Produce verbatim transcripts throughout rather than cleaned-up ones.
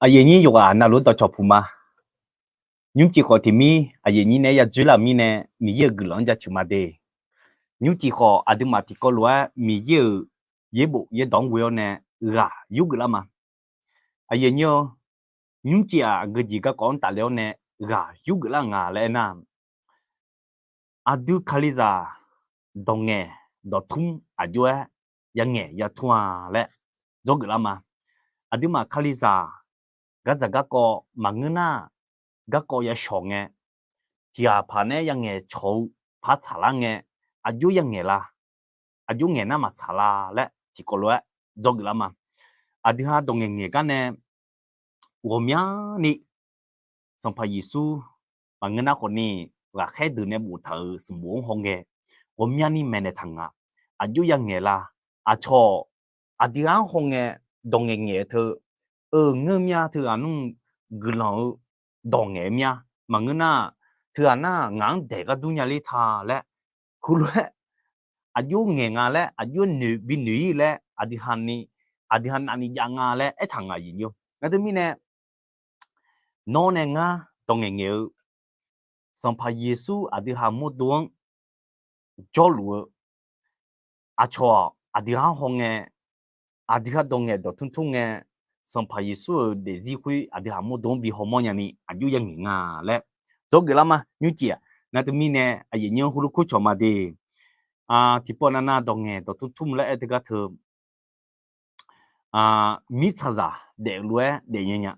Aqyuif aqnyir yawqghaq navluf-anr dawqcawq puq ma. Nymrcif khawf tiqmir aqyuif aqnyir nae ya dzoerlar-euq mirnae, Miqyaer-euq guiqlanq-anr jaceuq ma de. Nymrcif khawf aqduimaf tiqkawv lof-aer Miqyaer-euq yaerbof yaerdawq-anr ghoe-awr nae ghaq yurgeuf lar ma. Aqyuif aqnyir-eu, nymrcif-aq aqgeu jeq garkawv-anr tafle-awr nae ghaq yurgeuf lar nga laer aernar, aqdui Kalizaq dawq ngaeq dawqtmr aqjox-aer ya ngaeq ya tmr-a laer dzawgeuf lar ma. Aqduimaf Kalizaq gardzaq garkawv maqngeur nar, garkawv ya shawq ngae, tiqghaq paq nae ya ngaeq cawq-eu par tsaqlar ngae, aqjox ya ngaeq la, aqjox ngaeq nar maqtsaq la laer tiqkawv lof-aer dzawgeuf lar ma. Aqdui ha dawq ngaeq ngaeq gar nae ghawqmyani Sanqpaq Yeqsur maqngeur nar khawfni ghaqkhaer deuq nae boftaq-euq sanqbof-anr hawngae ghawqmyani maeqnaeq taq nga. Aqjox ya ngaeq la, aqcawq aqdui ha-anr hawngae dawq ngaeq ngaeq-eu teu, eu ngeur mya teughaq nmr guiqlanq-eu dawq ngaeq-eu mya. Maqngeur nar, teughaq nar ngaq-anr daeq gar dur nya ler ta laer, heulof-aer aqjox ngaeq nga laer, aqjox noeq binoeq-ir laer, aqdui ha ni, aqdui ha navni jav nga laer aertaq nga aqyuif aqnyir-eu. Nar teumirnae, nawr nae ngar dawq ngaeq ngaeq-eu Sanqpaq Yeqsur aqdui ha mawrdo-anr jawrluf-eu aqcawq aqdui ha-anr hawngae, aqdui ha dawq ngaeq dawqtmr tmr ngae, Sanqpaq Yeqsur-euq daefzir khoer aqdui ha mawrdo-anr bi hawmawr nyani aqjox ya ngaeq nga laer dzawgeuf lar ma. Nymrcif-aq nar teumirnae aqyuif aqnyir-anr heulof kur cawq ma de. Tiqpov navnav dawq ngaeq dawqtmr tmr laer aer-eu teugar teu mirtsaqzaq daef-eu lof-aer daefnya nya.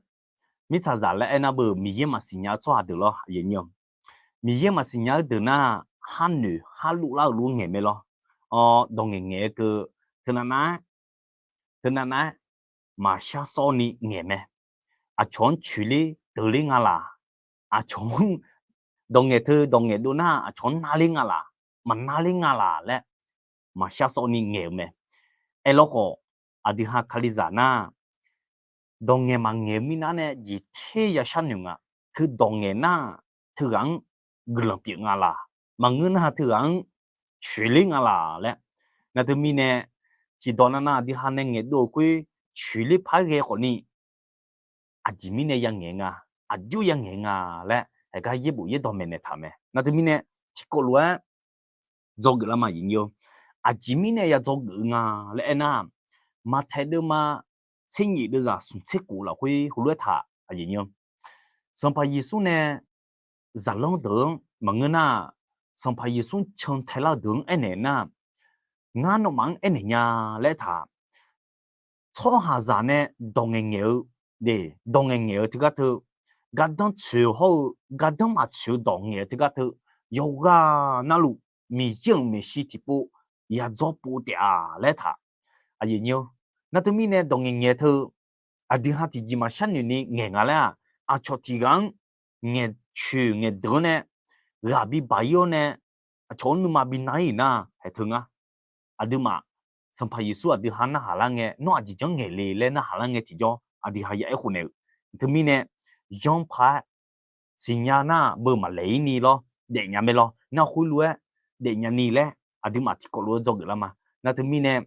Mirtsaqzaq laer aernar beu Miqyaer maqsiq nya-eu tsawrhaq deuq lawr aqyuif aqnyir-eu. Miqyaer maqsiq nya-eu deuq nar, har noeq har loflar-euq lof ngaeq mae lawr. Dawq ngaeq ngaeq-eu keuv teunav nav-aer, teunav nav-aer maqshar sawr ni ngaeq mae. Aqcawq-anr coeqler deuqler nga laq, aqcawq-anr dawq ngaeq teu dawq ngaeq dov nar aqcawq-anr narler nga laq, maqnarler nga laq laer maqshar sawr ni ngaeq-eu mae. Aerlawr khawf, aqdui ha Kalizaq nar, dawq ngaeq maqngaeq-eu mirnav nae jeq ter ya sharnoeq nga. Teu dawq ngaeq nar, teughaq-anr guiqlanq pyeuf nga laq, maqngeur nar teughaq-anr coeqler nga laq laer. Nar teumirnae, tiqdawq navnav aqdui ha nae ngaeqdov-euq khoer coeqler par ghae khawfni, aqjeq mirnae ya ngaeq nga, aqjox ya ngaeq nga laer haeqgar yaerbof yaerdawq maeqnaeq taq mae. Nar teumirnae, tiqkawv lof-aer dzawgeuf lar ma aqyuif aqnyir-eu. Aqjeq mirnae ya dzawgeuf-eu nga laer aernar, Maqtaeq deuvma tser nyif deuvzaq smq tser kof lafkhoer heulof-aer taq aqyuif aqnyir-eu. Sanqpaq Yeqsur nae zaqlanr deuq-anr maqngeur nar, Sanqpaq Yeqsur cantae lar-eu deuq-anr aernaeq nar, ngar nawmaf-anr aernaeq nya laer aertaq, tsawrhaqzaq nae dawq ngaeq ngaeq-eu, dawq ngaeq ngaeq-eu teugar teu, gardanr tsoeq hawr-eu gardanr maqtsoeq-eu dawq ngaeq-eu teugar teu, yawqghaq navluf Miqyaer-euq maeqshi tiqpov ya dzawrpov taef-a laer aertaq. Aqyuif aqnyir-eu, nar teumirnae dawq ngaeq ngaeq teu, aqdui ha tiqjeq maqshar noeq ni ngaeq nga laer-aq, aqcawq tiqghaq-anr ngaeqcoeq ngaeqdeuq-anr nae ghaq bibaq-ir-awr nae, aqcawq-anr nuima bi nar-ir-euq nar haeq teu ngar. Aqduimaf, Sanqpaq Yeqsur aqdui ha narhaq lar ngae, nawr aqjeq janr ngaeq le laer narhaq lar ngae tiqjawr aqdui ha ya aerkhof naeq-euq. Teumirnae, zanr paq-aer siqnya nar beu maqlaeq-ir ni lawr, daefnya mae lawr, nar khoerlof-aer daefnya ni laer aqduimaf tiqkawv lof-aer dzawgeuf lar ma. Nar teumirnae,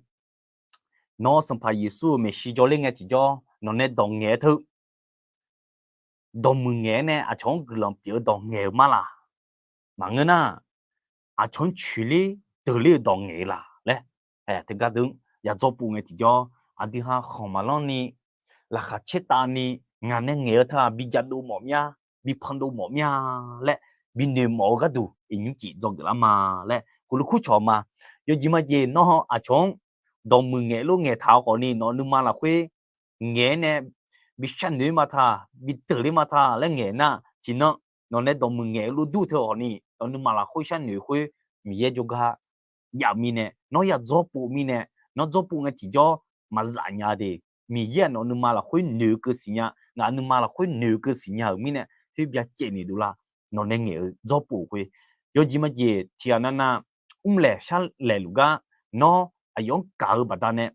nawr Sanqpaq Yeqsur-euq maeqshi jawrler ngae tiqjawr nawqnae dawq ngaeq-aer teu, dawqmuiq ngaeq-aer nae aqcawq-anr guiqlanq pyeuf-eu dawq ngaeq-eu ma laq. Maqngeur nar, aqcawq-anr coeqler deuqler-eu dawq ngaeq-eu laq laer, teugar deuq-anr ya dzawrpov ngae tiqjawr, aqdui ha khanq maqlanr ni, laqkhaq caertav ni, ngaq nae ngaeq-eu teu-aq bi jadov mawf mya, bi pandov mawf mya laer, bi noeqmawf-eu gharduq iqnymr cif dzawgeuf lar ma laer heulof kur cawq ma. Yawjeq majeq nawr aqcawq-anr dawqmuiq ngaeq lof ngaeqtaq-eu khawfni nawq nuima lafkhoer ngaeq-aer nae bi sharnoeq-ir ma ta, bi deuqler ma ta laer ngaeq nar, tiqnan nawqnae dawqmuiq ngaeq-eu lof dur teu khawfni nawq nuima lafkhoer sharnoeq khoer Miqyaer jawrgar jav-eu mirnae, nawr ya dzawrpov mirnae, nawr dzawrpov ngae tiqjawr maqzaf nya de. Miqyaer-aq nawq nuima lafkhoer noeq-eu keuv siqnya, ngaq nuima lafkhoer noeq-eu keuv siqnya-euq mirnae, khoer byacaevni dovlar. Nawqnae ngaeq-eu dzawrpov khoer, yawjeq majeq tiqghaq navnav mrlaeq sharlaeq luf gar, nawr aqyawf-anr gaq-eu baqdanae,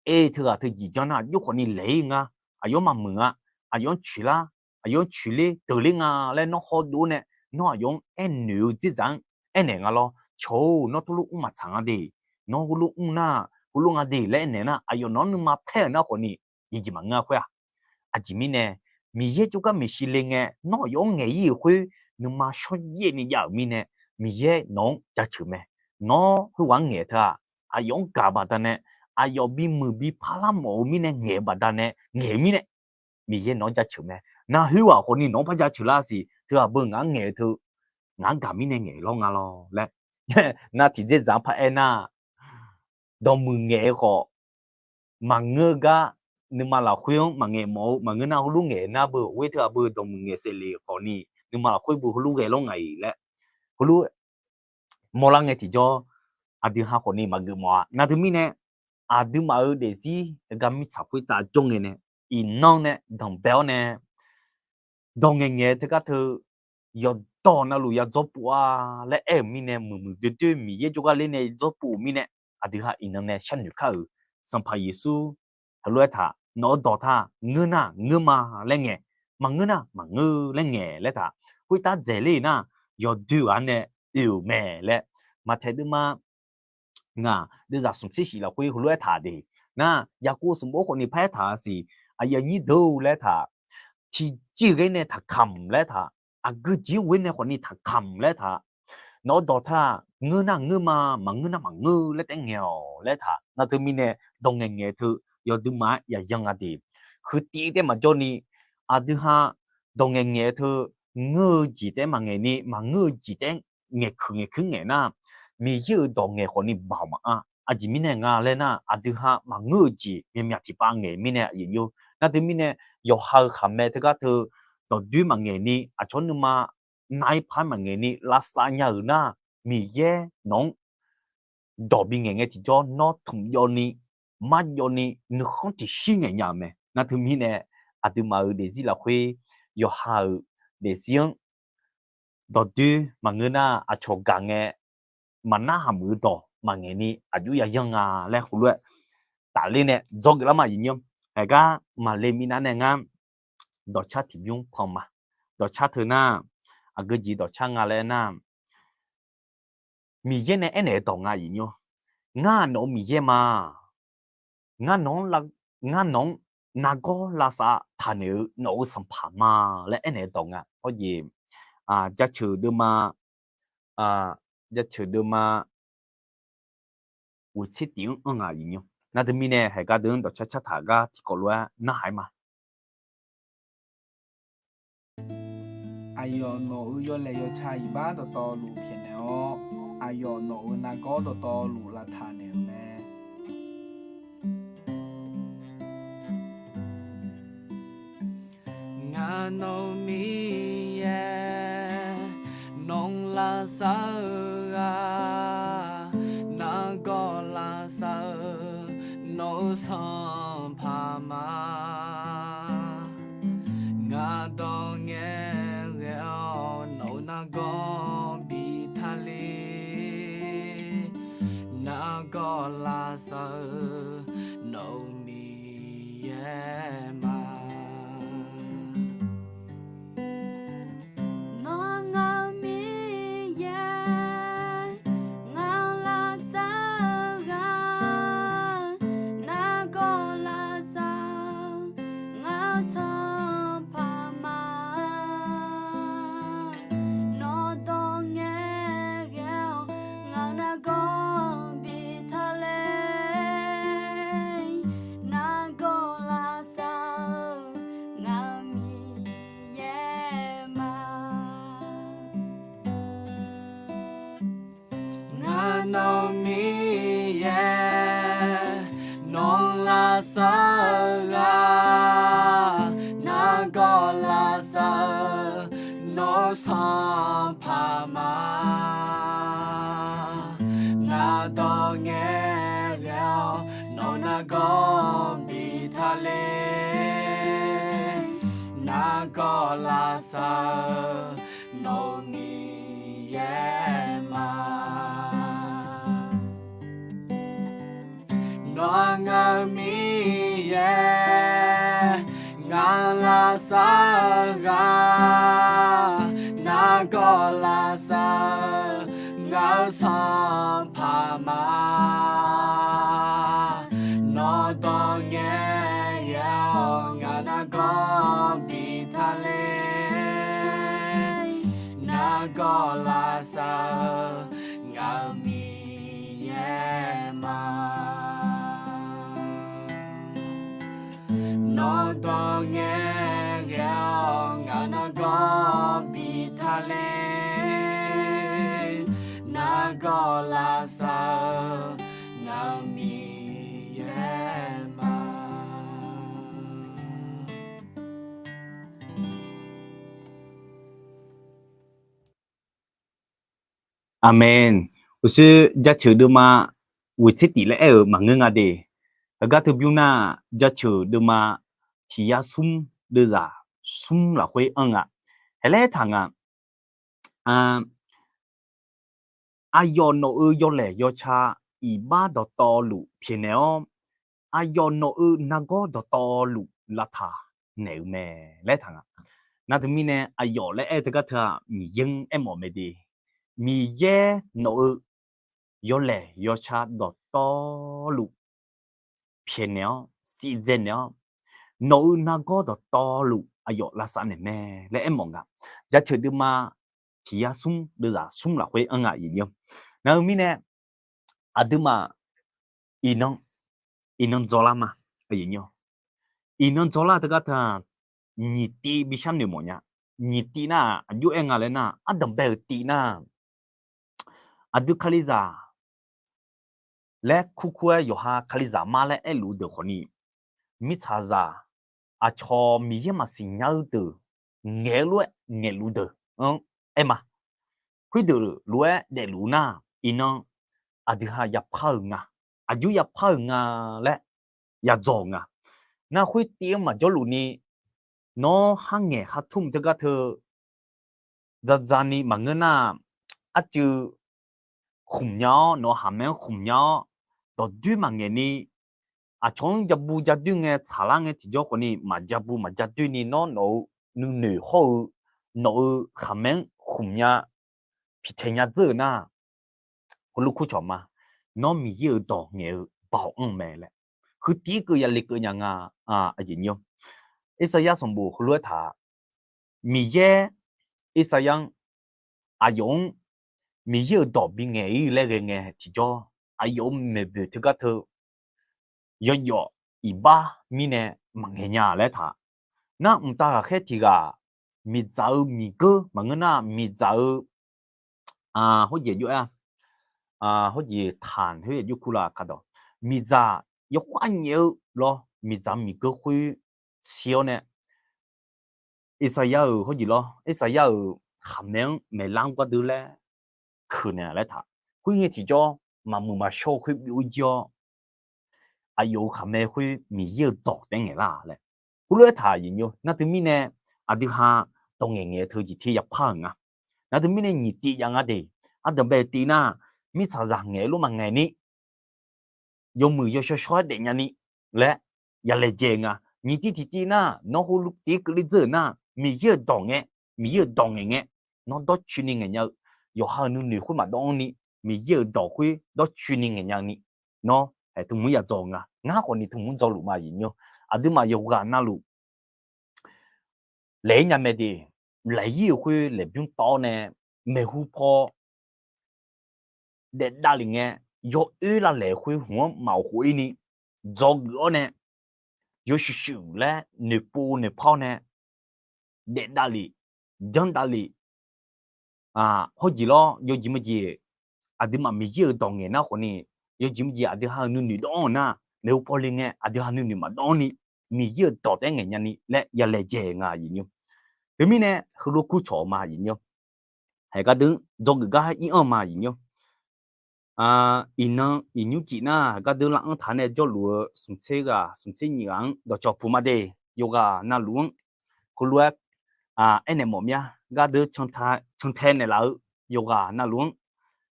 aer teughaq teu jeq janr nar aqjox khawfni laeq-ir nga, aqyawf-anr maqmuiq nga, aqyawf-anr coeqlar, aqyawf-anr coeqler deuqler nga laer nawr hawdov-awr nae, nawr aqyawf-anr aernoeq-eu dzerdzaq-anr aernaeq nga lawr. Cawq-or, nawr teulof mr maqtsaq nga de, nawr heulof mr nar heulof nga de laer aernaeq nar, aqyawf nawq-anr nuima paer-euq nar khawfni, jeqjeq maqngeur-a khoer-aq, Aqjeq mirnae, Miqyaer jawrgar maeqshi le ngae, nawr aqyawf-anr ngaeq-ir-euq khoer, nuima shawrjaev ni jav-euq mirnae, Miqyaer nawq-anr jaceuq mae. Nawr khoerghaq-anr ngaeq teu-aq, aqyawf-anr gaq baqdanae, aqyawf bimuiq bi parlar mawf-eu mirnae ngaeq-eu baqdanae ngaeq-eu mirnae, Miqyaer nawq-anr jaceuq mae. Nar khoerghaq khawfni nawq-anr par jaceuq lar siq. Teu-aq beu ngaq-anr ngaeq-eu teu, ngaq-anr gaq mirnae ngaeq lawr nga lawr laer. Nar tiqdzer dzaq-anr par aer nar, dawqmuiq ngaeq-eu khawf, maqngeur gar, nuima lafkhoer-anr maqngaeq mawf-eu maqngeur nar, heulof ngaeq nar beu, khoer teu-aq beu dawqmuiq ngaeq saevle khawfni, nuima lafkhoer beu heulof ghae lawr nga-iq laer, heulof mawrlar ngae tiqjawr, aqdui ha khawfni maqgeuf mawf-a. Nar teumirnae, aqduimaf-euq daefzir heugar mirtsaq khoertav jawr ngae nae, iqnan nae danqbae-awr nae, dawq ngaeqngaeq-eu teugar teu, yawqdawq navluf ya dzawrpov-a laer aer-euq mirnae, muiqmuiq doerdoer Miqyaer jawrgar ler nae dzawrpov-euq mirnae, aqdui ha iqnan nae sharnoeq kar-euq Sanqpaq Yeqsur heulof-aer taq, nawq-eu dawq taq ngeur nar ngeur ma laer ngaeq, maqngeur nar maqngeur laer ngaeq laer taq, khoertav dzaeqler-euq nar, yawdoer ghaq nae oe-euq mae laer, Maqtaeq deuvma ngaq deuvzaq smq tser shif lafkhoer heulof-aer taq de. Nar, Yaqkov sanqbof khawfni par-aer taq-a siq, aqyuif aqnyir deuq-or laer taq, tiqjeq ghae nae taqkamq laer taq, aqgeu jeq-anr ghoe nae khawfni taqkamq laer taq, nawq-eu dawq taq ngeur nar ngeur ma, maqngeur nar maqngeur laer taef ngaeq-awq laer taq. Nar teumirnae, dawq ngaeqngaeq teu yawduima-aer yaqyan nga de. Huiqtiv taef maqjawr ni, aqdui ha dawq ngaeqngaeq teu ngeur-eu jeq taef-aer maqngaeq ni, maqngeur-eu jeq taef-aer ngaeqkuiq ngaeqkuir ngaeq nar, Miqyaer-euq dawq ngaeq khawfni baoq maqanr. Aqjeq mirnae nga laer nar, aqdui ha maqngeur-eu jeq myaqmyaq tiqpav ngaeq mirnae aqyuif nymr. Nar teumirnae, yawqha-eu khaqmae teugar teu dawqdoer maqngaeq ni, aqcawq nuima nav-ir par maqngaeq ni lavsav nya-euq nar, Miqyaer nawq-anr dawq bingaeq ngae tiqjawr nawr tmq jawv ni, mar jawv ni, nuikhanr tiqshir ngaeq nya-euq mae. Nar teumirnae, aqduimaf-euq daefzir lafkhoer, yawqha-euq daefzir-anr dawqdoer maqngeur nar, aqcawq gaq ngae, maqnar haq muiq-eu dawq maqngaeq ni aqjox yayanr nga laer heulof-aer tafler nae dzawgeuf lar ma aqyuif nymr. Haegar maqle minav nae ngar dawqcar tiqbymr pan ma. Dawqcar teu nar, aqgeu jeq dawqcar nga laer nar, Miqyaer nae aernaeq-eu dawq nga aqyuif nymr. Ngar nawq-eu Miqyaer ma. Ngar nawq-anr la, ngar nawq-anr nargawr lavsav taqnoeq-eu nawq-euq Sanqpaq ma laer aernaeq-eu dawq nga. Hawjeq, jaceuq deuvma, jaceuq deuvma ghoeqtser tif-anr anr nga aqyuif nymr. Nar teumirnae, haegar deuq-anr dawqcar cartaq gar tiqkawv lof-aer narhaq-aer ma. Aqyawf nawq-euq yawlaeq yawqca iqbax dawqtawvluf pyaeqnaeq-awr, aqyawf nawq-euq nargawr dawqtawvluf lavtaq naeq-euq mae. Ngar nawq-eu Miqyaer, nawq-anr lavsav-eu ghaq, nargawr lavsav-eu nawq-euq Sanqpaq ma. Ngar dawq ngaeqghae-awr nawq-euq nargawr bi tale. Nargawr lavsav-eu nawq-euq Miqyaer ma. Nawr ngaq-euq Miqyaer, ngaq-anr lavsav-eu ghaq, nargawr lavsav-eu ngaq-euq Sanqpaq ma. Nawr dawq ngaeqghae-awr ngaq-euq nargawr bi tale. Nargawr lavsav-eu ngaq-euq Miqyaer ma. Ngar nawq-eu Miqyaer, nawq-anr lavsav-eu ghaq, nargawr lavsav-eu nawq-euq Sanqpaq ma. Ngar dawq ngaeqghae-awr nawq-euq nargawr bi tale. Nargawr lavsav-eu nawq-euq Miqyaer ma. Nawr ngaq-euq Miqyaer, ngaq-anr lavsav-eu ghaq, nargawr lavsav-eu ngaq-euq Sanqpaq ma. Nawr dawq ngaeqghae-awr ngaq-euq nargawr Nawr dawq ngae ghae-awr ngaq nargawr bi taqler, nargawr lavsav-eu ngaq-euq Miqyaer ma. Aqmeq. Uqshoe jaceuq deuvma ghoeqtser tif laer aer-euq maqngeur nga de. Heugar teubymr nar, jaceuq deuvma tiq yar smr deuvzaq smr lafkhoer anr nga. Haeq laer taq nga. Aqyawf nawq-euq yawlaeq yawca iqbax dawqtawvluf pyaeqnaeq-awr, aqyawf nawq-euq nargawr dawqtawvluf lavtaq naeq-eu mae laer taq nga. Nar teumirnae aqyawf laer aer-eu teugar teu-aq Miqyaer-anr aermawf mae de. Miqyaer nawq-euq yawlaeq yawca dawqtawvluf pyaeqnaeq-awr sivdzae naeq-awr, nawq-euq nargawr dawqtawvluf aqyawf lavsav naeq mae laer aermawf nga. Jaceuq deuvma tiq yar smr deuvzaq smr lafkhoer anr nga aqyuif nymr. Nar-eu mirnae aqduimaf iqnan, iqnan dzawlar ma. Iqnan dzawlar teugar teu-aq, nyiq tiv bi sharnoeq mawf nya. Nyiq tiv nar-aq aqjox-aer nga laer nar, ardanqbae-euq tiv nar, aqdui kalizaq laer kurkur-aer yawqha kalizaq mar laer aerluf-eu deuq khawfni, mirtsaqzaq aqcawq Miqyaer maqsiq nya-eu deuq ngaeq-eu lof-aer ngaeqluf deuq-anr aer ma. Khoerdeuq lof-aer daefluf nar, iqnan aqdui ha yapar-euq nga, aqjox yapar-euq nga laer yadzawq-euq nga. Nar khoertiv-anr maqjawrluf ni, nawr kharngaeq khartmr teugar teu dzaqdzaq ni maqngeur nar, arcuiv khmq nya-awr, nawq-eu khaqmae-anr khmq nya-awr, dawqdoer maqngaeq ni, aqcawq-anr jabu jadoer ngae tsaqlar ngae tiqjawr khawfni maqjabu maqjadoer ni, nawr nawq-eu nuinoeq hawr-eu nawq-eu khaqmae-anr khmq nya, piqtaeq nya dzeur-euq nar, heulof kurcawq ma. Nawr Miqyaer-euq dawq ngaeq-eu baoq anr mae laer, huiq tiv keuv yale keuv nya nga. Irsaqyar sanqbof heulof-aer taq, Miqyaer Irsaqyar-anr, aqyawf-anr Miqyaer-euq dawq bingaeq-ir laer ghae ngae tiqjawr, aqyawf-euq maeqboeq teugar teu yawjawf iqbax mirnae maqngaeq nya laer taq. Nar mqtav ghaqkhaer tiq ghaq, miqdzaq-eu miqgeur maqngeur nar, miqdzaq-eu hawjeq jov-aer, hawjeq tanq khoer jov kur la kardawq, miqdzaq yawkhav nyaef-eu lawr, miqdzaq miqgeur khoer shir-awr nae, Irsaqyar-euq hawjeq lawr, Irsaqyar-euq khaqmae-anr maeqlar-anr gardeuv laer keuq naeq laer taq. Khoerngae tiqjawr, maqmuiq maqshawr-eu khoer byov jir-awr, aqyawf-euq khaqmae khoer Miqyaer-euq dawq taef-aer ngaeqlar laer, heulof-aer taq aqyuif nymr. Nar teumirnae aqdui ha dawq ngaeq ngaeq-eu teu jeq ter yapar-euq nga. Nar teumirnae nyiq tiv jav nga de. Ardanqbae-eu tiv nar, mirtsaqzaq ngaeq-eu lof maqngaeq ni, yawmuiq yawshawr shawr-aer daefnya ni laer yalaejae nga. Nyiq tiv tiq tiv nar, nawr heulof tiv keuvle dzeur-euq nar, Miqyaer-euq dawq ngae, Miqyaer-euq dawq ngaeq ngae, nawr dawrcoeni ngaeqnya-eu, yawqha-euq nuinoeq khoer maqdawv-anr ni, Miqyaer-euq dawq khoer dawrcoeni ngaeqnya ni, nawr haeq tmq-anr yadzawq nga. Ngar khawfni tmq-anr dzawluf ma aqyuif nymr. Aqduimaf yawqghaq navluf laeq-ir nya mae de. Laeq-ir-euq khoer laeqbymr tawv-awr nae maeqhu paw daef davlef ngae, yawoer lavlaeq-eu khoer hmq-anr maqghof-ir ni, dzawgeuf-awr nae, yawshuif shuif laer noeqpov noeqpar-awr nae, daef davlef, janr davlef, hawjeq lawr, yawjeq maqjeq, aqduimaf Miqyaer-euq dawq ngaeq nar khawfni, yawjeq maqjeq aqdui ha-euq nuinoeq dawv-anr-euq nar, maeqhu paw le ngae aqdui ha nuinoeq maqdawv-anr ni, Miqyaer-euq dawq taef-aer ngaeqnya ni laer yalaejae nga aqyuif nymr. Teumirnae heulof kurcawq ma aqyuif nymr. Haeq gardeuv dzawgeuf gar ir-anr ma aqyuif nymr. Iqnan iqnymr cif nar, gardeuv lav-anr taq nae jawrluf-eu smqtser ghaq smqtser nyiq ghaq-anr dawqcawq puq ma de. Yawqghaq navluf-anr heulof-aer aernaeq mawf mya. Gardeuv cantae naeqlaf-eu yawqghaq navluf-anr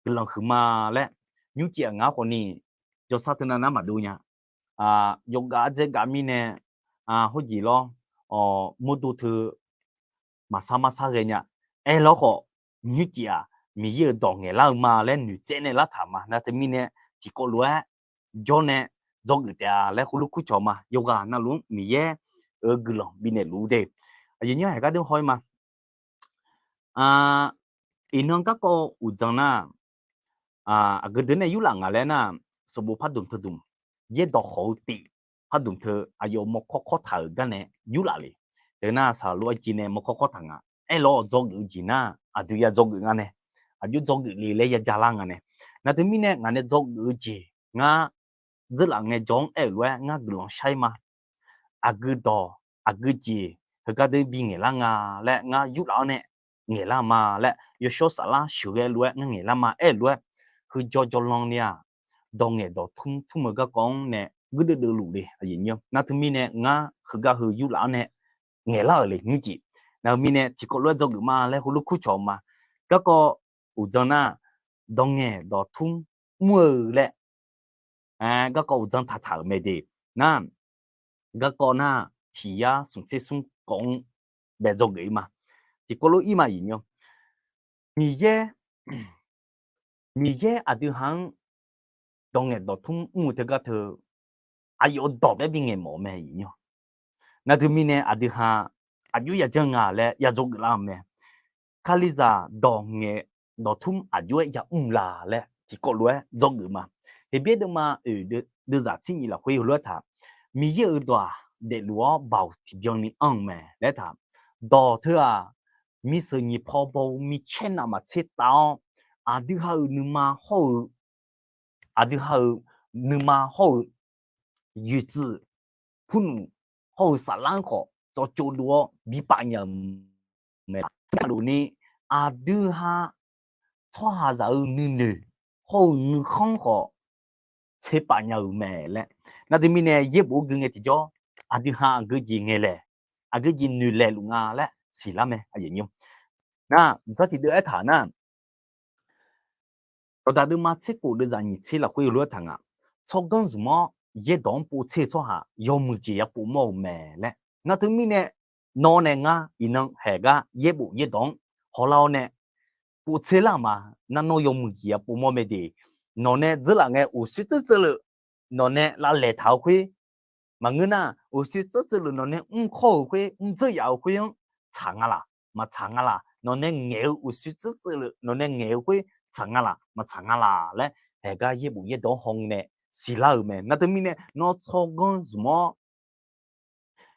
guiqlanq huiqma laer nymr cif-aq ngar khawfni jawrsar teunav nar maqdov nya. Yawqghaq ardzae gaf mirnae hawjeq lawr, mawrdo teu maqsar marsar ghae nya. Aerlawr khawf, nymr cif-aq Miqyaer-euq dawq ngaeqlar-eu ma laer noeqtsaev nae lartaq ma. Nar teumirnae tiqkawv lof-aer jawr nae dzawgeuf taef-a laer heulof kurcawq ma. Yawqghaq navluf-anr Miqyaer-euq guiqlanq bifnaeq luf-eu de. Aqyuif nymr haeq gardeuv haw-ir ma. Iqnan garkawv uqdzan nar, aqgeu deuq nae yurlaf ngaq laer nar, sanqbof pardmq teudmq yaerdawq khawf-eu tif pardmq teu aqyawf mawrkawr kawr taq-euq gar nae yurlaf le. Teu nar saqlaq lof-aer jeq nae mawrkawr kawr taq nga. Aerlawr dzawgeuf-eu jeq nar aqdui ya dzawgeuf nga nae, aqjox dzawgeuf le laer ya ja lar nga nae. Nar teumirnae ngaq nae dzawgeuf-eu jeq ngar dzeurlaf ngaejawr-anr aer-euq lof-aer ngar guiqlanq shar-ir ma. Aqgeu dawq, aqgeu jeq, heugar deuq bi ngaeqlar nga laer ngar yurlaf-awr nae ngaeqlar ma laer, yawshawr saflar sheuqghae lof-aer ngar ngaeqlar ma aer-euq lof-aer, heujawr jawrlan ni-aq, dawq ngaeq dawq tmr tmr-eu garkawv-anr nae guirdeuv deuvluf le. Nar teumirnae ngar heugar heu yurlaf-awr nae ngaeqlar-euq le nymrcif. Nar-eu mirnae tiqkawv lof-aer dzawgeuf ma laer heulof kurcawq ma. Garkawv uqdzan nar, dawq ngaeq dawq tmr mr-eu laer, garkawv uqdzan taqtaq-euq mae de. Nar, garkawv nar, tiq yar smq tser smr kawv-anr bae dzawgeuf-ir ma. Tiqkawv lof-ir ma iqnymr. Miqyaer, Miqyaer aqdui ha-anr dawq ngaeq dawq tmr mr-eu teugar teu, aqyawf-euq dawq taef-aer bi ngaeq mawf-eu mae iqnymr. Nar teumirnae aqdui ha aqjox ya janr nga laer ya dzawgeuf lar-eu mae. Kalizaq dawq ngaeq dawq tmr aqjox-aer ya mr la laer tiqkawv lof-aer dzawgeuf ma. Heqbyaer deuvma oeq deuvzaq tser nyif lafkhoer heulof-aer taq, Miqyaer-euq dawq-aq daefluf-awr baoq tiqbyan ni anr-eu mae laer taq, dawq teu-aq, miseuq nyiq paw baw-eu micaer navmaqtser tav-awr, aqdui ha-euq nuima hawr-eu, aqdui ha-euq nuima hawr-eu yoeqtsuif, purnmf hawr-eu saflar-anr khawf tsawvcov dov-awr bi paf nya-euq mae. Teulof ni aqdui ha tsawrhaqzaq-euq nuinoeq hawr-eu nuikhanr khawf tserpaf nya-euq mae laer. Nar teumirnae yaerbof-anr gui ngae tiqjawr, aqdui ha aqgeu jeq ngaeqlaeq, aqgeu jeq noeqlaeq luf nga laer siqlar mae. Nar, dzar tiqdeuv aertaq nar, dawqdaq deuvma tser khof deuvzaq nyiq tser lafkhoer heulof-aer taq nga. Tsawrganr zmq-awr yaerdawq-anr povtser-eu tsawrhaq yawmuiq jeq ya povmawr-euq mae laer. Nar teumirnae nawr nae ngar iqnan haeq gar yaerbof yaerdawq-anr hawlar-awr nae povtser lar-euq ma. Nar nawr yawmuiq jeq ya povmawr mae de. Nawq nae dzeurlaf ngae uqshoer tseurtseuvleuv nawq nae lavlaeq taq-eu khoer, maqngeur nar uqshoer tseurtseuvleuv nawq nae mr kawr-euq khoer, mr dzeur yaf-euq khoer-anr tsaq nga laq maqtsaq nga laq, nawq nae ngaeq-eu uqshoer tseurtseuvleuv nawq nae ngaeq-eu khoer tsaq nga laq maqtsaq nga laq laer, haeq gar yaerbof yaerdawq-anr haw nae siqlar-euq mae. Nar teumirnae nawr tsawrganr zmq-awr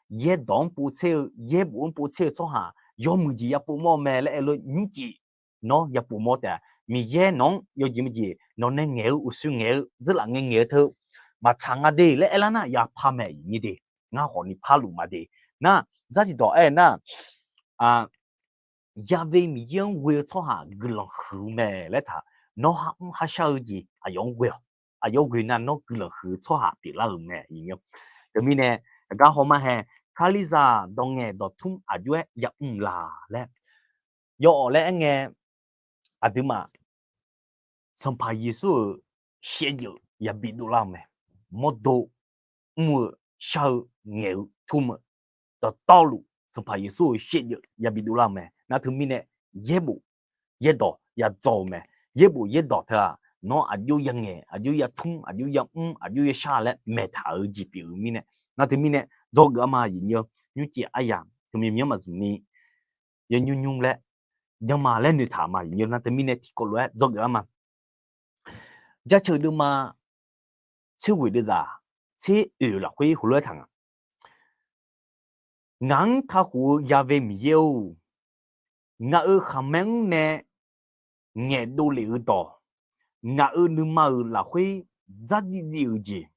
yaerdawq-anr povtser-eu, yaerbof-anr povtser-eu tsawrhaq yawmuiq jeq ya povmawr mae laer aer-eu lof nymrcif nawr ya povmawr taef-a. Miqyaer nawq-anr yawjeq maqjeq nawq nae ngaeq-eu uqshoer ngaeq-eu dzeurlaf ngae ngaeq-eu teu maqtsaq nga de laer aerlar nar ya par mae iqnyir de. Ngar khawf ni parluf ma de. Nar, dzar tiqdawq aer nar, Yave Miqyaer-anr ghoe-eu tsawrhaq guiqlanq huiq-eu mae laer taq, nawr ha mr ha shar-eu jeq aqyawf-anr ghoe-awq. Aqyawf-anr ghoe nar nawr guiqlanq huiq-eu tsawrhaq pyeuflar-euq mae iqnyir. Teumirnae aqgar hawmar hae, Kalizaq dawq ngaeq dawq tmr aqjox-aer ya mr la laer yawawf laer aerngae, aqduimaf Sanqpaq Yeqsur-euq shaevdzeuf yabi dovlar-eu mae. Mawrdo mr-eu, shar-eu, ngaeq-eu, tmr-eu, dawqtawvluf Sanqpaq Yeqsur-euq shaevdzeuf yabi dovlar-eu mae. Nar teumirnae yaerbof yaerdawq ya dzaw-eu mae. Yaerbof yaerdawq teu-aq, nawr aqjox ya ngaeq, aqjox ya tmr, aqjox ya mr, aqjox ya shar laer maeqtaq-eu jeq pyeuf-eu mirnae, nar teumirnae dzawgeuf-a ma iqnyir-eu. Nymrcif aryaq teumyanr maqzmq ni yawnymr nymr laer janrma laer noeqtaq ma iqnyir-eu. Nar teumirnae tiqkawv lof-aer dzawgeuf-a ma. Jaceuq deuvma tser ghoeq deuvzaq tser oeq lafkhoer heulof-aer taq nga. Ngaq-anr kakhof-eu Yave Miqyaer-or, ngaq-euq khaqmae-anr nae ngaeqdov lef-eu dawq, ngaq-euq nuima-euq lafkhoer dzardziv dziv-euq jeq,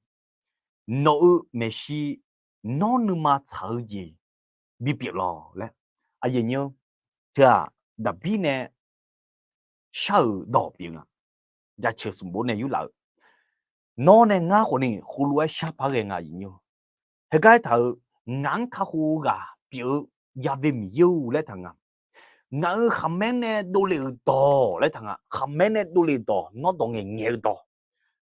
nawq-eu maeqshi nawr nuima tsaq-eu jeq bipyeuf lawq laer. Aqyuif aqnyir, teu-aq, Daqbir nae shar-euq dawq pyeuf nga. Jaceuq smq bov nae yurlaf-eu, nawr nae ngar khawf ni heulof-aer shar par ghae nga iqnyir. Heugar aertaq-euq, ngaq-anr kakhof-eu ghaq pyeuf-eu Yave Miqyaer-or laer taq nga. Ngaq-euq khaqmae nae dovlef-euq dawq laer taq nga. Khaqmae nae dovlef dawq, nawr dawq ngaeqngaeq-eu dawq,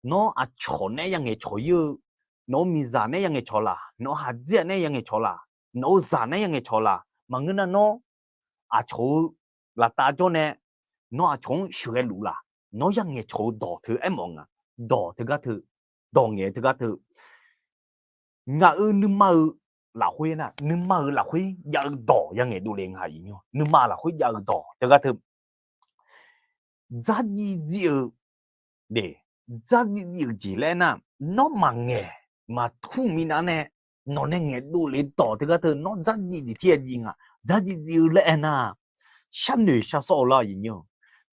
nawr aqcawq nae ya ngaeqcawq-ir-eu, nawq-eu miqzaq nae ya ngaeqcawq laq, nawq-eu haqdzir-aq nae ya ngaeqcawq laq, nawq-eu zaq nae ya ngaeqcawq laq, maqngeur nar nawr aqcawq-eu laftav jawr nae nawr aqcawq-anr sheuqghae luf laq, nawr ya ngaeqcawq-eu dawq teu aermawf nga. Dawq teugar teu, dawq ngaeq-eu teugar teu, ngaq-euq nuima-eu lafkhoer nar, nuima-euq lafkhoer jav-eu dawq ya ngaeqdov le nga iqnyir. Nuima lafkhoer jav-eu dawq teugar teu, dzardziv dziv-eu, de, dzardziv dziv-euq jeq laer nar, nawr maqngaeq maqtmr minav nae, nawq nae ngaeqdov le dawq teugar teu nawr dzardziv dziq tir-aer dziv nga. Dzardziv dziv-eu laer aernar, sharnoeq shar sawr-eu lar-eu aqyuif nyir-eu,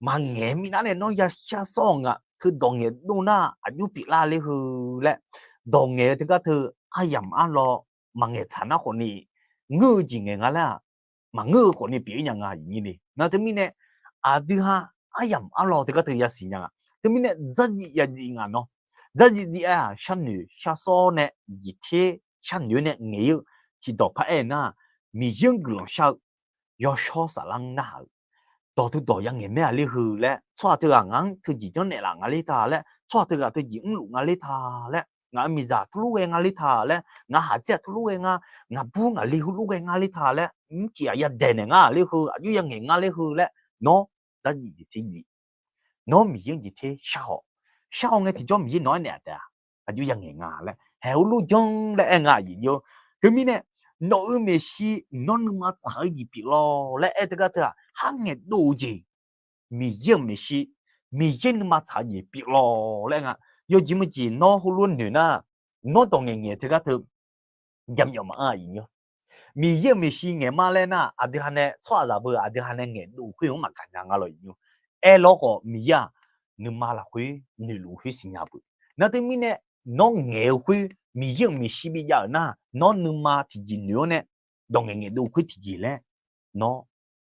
maqngaeq minav nae nawr ya shar sawr-eu nga. Teudawq ngaeqdov nar aqjox pyeuflar ler heu laer, dawq ngaeq-eu teugar teu aryamq arlawr maqngaeq tsaq nar khawfni, ngeur-eu jeq ngaeq nga laer-aq, maqngeur-eu khawfni pyeuf-ir nya nga aqyuif nyir le. Nar teumirnae, aqdui ha aryamq arlawr teugar teu yasiq nya nga. Teumirnae dzardziv ya dziv nga nawr. Dzardziv dziv-aer-aq sharnoeq shar sawr nae, jeq ter sharnoeq nae ngaeq-ir-eu tiqdawq paraer nar, Miqyaer-anr guiqlanq shar-eu, yawshawr saflar-anr narhaq-eu, dawq teudawq ya ngaeq maer-a ler heu laer, tsawrhaq teughaq ngaq-anr teujeq janrnaeq laf nga ler ta laer, tsawrhaq teughaq teujeq mrluf nga ler ta laer, ngaq-euq miqzaq teulof ghae nga ler ta laer, ngaq haqdzer-aq teulof ghae nga, ngaq bur ngaq li heulof ghae nga ler ta laer, mrcif-aq ya daeqnaeq nga ler heu, aqjox ya ngaeq nga ler heu laer, nawr dzardziv jeq ter dziv. Nawr Miqyaer-anr jeq ter shar haw. Shar haw ngae tiqjawr Miqyaer nawq-aer naeq-aq taef-a, aqjox ya ngaeq nga laer haeq heulof janr laer aer nga aqyuif nyir-eu. Teumirnae, nawq-euq maeqshi nawr nuima tsaq-eu jeq pyeuf lawr laer aer teugar teu-aq, khar ngaeqdov-eu jeq, Miqyaer-euq maeqshi, Miqyaer nuima tsaq-eu jeq pyeuf lawr laer nga. Yawjeq meujeq nawr heulof noeq nar, nawr dawq ngaeq ngaeq teugar teu jaqmyawf maqanr aqyuif nyir-eu. Miqyaer-euq maeqshi ngaeq ma laer nar, aqdui ha nae tsawrhaqzaq beu aqdui ha nae ngaeqdov khoer-anr maqgaq nya nga lawr aqyuif nyir-eu. Aerlawr khawf Miqyaer-aq nuima lafkhoer noeqluf khoer siqnya peuq. Nar teumirnae, nawr ngaeq-eu khoer Miqyaer-euq maeqshi bijav-euq nar, nawr nuima tiqjeq noeq-awr nae dawq ngaeq ngaeqdov khoer tiqjeq laer nawr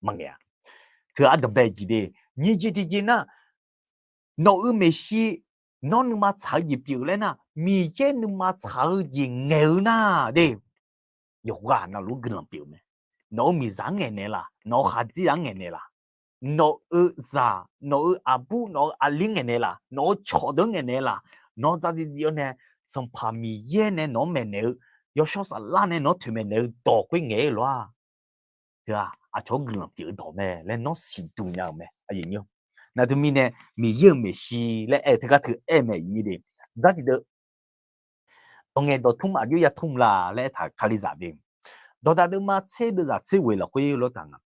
maqngaeq-a. Teu ardanqbae jeq de, nyiq jeq tiqjeq nar, nawq-euq maeqshi nawr nuima tsaq-eu jeq pyeuf laer nar, Miqyaer nuima tsaq-eu jeq ngaeq-eu nar de, yawqghaq navluf guiqlanq pyeuf-eu mae. Nawq-euq miqzaq-anr ngaeqnaeq laf, nawq-euq khaqdzer-anr ngaeqnaeq laf, nawq-euq zaq, nawq-euq aqbur, nawq-euq aqli ngaeqnaeq laf, nawq-euq cawqdeuq-anr ngaeqnaeq laf, nawr dzardziv dziv-awr nae Sanqpaq Miqyaer nae nawq-anr maeqnaeq-eu, yawshawr saflar nae nawq-anr toeqmaeq naeq-eu dawq khoer ngaeq-aer lof-aq, teu-aq aqcawq-anr guiqlanq pyeuf-eu dawq mae laer nawr siqduq nya-euq mae. Nar teumirnae, Miqyaer-euq maeqshi laer aer-eu teugar teu aer-eu mae aqyuif nyir de. Dzardziv deuq dawq ngaeq dawqtmr aqjox ya tmr la laer aertaq-euq Kalizaq de. Dawqdaq deuvma tser deuvzaq tser ghoeq lafkhoer lof taq nga.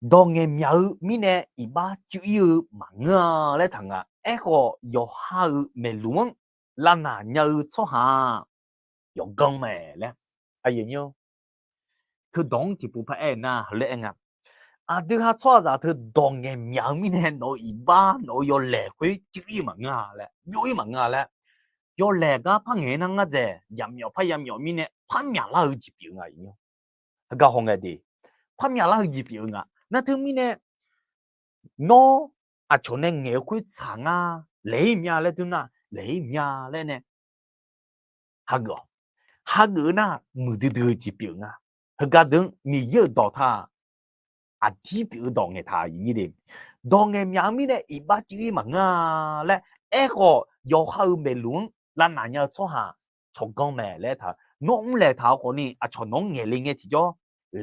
Dawq ngaeq myaq-eu mirnae iqbax cuiv-ir-eu maqngeur-a laer taq nga. Aerkhawf, yawqha-euq maeqluq-anr lavnaq nya-eu tsawrhaq-aq, yawqganr mae laer. Aqyuif nyir-eu, teudawq-anr tiqpov paraer nar heulof-aer nga. Aqdui ha tsawrhaqzaq teu dawq ngaeq myaq-eu mirnae nawq-euq iqbax nawq-euq yawlaeq khoer cuiv-ir maqngeur-a laer, byov-ir maqngeur-a laer, yawlaeq gar par ngaeq nar ngar dzaeq, yamyawf par yamyawf mirnae par myaqlar-eu jeq pyeuf nga aqyuif nyir-eu. Heugar hawngae de, par myaqlar-eu jeq pyeuf-eu nga. Nar teumirnae, nawr aqcawq nae ngaeq-eu khoer tsaq ngar laeq-ir mya laer teu nar, laeq-ir mya laer nae hageuf-awq. Hageuf-eu nar muiqdui dui-eu jeq pyeuf nga. Heugar deuq-anr Miqyaer-euq dawq taq aqdir pyeuf-eu dawq ngaeqtaq aqyuif nyir de. Dawq ngaeq myaq-eu mirnae iqbax cuiv-ir maqngeur-a laer, aerkhawf yawqha-euq maeqluq-anr lavnaq nya-eu tsawrhaq tsawqganr mae laer aertaq. Nawr mrlaeq taq-eu khawfni aqcawq nawq-anr ngaeq le ngae tiqjawr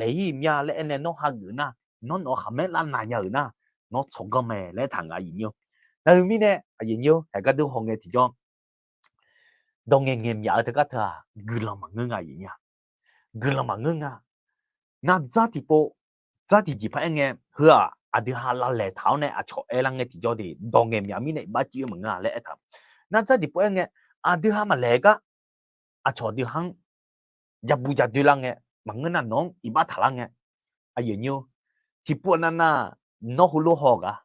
laeq-ir mya laer aer nae nawr hageuf nar, nawr nawq-eu khaqmae lavnaq nya-euq nar, nawr tsawqganr mae laer aertaq nga aqyuif nyir-eu. Nar teumirnae aqyuif nyir-eu, haeq gar deuq hawngae tiqjawr dawq ngaeq ngaeq myaq-eu teugar teu-aq guiqlanq maqngeur nga aqyuif nyir-a. Guiqlanq maqngeur nga. Nar dzar tiqpov, dzar tiqjeq paraer ngae, heu-aq aqdui ha lavlaeq taq-awr nae aqcawq aerlar ngae tiqjawr de, dawq ngaeq myaq mirnae iqbax cuiv-ir maqngeur-a laer aertaq. Nar dzar tiqpov aer ngae, aqdui ha maqlaeq gar aqcawq dui ha-anr jabu jadoer lar ngae, maqngeur nar nawq-anr iqbax taqlar ngae. Aqyuif nyir-eu, tiqpov navnav nawr heulof haw gar,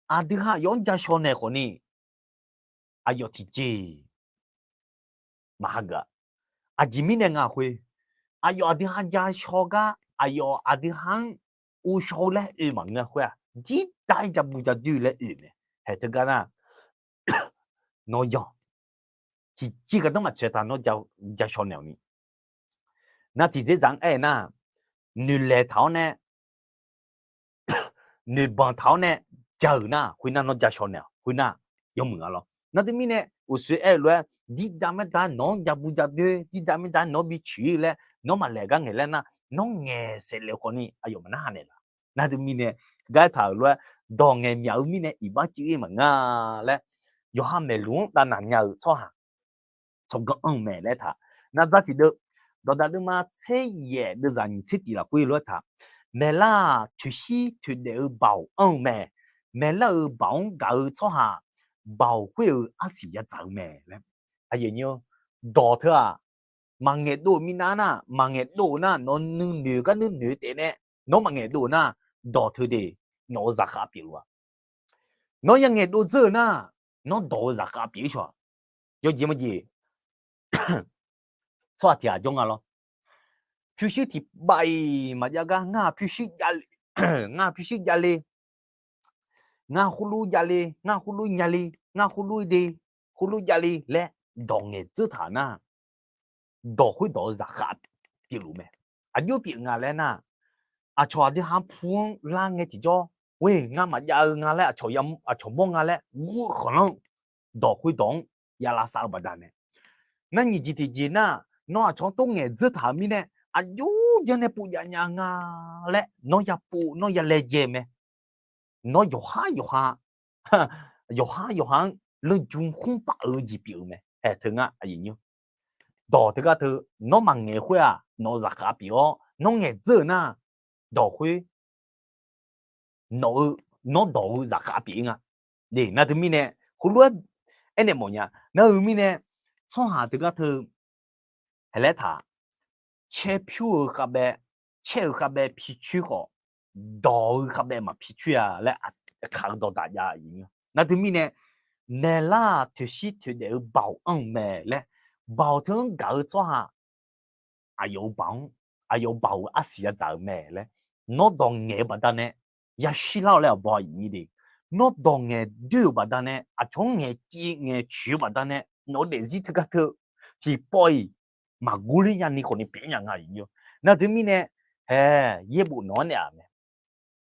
aqdui ha aqyawf-anr ja shaw naeq khawfni, aqyawf tiqjeq maqhageuf-a. Aqjeq mirnae nga khoer, aqyawf aqdui ha ja shaw gar aqyawf aqdui ha-anr uvshaw-eu laer oe maqngeur-a khoer-aq, dirdav-ir jabu jadoer laer oe mae. Haeq teugar nar, nawr yanq, tiqjeq gardanr maqtsoeq taq nawr ja shaw naeq-awq ni. Nar tiqdzerdzaq-anr aer nar, noeqlaeq taq-awr nae noeqbanq taq-awr nae ja-euq nar, khoernar nawr ja shaw naeq-awq, khoernar yawmuiq nga lawr. Nar teumirnae uqshoe aer-eu lof-aer, dirdav maerdav nawq-anr jabu jadoer, dirdav maerdav nawq-anr bi coeq-ir laer nawr maqlaeq gar ngaeq laer nar, nawr ngaeq saef lef khawfni aqyawf maqnarhaq naeqlaf. Nar teumirnae gar aertaq-euq lof-aer, dawq ngaeq myaq-eu mirnae iqbax cuiv-ir maqngeur-a laer, yawqha maeqluq-anr lavnaq nya-euq tsawrhaq tsawrganr anr-eu mae laer aertaq. Nar dzar tiqdeuv, dawqdaq deuvma tser yaef deuvzaq nyiq tser tiq lafkhoer lof-aer taq, maeqlar-aq toeqshir toeqdaef-eu baoq anr-eu mae. Maeqlar-euq baoq-anr gaq-eu tsawrhaq, baoq khoer-euq arsiq yadzaq-eu mae laer. Aqyuif nyir-eu, dawq teu-aq, maqngaeq dov-euq minav nar, maqngaeq dov-eu nar, nawq nuinoeq gar nuinoeq taef nae, nawr maqngaeq dov-eu nar, dawq teu de, nawq-euq zaqkhav pyeufluf-a. Nawr yangaeq dov dzeur-eu nar, nawr dawq-euq zaqkhav pyeuf-ir shaw-aq. Yawjeq majeq, tsawrhaq tiq ghaq jawr nga lawr. Pyurshuir tiq bav-iq maqjav gar ngar pyurshuir jav le, ngar pyurshuir jav le, ngar khoerlof jav le, ngar khoerlof nya le, ngar khoerlof de, khoerlof jav le laer dawq ngaeq dzeur taq nar, dawq khoerdawq-eu zaqkhav pyeufluf mae. Aqjox pyeuf nga laer nar, aqcawq aqdui ha pu-anr lar ngae tiqjawr, ghoe ngar maqjav-eu nga laer aqcawq mawr nga laer gur-eu khanqlanr dawq khoerdawq-anr ya lavsav-eu baqdanae, nar nyiq jeq tiqjeq nar, nawr aqcawq-anr tov ngaeq dzeur taq-euq mirnae, aqjox janr nae pov jav nya nga laer nawr ya pov nawr ya laejae mae. Nawr yawqhar yawqha, yawqhar yawqha-anr lanrju khmr paf-eu jeq pyeuf-eu mae. Haeq teu ngar aqyuif nymr, dawq teugar teu, nawr maqngaeq khoer-aq nawq-euq zaqkhav pyeuf-awr nawr ngaeq dzeur-eu nar, dawq khoer nawq-eu, nawr dawq-eu zaqkhav pyeuf-ir nga. Nar teu mirnae, heulof-aer aernaeq mawf nya. Nar-eu mirnae, tsawrhaq teugar teu, haeq laer taq, caer pyur-eu khavbae, caer-eu khavbae pi coer khawf, dawq-eu khavbae maq pi coer-a laer, aqkaq-eu dawqdaq jav-eu. Nar teu mirnae, maeqlar-aq toeqshir toeqdaef-eu baoq anr-eu mae laer, baoq teu-anr gaq-eu tsawrhaq aqyawf-euq baoq-anr, aqyawf-euq baoq-euq arsiq yadzaq-euq mae laer, nawr dawq ngaeq-eu baqdanae yashir lar-awq laer aqbaw aqyuif nyir de. Nawr dawq ngaeq doer-euq baqdanae, aqcawq-anr ngaeq civ ngaeq coeq-eu baqdanae, nawq-eu daefzir teugar teu tiqpawf-iq maqgor ler nyani khawfni pyeuf nya nga aqyuif nyir. Nar teu mirnae, haeq yaerbof nawq-anr naeq-aq mae,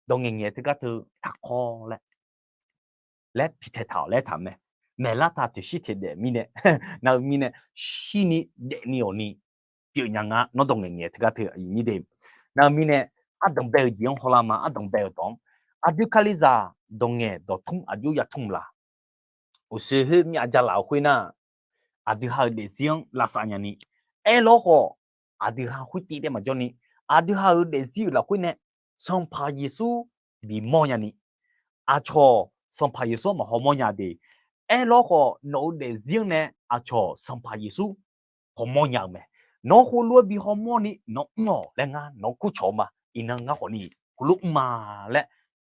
dawq ngaeq ngaeq teugar teu taqkawr laer laer piqtaeq taq-awq laer taq mae. Maeqlar taq toeqshir toeqdaef mirnae, nar-eu mirnae, shirni daefni awqni pyeuf nya nga, nawr dawq ngaeq ngaeq teugar teu aqyuif nyir de. Nar-eu mirnae, ardanq bae-eu jeq-anr hawlar ma, ardanq bae-euq dawq-anr, aqdui kalizaq dawq ngaeq dawq tmr aqjox ya tmr la? Uqshoe khoer myav ja laf-eu khoer nar, aqdui ha-euq daefzir-anr lavsav nyani, aerlawr khawf, aqdui ha khoertiv taef maqjawr ni, aqdui ha-euq daefzir-euq lafkhoer nae Sanqpaq Yeqsur bimawr nyani, aqcawq Sanqpaq Yeqsur-anr maqhaw mawr nya de. Aerlawr khawf, nawq-eu daefzir-anr nae aqcawq Sanqpaq Yeqsur hawmawr nya-eu mae. Nawr heulof-aer bi hawmawr ni nawr mr-awq laer ngar nawq-anr kurcawq-eu ma. Iqnan ngar khawfni heulof mr ma laer,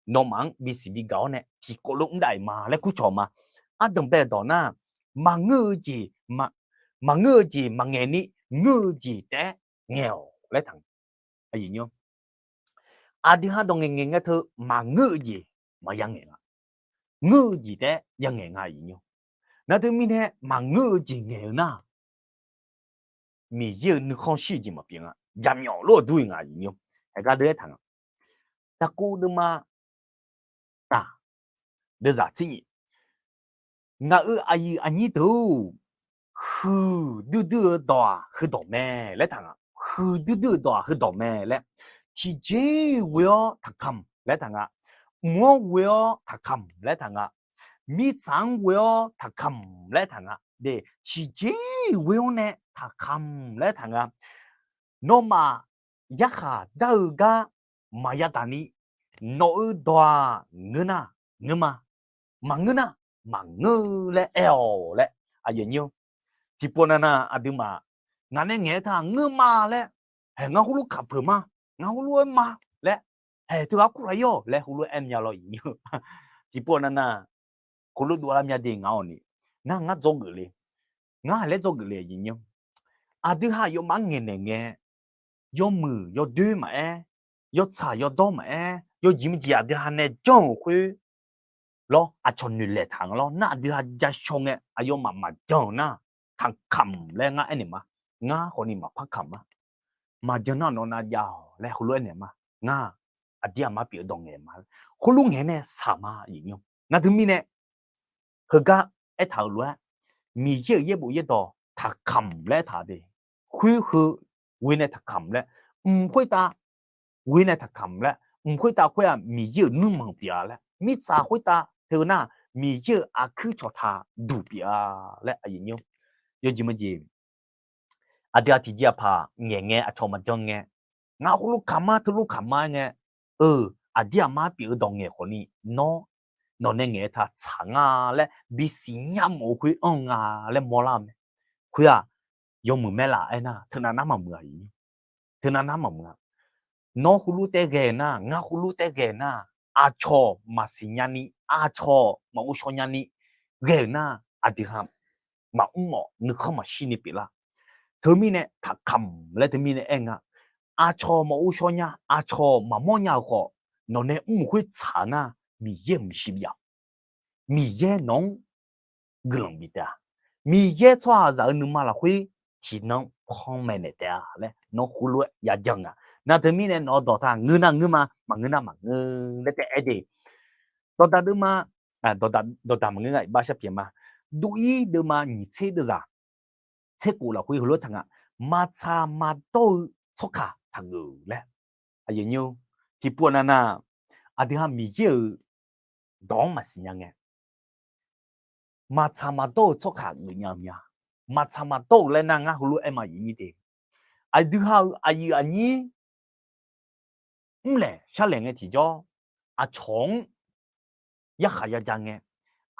nawmaf-anr bisiq bigaq-awr nae tiqkawv lof mr dav-iq ma laer kurcawq-eu ma. Ardanq bae-eu dawq nar, maqngeur-eu jeq, maqngeur-eu jeq maqngaeq ni, ngeur-eu jeq taef-aer ngaeq-awq laer taq-a. Aqdui ha dawq ngaeq ngaeq ngae teu maqngeur-eu jeq maqya ngaeq nga. Ngeur-eu jeq taef-aer ya ngaeq nga aqyuif nyir. Nar teu mirnae maqngeur-eu jeq ngaeq-eu nar, Miqyaer-euq nuikhanr shir-eu jeq maqpyeuf nga. Jaqmyawf lof-eu dur-iq nga aqyuif nyir. Haeq gar deuq-aer taq nga. Taqkuv deuvma taq, deuvzaq tser nyiq. Ngaq-euq aqyuif aqnyir deuq-or, huiqdui dui-eu dawq-aq heudawq mae laer taq nga. Huiqdui dui-eu dawq-aq heudawq mae laer, tiqjeq-iq ghoe-awr taqkamq laer taq nga. Mq-anr ghoe-awr taqkamq laer taq nga. Mirtsaq-anr ghoe-awr taqkamq laer taq nga. De, tiqjeq-iq ghoe-awr nae taqkamq laer taq nga. Nawmaf yarkhaq dar-eu gar maqya taq ni, nawq-eu dawq-aq ngeur nar ngeur ma, maqngeur nar maqngeur laer aer-awq laer, aqyuif aqnyir-or. Tiqpov navnav aqduimaf ngaq nae ngaeq-aer taq ngeur ma laer, haeq ngar heulof kaq peuq ma, ngar heulof-aer ma laer, haeq teughaq kur laf-ir-awq laer heulof-aer aer mya lawr aqyuif nyir-or. Tiqpov navnav heulof dovlar mya de ngaq-awq ni, nar ngar dzawgeuf le, ngar haeq laer dzawgeuf le aqyuif nyir-or. Aqdui ha aqyawfmaf-anr ngaeqnaeq ngae, yawmuiq yawdoer maqaer, yawtsaq yawdawr maqaer, yawjeq maqjeq aqdui ha nae janr-euq khoer lawr, aqcawq noeqlaeq taq nga lawr. Nar aqdui ha ja shaw ngae aqyawfmaf maqjan-euq nar, taqkamq laer ngar aernaeq ma. Ngar khawfni maqpar kamq ma. Maqjan nar nawq nav jav-awq laer heulof aernaeq ma. Ngar aqdir aqmar pyeuf-eu dawq ngaeq ma. Khoerlof ngaeq nae shaq ma aqyuif nyir-or. Nar teumirnae heugar aertaq-euq lof-aer, Miqyaer-euq yaerbof yaerdawq taqkamq laer aertaq de. Khoer heu ghoe nae taqkamq laer, mq khoertav ghoe nae taqkamq laer, mq khoertav khoer-aq Miqyaer-euq nuirmanq pyeuf-a laer, mirtsaq khoertav teu nar Miqyaer-euq aqkuir cawqtaq duq pyeuf-a laer aqyuif nyir-or. Yawjeq maqjeq aqdui-aq tiqjeq aqpaq ngaeq ngae aqcawq maqjan ngae, ngar heulof kamq ma teulof kamq ma-aer ngae, eu, aqdir aqmar pyeuf-eu dawq ngaeq khawfni nawr nawq nae ngaeq-aer taq tsaq nga laer bisiq nya mawf-eu khoer anr-eu nga laer mawrlar-eu mae. Khoer-aq yawmuiq mae laf aernar, teunav nar maqmuiq-a. Teunav nar maqmuiq-a. Nawr heulof taef ghae-eu nar, ngar heulof taef ghae-eu nar, aqcawq maqsiq nyani, aqcawq maqghovshaw nyani ghae-euq nar, aqdui ha maqmr-awq, nuikhanr maqshir ni pyeuflar. Teumirnae taqkamq laer teumirnae aer nga. Aqcawq maqghovshaw nya, aqcawq maqmawr nya-euq khawf, nawq nae mr-euq khoer tsaq-eu nar, Miqyaer-euq maeqshi bif-a. Miqyaer nawq-anr guiqlanq bif taef-a. Miqyaer tsawrhaqzaq-euq nuima lafkhoer tiqnan panmaeq naeq taef-a laer nawr heulof-aer yajan nga. Nar teumirnae nawq-eu dawq taq ngeur nar ngeur ma, maqngeur nar maqngeur laer taef aer de. Dawqdaq deuvma, dawqdaq maqngeur nga, iqbax sharpyaeq ma. Dov-ir deuvma nyiq tser deuvzaq tser khof lafkhoer heulof-aer taq nga. Maqtsaq maqdawr-eu tsawrkaq taqgeuf laer. Aqyuif aqnyir-or, tiqpov navnav aqdui ha Miqyaer-euq dawq-anr maqsiq nya ngae, maqtsaq maqdawr-eu tsawrkaq geufnya-eu mya. Maqtsaq maqdawr-euq laer nar ngar heulof-aer ma, aqyuif aqnyir de. Aqdui ha-euq aqyuif aqnyir mrlaeq sharlaeq ngae tiqjawr, aqcawq-anr yarkhaq yaja ngae,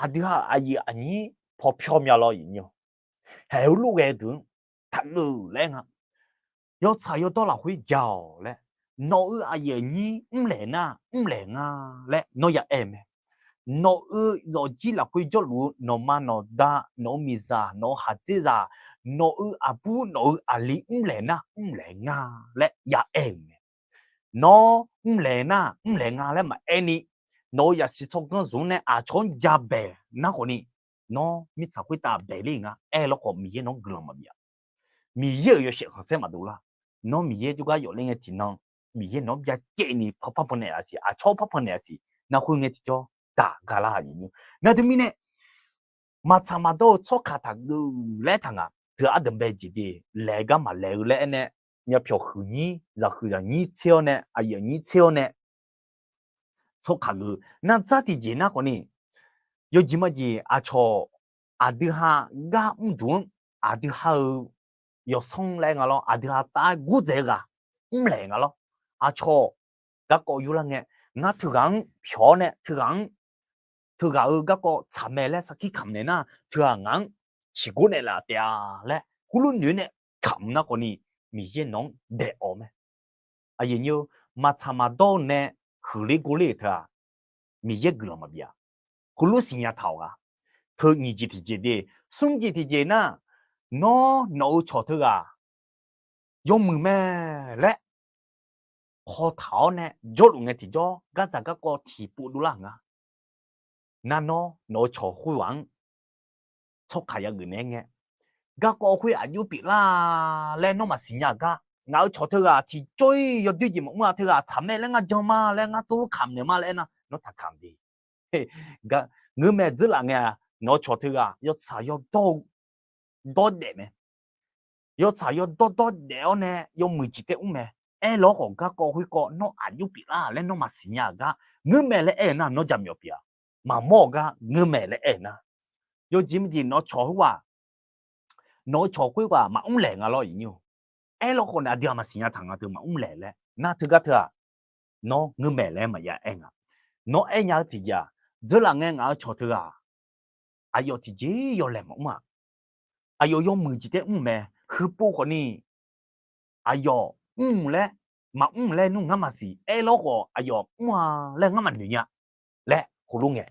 aqdui ha-euq aqyuif aqnyir paw pyawr mya lawr, aqyuif aqnyir-or. Haeq heulof ghae-eu deuq-anr taqgeuf laer nga. Yawtsaq yawdawr lafkhoer ja-awq laer, nawq-euq aqyuif aqnyir mrlaeq nar mrlaeq nga laer nawr ya aer-eu mae. Nawq-euq zawqjir lafkhoer jawrluf-eu nawqma nawqda, nawq-euq miqzaq, nawq-euq khaqdzerzaq, nawq-euq aqbur, nawq-euq aqli mrlaeq nar mrlaeq nga laer ya aer-euq mae. Nawr mrlaeq nar mrlaeq nga laer maqaer ni, nawq-euq zaqsiq tsawrganr zmq nae aqcawq-anr ja baeq nar khawf ni, nawr mirtsaq khoertav baeq ler nga aer lawr khawf, Miqyaer nawq-anr guiqlanq maqbif-a. Miqyaer-euq yawshaef khanqsaer maqdov lar. Nawr Miqyaer jawrgar yawf ler ngae tiqnan, Miqyaer nawq-anr byacaevni par pannaeq-a siq, aqcawq par pannaeq-a siq. Nar khoer ngae tiqjawr daq ga lar, aqyuif aqnyir. Nar teumirnae maqtsaq maqdawr-eu tsawrkaq taqgeuf laer taq nga. Teu-aq ardanq bae jeq de, laeq gar maqlaeq-eu laer aernae, myavpyawq huiqnyir zaqhuiq zaqnyir tser-awr nae, aqyuif aqnyir tser-awr nae, tsawrkaq geuf. Nardzar tiqjeq nar khawf ni, yawjeq majeq aqcawq aqdui ha gar mrduq-anr, aqdui ha-euq yawsanr laer nga lawr, aqdui ha tav-aer gordzaeq-eu ghaq mrlaeq nga lawr. Aqcawq garkawv yurlar ngae, ngar teughaq-anr pyawq-awr nae teughaq-anr, teughaq-euq garkawv tsaq mae laer sarkir kamq naeq nar, teughaq ngaq-anr ciqgor naeqlaf taef-a laer heulof noeq-aer nae kamq nar khawf ni, Miqyaer nawq-anr daeq-awq mae. Aqyuif aqnyir-or, maqtsaq maqdawr-eu nae huiqler gorler-euq teu-aq, Miqyaer guiqlanq maqbif-a. Heulof siqnya taq-awq ghaq. Teu nyiq jeq tiqjeq de, smr jeq tiqjeq nar, nawr nawq-euq cawq teughaq yawmuiq mae laer paw taq-awr nae jawrluf ngae tiqjawr, gardzaq garkawv tiqpov dovlar nga. Nar nawr nawq-euq cawq khoerghaq-anr tsawrkaq yageuf naeq-aer ngae, garkawv khoer aqjox pyeuflar laer nawr maqsiqnya gar, ngaq-euq cawq teughaq tiqjawr-ir yawdoer jeq maqmr-a, teughaq tsaq mae laer ngar jan ma laer, ngar tov lof kamq naeq ma laer aernar, nawr taqkamq de. Ngeurmae dzeurlaf ngae-aq, nawq-euq cawq teughaq yawtsaq yawdawr dawrdaef mae. Yawtsaq yawdawr dawrdaef-awr nae yawmuiq jeq taef mr mae. Aerlawr khawf garkawv khoerkawv nawr aqjox pyeuflar laer nawr maqsiqnya gar, ngeurmae laer aer-eu nar nawr jaqmyawf pyeuf-a. Maqmawr-eu gar ngeurmae laer aer-eu nar, yawjeq majeq nawq-eu cawq khoerghaq, nawq-eu cawq khoerghaq maqmr laeq nga lawr, aqyuif aqnyir-or. Aerlawr khawf nae aqdui-aq maqsiqnya taq nga teu maqmr laeq laer nar, teugar teu-aq, nawr ngeurmae laer maqya aer nga. Nawr aer nya-eu tiqjeq-aq, dzeurlaf ngae ngaq-euq cawq teughaq aqyawf tiqjeq yawlaeq maqmr-aq, aqyawf yawmuiq jeq taef mr mae. Huiqpov khawf ni aqyawf mr laer, maqmr laer nmr ngar maqsiq. Aerlawr khawf aqyawf mr-a laer ngar maqnoeq nya laer heulof ngae,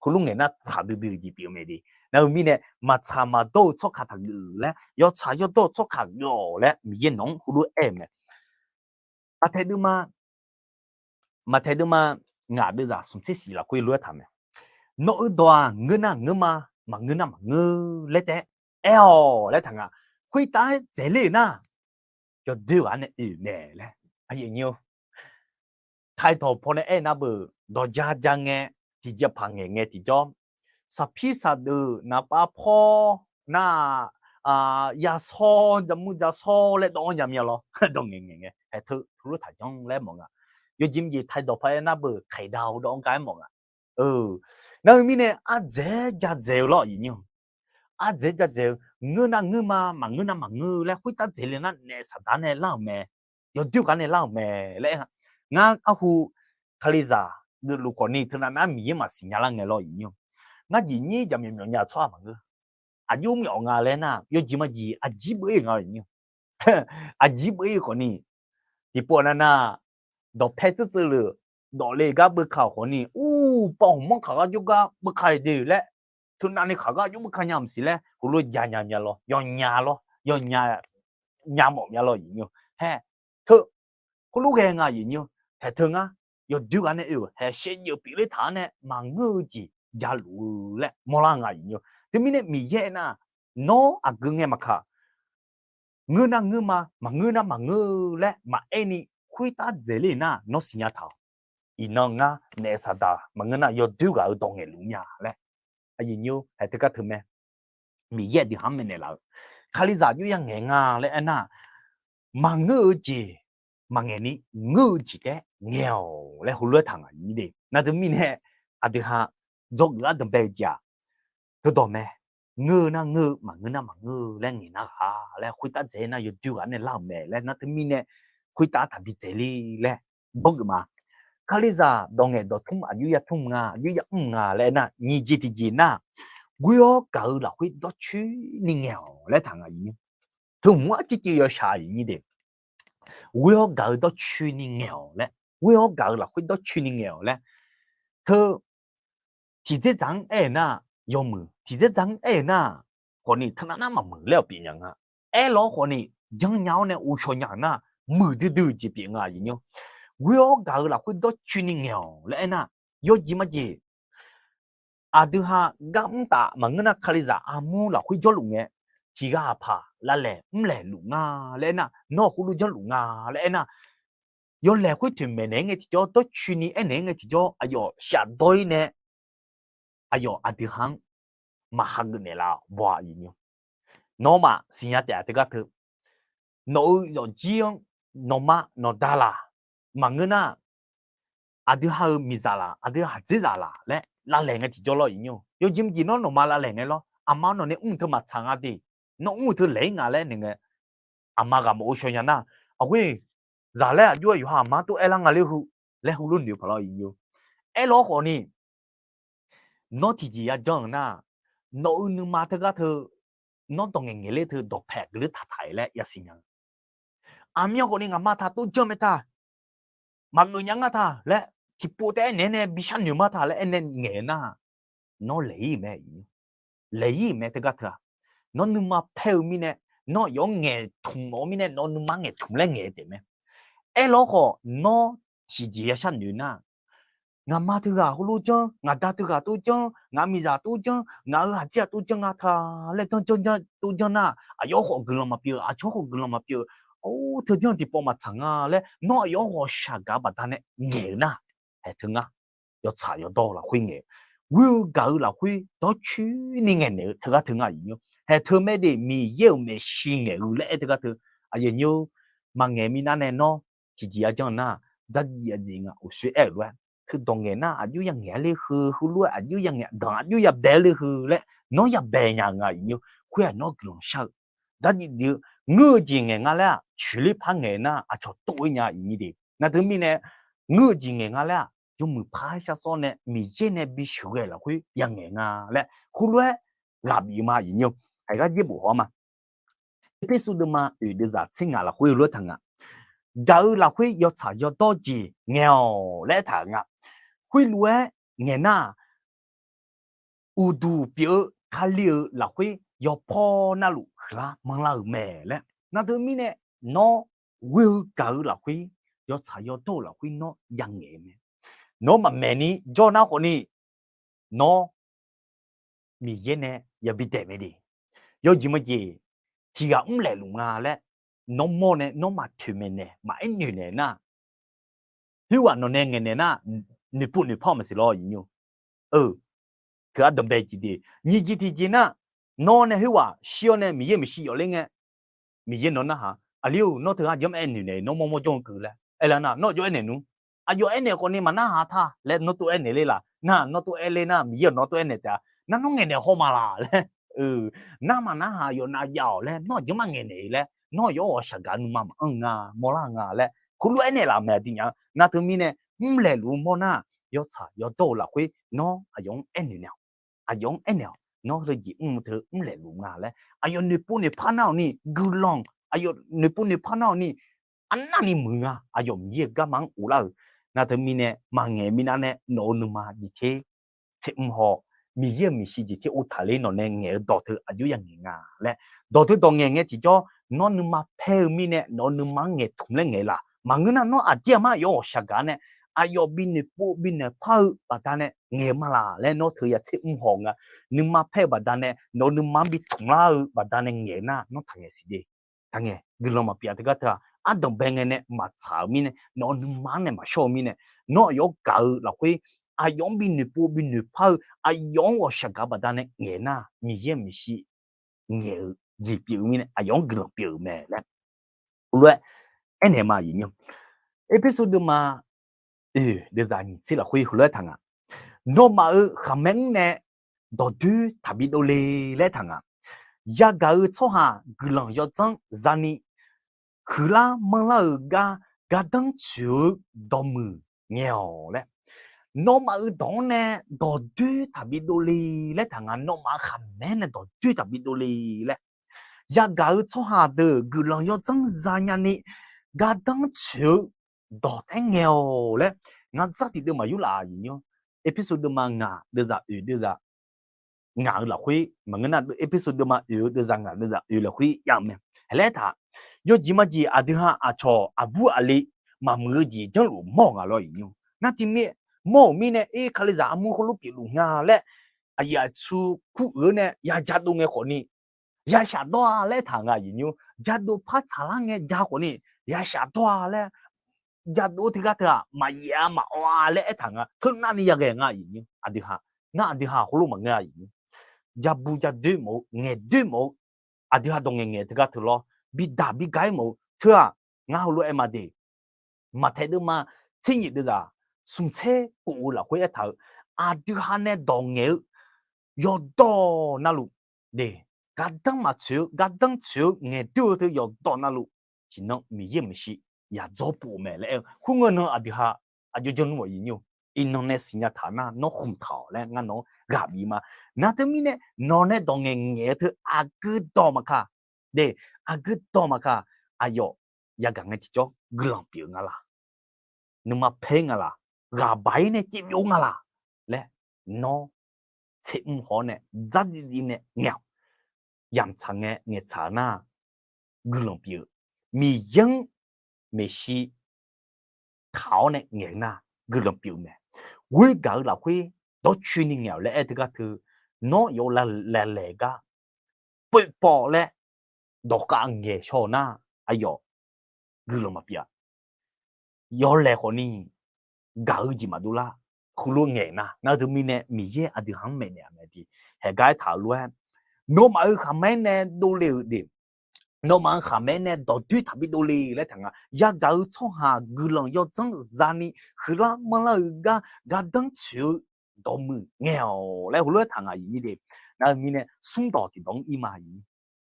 heulof ngaeq nar tsaq duidui-eu jeq pyeuf-eu mae de. Nar-eu mirnae maqtsaq maqdawr-eu tsawrkaq taqgeuf laer, yawtsaq yawdawr-eu tsawrkaq geuf-awq laer Miqyaer nawq-anr heulof aer-eu mae. Maqtaeq deuvma, maqtaeq deuvma ngaq deuvzaq smq tser shif lafkhoer lof-aer taq mae. Nawq-eu dawq-aq ngeur nar ngeur ma, maqngeur nar maqngeur laer taef-aer aer-awq laer taq nga. Khoertav-aer dzaeqler-euq nar, yawdoer ghaq nae oe-euq mae laer. Aqyuif aqnyir-or, Taiq dawq paw nae aer nar beu, dawq ja ja ngae, tiqjeq paq ngaeq ngae tiqjawr, saqpir saqdeuq naqpav pawr nar, yashawr jaqmur jashawr laer dawv-anr ya mya lawr, dawq ngaeq ngaeq ngae haeq teu heulof taqjanr laer mawf nga. Yawjeq mqjeq taiq dawq paw aer nar beu, khaeqda-eu dawv-anr gar-aer mawf nga. Nar-eu mirnae ardzaeq-aer ja dzaeq-eu lawr, aqyuif aqnyir-or. Ardzaeq-aer ja dzaeq-eu, ngeur nar ngeur ma, maqngeur nar maqngeur laer khoertav dzaeqle nar naef saqdaq nae lar-euq mae. Yawdoer ghaq nae lar-euq mae laer aer nga. Ngar arhu Kalizaq geufluf khawf ni teunav nar Miqyaer maqsiq nya lar ngae lawr, aqyuif aqnyir-or. Ngar jeq nyir jaqmyawf myawf nya-eu tsawrhaq maqngeur. aqjox myawf nga laer nar, yawjeq majeq aqjir beu-ir nga ni. Aqjir beu-ir khawfni, tiqpov nav nar, dawqpae tseurtseuvluf, dawqle gar beuka-euq khawfni, ur, pav hmq manr khaq gar jawrgar beuka-iq de laer, teunavni khaq gar jawr beuka nya maqsiq laer, heulof janya mya lawr, yawnya lawr, yawnya, nya mawf mya lawr iqnyir-eu. Hae, teu, khoerlof ghae nga iqnyir-eu. Taeq teu ngar, yawdoer ghaq nae oe-euq hae shaevdzeuf pyeufler taq-anr nae maqngeur-eu jeq jaluf-eu laer mawrlar nga iqnyir-eu. Teumirnae Miqyaer nar, nawr aqgeu ngae maqkaq, ngeur nar ngeur ma, maqngeur nar maqngeur laer maqaer ni khoertav dzaeqler nar nawr siqnya taq-awq. Iqnan ngar naef saqdaq maqngeur nar yawdoer ghaq-eu dawq ngaeqluf nya laer. Aqyuif nyir-or, haeq teugar teu mae. Miqyaer aqdui ha-anr maeqnaeq laf-eu, Kalizaq aqjox ya ngaeq nga laer aernar, maqngeur-eu jeq maqngaeq ni, ngeur-eu jeq taef-aer ngaeq-awq laer heulof-aer taq ngaq iqnyir de. Nar teumirnae aqdui ha dzawgeuf-ar danqbae-eu jeq-aq, teudawq mae. Ngeur-eu nar ngeur-eu, maqngeur nar maqngeur-eu laer ngaeq nar ghaq laer khoertav dzaeq nar yawdoer ghaq nae lar-euq mae laer nar teumirnae khoertav taqbi dzaeqler laer dawrgeuf ma. Kalizaq dawq ngaeq dawqtmr aqjox ya tmr nga, aqjox ya mr nga laer aernar, nyiq jeq tiqjeq nar, ghoer-awr gaq-eu lafkhoer dawrcoeni ngaeq-awq laer taq ngaq iqnyir. Teu hmq-anr arcivciv yawshaq iqnyir de. Ghoer-awr gaq-eu dawrcoeni ngaeq-awq laer, ghoer-awr gaq-eu lafkhoer dawrcoeni ngaeq-awq laer. Teu tiqdzerdzaq-anr aer-eu nar, yawmuiq tiqdzerdzaq-anr aer-eu nar, khawfni teunav nar maqmuiq laer-awq pyeuf nya nga. Aerlawr khawfni janrnya-awr nae ghovshaw nya-euq nar, muiqdui dui-eu jeq pyeuf nga iqnyir. Ghoer-awr gaq-eu lafkhoer dawrcoeni ngaeq-awq laer aernar, yawjeq majeq aqdui ha gar mr taf maqngeur nar Kalizaq armur lafkhoer jawrluf ngae, tiqghaq paq lavlaeq mrlaeq luf nga laer aernar, nawr khoerlof janrluf nga laer aernar, yawlaeq khoer toeqmaeq naeq-aer ngae tiqjawr, dawrcoeni aernaeq-aer ngae tiqjawr, aqyawf shafdawr-ir nae aqyawf aqdui ha-anr maqhageuf naeq laf-awq baw-a iqnyir. Nawmaf siqnya taef-a teugar teu. Nawq-euq yawfjir-anr nawqma nawqda laq, maqngeur nar aqdui ha-euq miqzaq laq, aqdui haqdzerzaq laq laer lavlaeq ngae tiqjawr lawr iqnyir. Yawjeq mqjeq nawr nawqma lavlaeq ngae lawr, aqma nawq nae mr-eu teu maqtsaq nga de, nawr mr-eu teu laeq-ir nga laer naeq ngae, aqma ghaq maqghovshaw nya nar, aqghoer zaq laer aqjox-aer yawqha aqma tov aerlar nga ler heu laer heulof noeq paq lawr iqnyir. Aerlawr khawfni, nawr tiqjeq yajanr-euq nar, nawq-euq nuima teugar teu, nawr dawq ngaeq ngaeq ler teu dawqpae aqgeu ler taqtaq-iq laer yasiq nya. Aqmyan khawfni ngaqma taq tov janr mae ta, maqgeuf nya ngar ta laer tiqpov taef-aer naeq-aer nae bi sharnoeq ma ta laer aernae ngaeq-eu nar, nawr laeq-ir-euq mae. Laeq-ir-euq mae teugar teu-aq, nawr nuima paer-eu mirnae, nawr aqyawf-anr ngaeqtmq mawf-eu mirnae, nawr nuima ngaeqtmq laer ngaeq-eu taef mae. Aerlawr khawf nawr tiqjeq ya sharnoeq nar, ngaqma teughaq heulof janr, ngaqda teughaq tov janr, ngaq miqzaq tov janr, ngaq-euq haqdzer-aq tov janr nga ta laer danr janr janr tov janr nar, aqyawf khawf guiqlanq maqpyeuf-eu, aqcawq khawf guiqlanq maqpyeuf-eu, or teujanr tiqpawf maqtsaq nga laer nawr aqyawf khawf shaqgaq baqdanae ngaeq-eu nar, haeq teu ngar yawtsaq yawdawr-eu lafkhoer ngaeq-eu, ghoer-eu gaq-eu lafkhoer dawrcoeni ngaeqnaeq-eu teugar teu ngar iqnyir. Haeq teu maer de Miqyaer-euq maeqshi ngaeq-eu laer aer teugar teu, aqyuif nyir-or, maqngaeq minav nae nawr tiqjeq yajanr nar, dzardziv yadzif nga uqshoe aer-euq lof-aer, teudawq ngaeq nar aqjox ya ngaeq-a ler heu, heulof-aer aqjox ya ngaeq, danq aqjox ya bae ler heu laer nawr ya bae nya-eu nga iqnyir. Khoer-aq nawr guiqlanq shar-eu dzardziv dziv-eu, ngeur-eu jeq ngaeq nga laer-aq coeqler par ngaeq nar aqcawq tov-ir nya iqnyir de. Nar teumirnae ngeur-eu jeq ngaeq nga laer-aq yawmuiq par sharsawr nae Miqyaer nae bisheuq ghae lafkhoer ya ngaeq nga laer heulof-aer ghaq bif ma iqnyir. Aqgar jaer bof haw-ar ma. Erpersu deuvma oeq deuvzaq tser ngaq lafkhoer heulof-aer taq ngaq, gaq-eu lafkhoer yawtsaq yawdawr jeq ngaeq-awq laer aertaq-euq nga. Khoerlof-aer ngaeq nar, uqduq pyeuf-eu Kali-euq lafkhoer yawpawr navluf huiqlar manrlar-euq mae laer. Nar teumirnae nawr ghoer-eu gaq-eu lafkhoer, yawtsaq yawdawr-eu lafkhoer nawr ya ngaeq-eu mae. Nawr maqmaeqni jawr nar khawfni, nawr Miqyaer nae yabi daeq mae de. Yawjeq majeq tiq ghaq mrlaeq luf nga laer nawr mawr nae nawr maqtoeq maeqnaeq maqaer noeq naeq nar, khoerghaq nawq nae ngaeqnaeq nar, noeqpov noeqpar-eu maqsiq lawr iqnyir. Eu, teugar danqbae jeq de. Nyiq jeq tiqjeq nar, nawr nae khoerghaq shir-awr nae Miqyaer maeqshi yawf ler ngae, Miqyaer nawq narhaq, aqli-or nawr teugar jeq-anr aer noeq naeq nawr mawr mawr jawr-eu keuv laer aerlar nar, nawr aqjox aernaeq nmr. Aqjox aernaeq khawfni maqnarhaq ta laer nawr tov aernaeq ler laf. Nar nawr tov aer ler nar Miqyaer-euq nawr tov aernaeq taef-a. Nar nawr ngaeqnaeq haw ma laq laer. Nar maqnarhaq yawf nav jav-awq laer nawr aqjeq-anr maqngaeq naeq laer nawr aqyawf-aer ghawqshaq gaq nuima maqanr nga mawrlar nga laer heulof-aer naeqlaf mae aqdui nya-eu. Nar teumirnae mrlaeq luf-eu mawr nar, yawtsaq yawdawr-eu lafkhoer nawr aqyawf-anr aernaeq naeq-awq. Aqyawf-anr aernaeq-awq. nawr heujeq mr-eu teu mrlaeq luf nga laer, aqyawf noeqpov noeqpar nar-awq ni guiqlanq, aqyawf noeqpov noeqpar nar-awq ni arnavni muiq nga. Aqyawf Miqyaer-euq garma-anr uvlar-euq. Nar teumirnae maqngaeq minav nae nawq-euq nuima jeq ter tser mr haw, Miqyaer-euq maeqshi jeq ter uvtaq ler nawq nae ngaeq-eu dawq teu aqjox ya ngaeq nga laer, dawq teu dawq ngaeq ngae tiqjawr nawr nuima paer-eu mirnae nawq-euq nuima-anr ngaeqtmq laer ngaeq laq. Maqngeur nar nawr aqdir aqmar aqyawf ghawqshaq gaq nae aqyawf bi noeqpov bi noeqpar-eu baqdanae ngaeq ma laq laer nawr teu ya tser mr haw nga. Nuima paer-eu baqdanae nawq-euq nuima-anr bi tmq lar-eu baqdanae ngaeq nar nawr taqngaeq siq de. Taqngaeq guiqlanq maqpyeuf-a teugar teu-aq, ardanqbae ngae nae maqtsaq-euq mirnae nawq-euq nuima-anr nae maqshawr-eu mirnae, nawr aqyawf-anr gaq-eu lafkhoer aqyawf-anr bi noeqpov bi noeqpar-eu aqyawf-anr ghawqshaq gaq-eu baqdanae ngaeq nar Miqyaer-euq maeqshi ngaeq-eu jeq pyeuf-eu mirnae aqyawf-anr guiqlanq pyeuf-euq mae laer heulof-aer aernaeq ma aqyuif nymr. Erpersu deuvma oeq deuvzaq nyiq tser lafkhoer heulof-aer taq nga. Nawmaf-euq khaqmae-anr nae dawqdoer taqbi dovle laer taq nga. Yagaq-eu tsawrhaq guiqlanq yawdzanr zani huiqlar manrlar-euq gar gardanr tsoeq-eu dawqmuiq ngae-awq laer, nawmaf-euq dawq-anr nae dawqdoer taqbi dovle laer taq nga. Nawmaf-euq khaqmae-anr nae dawqdoer taqbi dovle laer, yagaq-eu tsawrhaq deuq guiqlanq yawdzanr zanya ni gardanr tsoeq-eu dawq taef-aer ngae-awq laer, ngar dzar tiqdeuv maqyur laf-a aqyuif nymr. Erpersu deuvma ngaq deuvzaq oeq deuvzaq ngaq-eu lafkhoer maqngeur nar, Erpersu deuvma oeq-eu deuvzaq ngaq deuvzaq oeq lafkhoer jav-eu mae. Haeq laer taq, yawjeq majeq aqdui ha aqcawq aqbur aqli maqmuiq-eu jeq janrluf mawr-eu nga lawr aqyuif nymr. Nar tiqmir mawr-euq mirnae, er, Kalizaq armur heulof pyeufluf nga laer aqyuif aqtsu kur-eu nae ya jadov ngae khawfni, ya shafdawr-a laer taq nga aqyuif nymr. Jadov par tsaqlar ngae ja khawfni, ya shafdawr-a laer jadov teugar teu-aq maqyaef-a maqawv-a laer aertaq nga. Teunavni yaghae nga aqyuif nymr aqdui ha. Nar aqdui ha heulof maqngeur aqyuif nymr. Jabu jadoer mawf-eu, ngaeqdoer mawf-eu, aqdui ha dawq ngaeqngaeq teugar teu lawr, bidaq bigaq-ir mawf-eu teu-aq, ngar heulof-aer ma de. Maqtaeq deuvma tser nyiq deuvzaq smq tser kof-eu lafkhoer aertaq-eu, aqdui ha nae dawq ngaeq-eu yawqdawq navluf, de, gardanr maqtsoeq-eu, gardanr tsoeq-eu ngaeqdoer-eu teu yawqdawq navluf, tiqnan Miqyaer-euq maeqshi yadzawr pov-eu mae laer aer-eu. Khoerngae nan aqdui ha aqjox janr nmr aqyuif nymr, iqnan nae siqnya taq nar nawr khmq taq-awq laer ngar nawq-anr ghaq bif ma. Nar teumirnae nawq nae dawq ngaeqngaeq-eu teu aqgeu dawq maqkaq, de, aqgeu dawq maqkaq, aqyawf yagaq ngae tiqjawr guiqlanq pyeuf-eu nga laq, nuima paer nga laq, ghaqbaq-ir nae caevbyov nga laq laer nawr tser mr haw-awr nae dzardziv dziv nae ngaeq-awq. Yamq tsaq ngae ngaeqtsaq nar guiqlanq pyeuf-eu, Miqyaer-anr maeqshi taq-awr nae ngaeq nar guiqlanq pyeuf-eu mae. Ghoer gaq-eu lafkhoer dawrcoeni ngaeq-awq laer aer teugar teu, nawr yawf laeq laeq gar poeqpawf laer dawqkhav ngaeq shaw-eu nar, aqyawf guiqlanq maqpyeuf-a. Yawlaeq khawfni gaq-eu jeq maqdov lar. Heulof ngaeq nar, nar teumirnae Miqyaer aqdui ha-anr maeqnaeq-a mae de. Haeqgar aertaq-eu lof-aer, nawmaf-euq khaqmae-aer nae dovle-euq de, nawmaf-euq khaqmae-aer nae dawqdoer taqbi dovle laer taq nga. Yagaq-eu tsawrhaq guiqlanq yawdzanr zani huiqlar manrlar-eu gar gardanr tsoeq-eu dawqmuiq ngae-awq laer heulof-aer taq nga aqyuif nymr de. Nar-eu mirnae smrdawq tiqdawq-anr ir ma aqyuif nymr.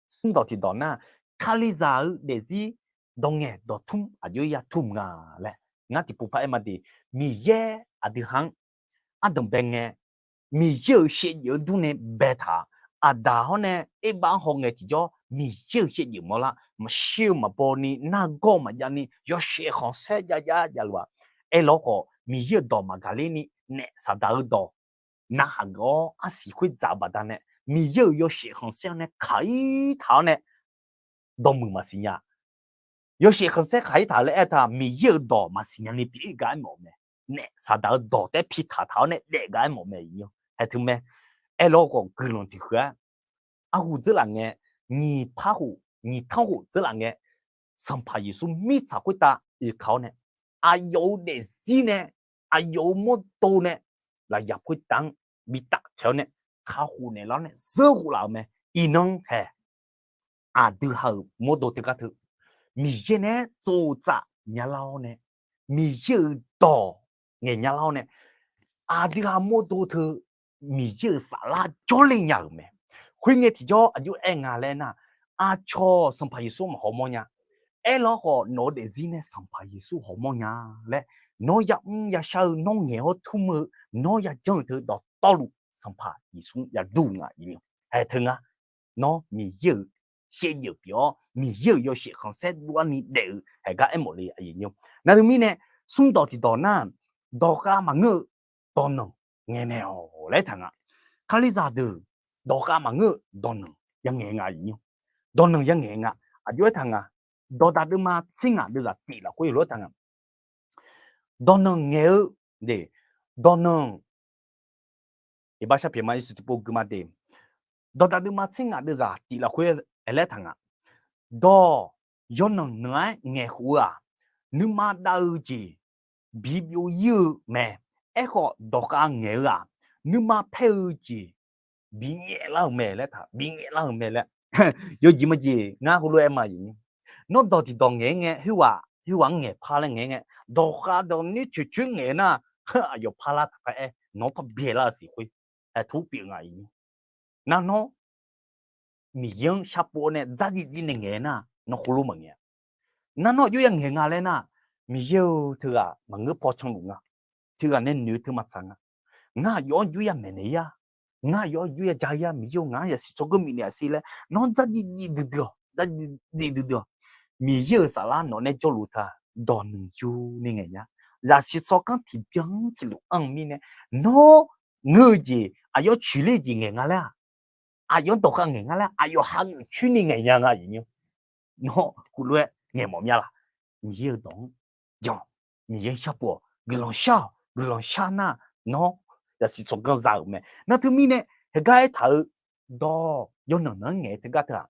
Smrdawq tiqdawq nar, Kalizaq-eu daefzir dawq ngaeq dawqtmr aqjox-aer ya tmr nga laer ngar tiqpov par aer ma de. Miqyaer aqdui ha-anr ardanq bae ngae, Miqyaer-euq shaevdzeuf-eu dur nae baetaq-a. Aqdaq hawr nae Erbav-anr haw ngae tiqjawr Miqyaer-euq shaevdzeuf mawrlar, maqshir-eu maqbaw ni nargawr maqjav ni yawshaef khanqsaer jav jav javluf-aq, aerlawr khawf Miqyaer-euq dawq maqgaq ler ni naef Saqdaq-eu dawq narhaq geuf-awr arsiq khoer dzaq-eu baqdanae, Miqyaer-euq yawshaef khanqsaer-anr nae kaq-ir taq-awr nae dawqmuiq maqsiq nya. Yawshaef khanqsaer kaq-ir taq laer aertaq, Miqyaer-euq dawq maqsiq nya ni pyeuf-ir gar aermawf-eu mae. Naef Saqdaq-eu dawq taef-aer pi taq taq-awr nae daef gar aermawf-eu mae. Haeq teu mae. Aerlawr khawf guiqlanq tiqhuiq-aer arhu dzeurlaf ngae, nyiq par khof nyiq tanr khof dzeurlaf ngae, Sanqpaq Yeqsur mirtsaq khoertav oekaq-awr nae, aqyawf-euq daefzir nae, aqyawf-euq mawrdo nae, lafyaq khoertav-anr bi taftaeq-awr nae, kakhof naeqlar-awr nae zeur khof laf-euq mae. Iqnan haeq aqdui ha-euq mawrdo teugar teu, Miqyaer nae-aer tsovtsaf nyalar-awr nae, Miqyaer-euq dawq ngaeq nyalar-awr nae, aqdui ha mawrdo teu Miqyaer-euq saflar jawrle nya-euq mae. Khoerngae tiqjawr aqjox aer nga laer nar, aqcawq Sanqpaq Yeqsur maqhaw mawr nya. Aerlawr khawf nawq-eu daefzir nae Sanqpaq Yeqsur haw mawr nya laer, nawr yamr yashar-eu, nawr ngaeq-awr tmr-eu, nawr yajanr-eu teu dawqtawvluf Sanqpaq Yeqsur yadur nga iqnymr. Haeq teu nga, nawr Miqyaer-euq shaevdzeuf pyeuf-awr, Miqyaer-euq yawshaef khanqsaer dov-ar ni daef-eu haeq gar aermawf le. Nar teumirnae, smrdawq tiqdawq nar, dawqkhav maqngeur-eu dawqnanq ngaeqnaeq-awq laer taq nga. Kalizaq deuq, dawqkhav maqngeur-eu dawqnanq yangaeq nga iqnymr. Dawqnanq yangaeq nga. Aqjox-aer taq nga. Dawqdaq deuvma tser ngaq deuvzaq tif lafkhoer lof-aer taq nga. Dawqnanq ngaeq-eu, dawqnanq, iqbax sharpyaeq ma, ircuf tiqpov gui ma de. Dawqdaq deuvma tser ngaq deuvzaq tif lafkhoer aerlaer taq nga. Dawq yawqnan nanq-aer ngaeqkhof-eu-aq, nuima dav-eu jeq bibyov ir-eu mae. Aerkhawf, dawqkhav ngaeq-eu-aq, nuima paer-eu jeq binyaef lar-euq mae laer taq, binyaef lar-euq mae laer. Yawjeq majeq ngar heulof-aer ma iqnymr. Nawr dawq tiqdawq ngaeq-aer ngae, khoerghaq-anr ngaeq par laer ngaeq-aer ngae, dawqkhav dawq noer coeqcoer ngaeq nar, aqyawf parlar taqpar aer, nawq-anr parbyae lar-eu siqkhoer, aer tur pyeuf nga iqnymr. Nar nawr Miqyaer-anr sharpov-awr nae dzardziv dziv nae ngaeq nar, nawr heulof maqngaeq-a. Nar nawr aqjox ya ngaeq nga laer nar, Miqyaer-eu teughaq maqngeur paw canluf nga. Teughaq nae noeq-eu teu maqtsaq nga. Ngar aqyawf-anr aqjox ya maeqnaeq ir-a. Ngar aqyawf-anr aqjox ya ja ir-a. Miqyaer-eu, ngaq-anr yasiq tsawrganr bifnaeq-a siq laer nawr-anr dzardziv dziv duidui-awq, dzardziv dziv duidui-awq. Miqyaer-euq saflar nawq nae jawrluf teu-aq, dawqnanq yur ni ngaeq nya. Yasiq tsawrganr tiqbyan tiqlof anr-eu mirnae, nawr ngeur-eu jeq, aqyawf coeqler-eu jeq ngaeq nga laer-aq, aqyawf-anr dawqkhav ngaeq nga laer, aqyawf hageuf coer ni ngaeq nya nga iqnymr. Nawr heulof-aer ngaeq mawf mya laq? Miqyaer-euq dawq-anr jan-awq. Miqyaer-anr sharpov-awq. Guiqlanq shar-awq. Guiqlanq shar nar, nawr yasiq tsawrganr za-euq mae. Nar teumirnae, heugar aertaq-eu dawq yawqnan nanq-anr ngaeq-eu teugar teu-aq,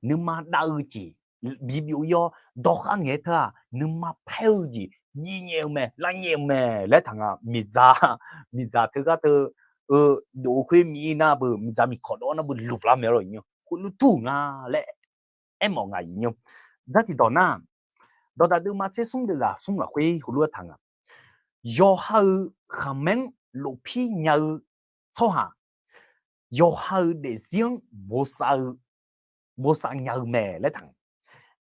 nuima dav-eu jeq bibyov ir-awr, dawqkhav ngaeq-eu teu-aq, nuima paer-eu jeq jiv nyaef-eu mae, lav nyaef-eu mae laer taq nga. Miqdzaq, miqdzaq teugar teu dof-eu khoer mir nar beu, miqdzaq miqkawq dawv-awr nar beu luf lar mae lawr iqnymr. Khoerlof tur nga laer aermawf nga iqnymr. Dar tiqdawq nar, dawqdaq deuvma tser smr deuvzaq smr lafkhoer heulof-aer taq nga. Yawqha-euq khaqmae-anr lofpir nya-eu tsawrhaq, yawqha-euq daefzir-anr bosav-eu, bosav nya-eu mae laer taq nga.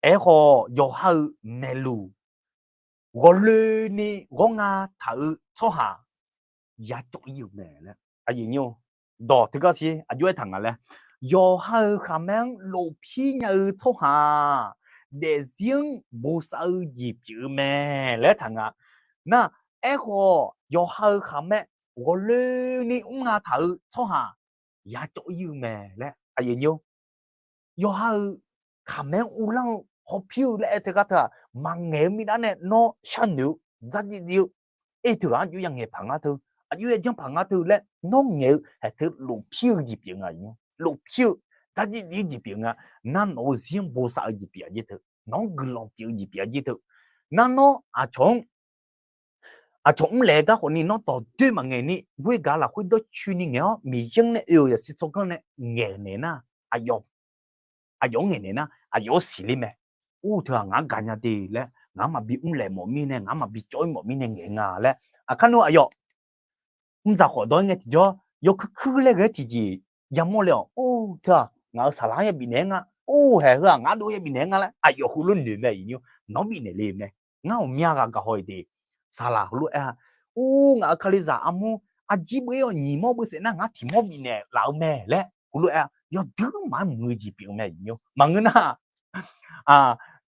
Aerkhawf, yawqha-euq maeqluq ghawqloeni ghawr nga taq-eu tsawrhaq yacawv ir-eu mae laer. Dawq teugar sir aqjox-aer taq nga laer, yawqha-euq khaqmae-anr lofpir nya-eu tsawrhaq daefzir-anr bosav-eu jeq pyeuf-eu mae laer taq nga. Nar, aerkhawf yawqha-euq khaqmae ghawqloeni mr nga taq-eu tsawrhaq yacawv ir-eu mae laer. Yawqha-euq khaqmae-anr uvlanr-eu hawpir-eu laer aer teugar teu-aq, maqngaeq-eu mirnae nae nawr sharnoeq-eu dzardziv dziv-eu, aer teughaq-anr aqjox ya ngaeq paq ngar teu, aqjox ya janr paq ngar teu laer nawr ngaeq-eu haeq teu lofpir-eu jeq pyeuf nga iqnymr. Lofpir-eu dzardziv dziv-eu jeq pyeuf nga. Nar nawq-euq zir-anr bosav-eu jeq pyeuf-a jer teu, nawq-anr guiqlanq pyeuf-eu jeq pyeuf-a jer teu. Nar nawr aqcawq-anr aqcawq mrlaeq-eu gar khawfni nawr dawqdoer maqngaeq ni, ghoer gaq lafkhoer dawrcoeni ngaeq-awr Miqyaer-anr nae oe-euq yasiq tsawrganr nae ngaeq naeq nar, aqyawf, aqyawf-anr ngaeq naeq nar aqyawf-anr siqler mae. Or, teughaq ngaq-anr gaqnya de laer, ngaq-anr maqbi mrlaeq mawf mirnae, ngaq-anr maqbi cawv-ir mawf mirnae ngaeq nga laer. Aqkar nawr aqyawf mrdzaq khawf dawq-aer ngae tiqjawr yawkuir kuir laer ghae-aer tiqjeq yamawr le-awq. Or, teughaq ngaq-euq saqlaq-anr yabif naeq-aer nga. Or, haeq heu-aq ngaq-anr dov yabif naeq-aer nga laer aqyawf heulof noeq mae iqnymr. Nawr bifnaeq le mae. Ngar ghawqmya ghaq gaq haw-iq de. Saqlaq heulof-aer-a, Or, ngaq-euq kalizaq armur arjir beu-ir-awq, nyiq mawr beu saef nar ngar tiq mawr bifnaeq laf-eu mae laer heulof-aer-a, yawduir maqaer muiq-eu jeq pyeuf-eu mae iqnymr. Maqngeur nar,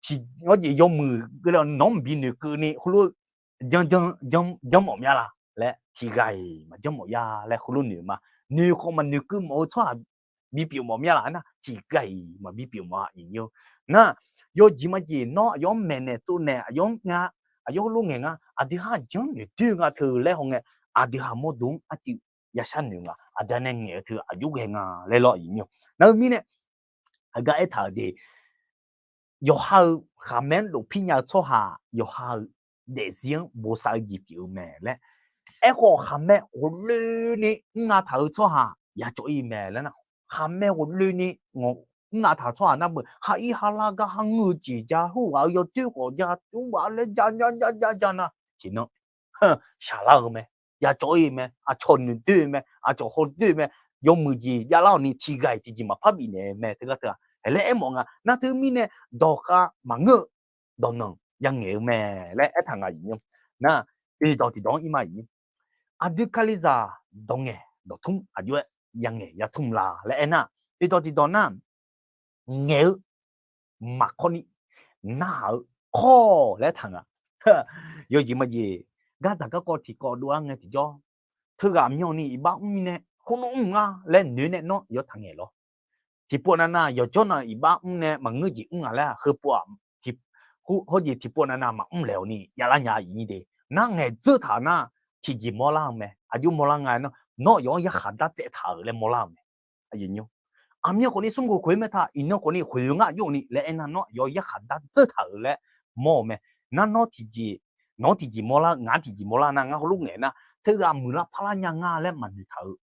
tiq, awr jeq yawmuiq keuvle-awq, nawq-anr maqbi noeqkeuv ni heulof janr, janr mawf mya laq laer, tiqghaq-iq maqjanr mawf ya laer heulof noeq ma. Noeq khawf maqnoeqkeuv mawf-eu tsawrhaq bipyeuf mawf mya laq nar, tiqghaq-iq maqbi pyeuf mawf-a iqnymr. Nar, yawjeq majeq nawr aqyawf-anr maeqnaeq tsovnaeq aqyawf-anr nga, aqyawf heulof ngaeq nga, aqdui ha janr noeqdoer nga teu laer hawngae, aqdui ha mawrdo-anr arcuiv yashar noeq nga, aqdui ha nae ngaeq-eu teu aqjox ghae nga laer lawr iqnymr. Nar-eu mirnae, heugar aertaq-euq de, yawqha-euq khaqmae-anr lofpir nya-eu tsawrhaq yawqha-euq daefzir-anr bosav-eu jeq pyeuf-eu mae laer. Aerkhawf khaqmae ghawqloeni mr nga taq-eu tsawrhaq yacawv ir mae laer nar, khaqmae ghawqloeni mr nga taq-eu tsawrhaq nar beu, ha ir ha lar gar ha ngeur-eu jeq ja, heughaq-euq yawdoer khawf ja, ur ghaq laer ja ja ja ja ja nar, tiqnan shaqlar-eu mae, yacawv ir mae, aqcawq noeqdoer-eu mae, aqcawq hawdoer-eu mae, yawmuiq jeq javlar-awq ni tiqghaq-iq tiqjeq maqpar bifnaeq-eu mae teugar teu-aq, haeq laer aermawf nga. Nar teumirnae dawqkhav maqngeur-eu dawqnanq yangaeq-eu mae laer aertaq nga iqnymr. Nar, oeq dawq tiqdawq-anr ir ma iqnymr. Aqdui kalizaq dawq ngaeq dawqtmr aqjox-aer yangaeq yatmr la laer aernar, oedawq tiqdawq nar, ngaeq-eu maqkawr ni narhaq-eu kawr laer taq nga. Yawjeq majeq, gardzaq garkawv tiqkawv dov-ar ngae tiqjawr, teughaq myanni iqbax mr mirnae khoerlof mr nga laer noeq nae nawr yawtaq ngaeq lawr. Tiqpov navnav yawqjawr nav iqbax mr nae maqngeur jeq mr nga laer heupov-aq, hawjeq tiqpov navnav maqmr laeq-awq ni javlar nya iqnyir de. Nar ngaeq dzeur taq nar, tiqjeq mawrlar-eu mae. Aqjox mawrlar nga nar, nawr yawq-anr yarkhaq dar tsaev taq-euq laer mawrlar-eu mae. Aqmyan khawf ni smrkhoeq khoeq-ir mae taq, iqnan khawf ni khoeq-eu ngar aqjox ni laer aernar, nawr yawq yarkhaq dar dzeur taq-euq laer mawr-eu mae. Nar nawr tiqjeq, nawq-anr tiqjeq mawrlar, ngaq-anr tiqjeq mawrlar nar, ngar heulof ngaeq nar teughaq muiqlar parlar nya nga laer maqnoeq taq-eu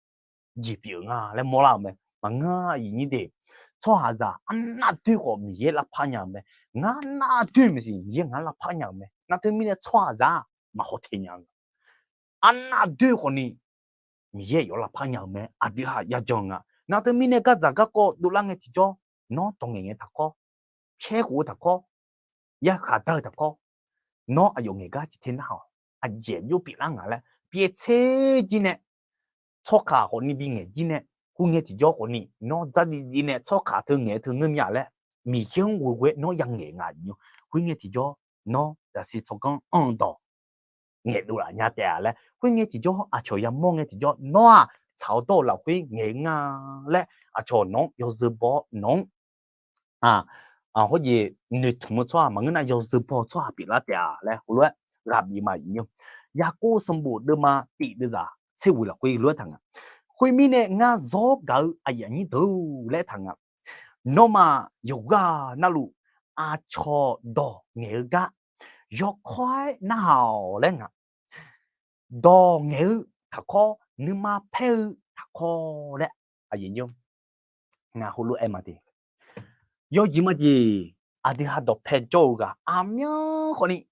jeq pyeuf-eu nga laer mawrlar-eu mae. Maqngeur-a iqnyir de. Tsawrhaqzaq arnav doer khawf Miqyaer lavpar nya-euq mae. Ngar nav doer maeqsiq Miqyaer ngaq-anr lavpar nya-euq mae. Nar teumirnae tsawrhaqzaq-aq maqhaw taeq nya-eu nga. Arnav doer khawf ni Miqyaer yawf lavpar nya-euq mae. Aqdui ha yajan nga. Nar teumirnae gardzaq garkawv dovlar ngae tiqjawr, nawr dawq ngaeq ngae taqkawr, pyaer khof-eu taqkawr, yarkhaq dar-eu taqkawr, nawr aqyawf ngaeq gar tiqte nar-awq. Aqjeq jov pyeuflar nga laer pyaev tser jir nae, tsawrkaq khawf ni bi ngaeq jir nae, khoerngae tiqjawr khawf ni nawr dzardziv dziv nae tsawrkaq teu ngaeq-eu teu ngeur mya laer, Miqyaer-anr ghoeghoe nawr yangaeq nga iqnyir. Khoerngae tiqjawr nawr zaqsiq tsawrganr anr-eu dawq ngaeqdov laf nya taef-a laer, khoerngae tiqjawr aqcawq yamawr ngae tiqjawr nawr-aq tsaq-awr dawr-eu lafkhoer ngaeq-eu nga laer, aqcawq nawq-anr yawzeu baw-awr nawq-anr hawjeq noeqtmq-eu tsawrhaq maqngeur nar yawzeu baw-eu tsawrhaq pyeuflar taef-a laer heulof-aer ghaq bif ma iqnyir. Yaqkov sanqbof deuvma tif deuvzaq tser ghoeq lafkhoer lof-aer taq nga. Khoermirnae ngar zawr gaq-eu aqyuif aqnyir deuq-or laer taq nga. Nawmaf yawqghaq navluf aqcawq dawq ngaeq-eu gar yawkawr-aer narhaq-awq laer nga. Dawq ngaeq-eu taqkawr, nuima paer-eu taqkawr laer, aqyuif nymr, ngar heulof-aer ma de. Yawjeq majeq, aqdui ha dawqpae jawr-eu ghaq aqmyan khawf ni,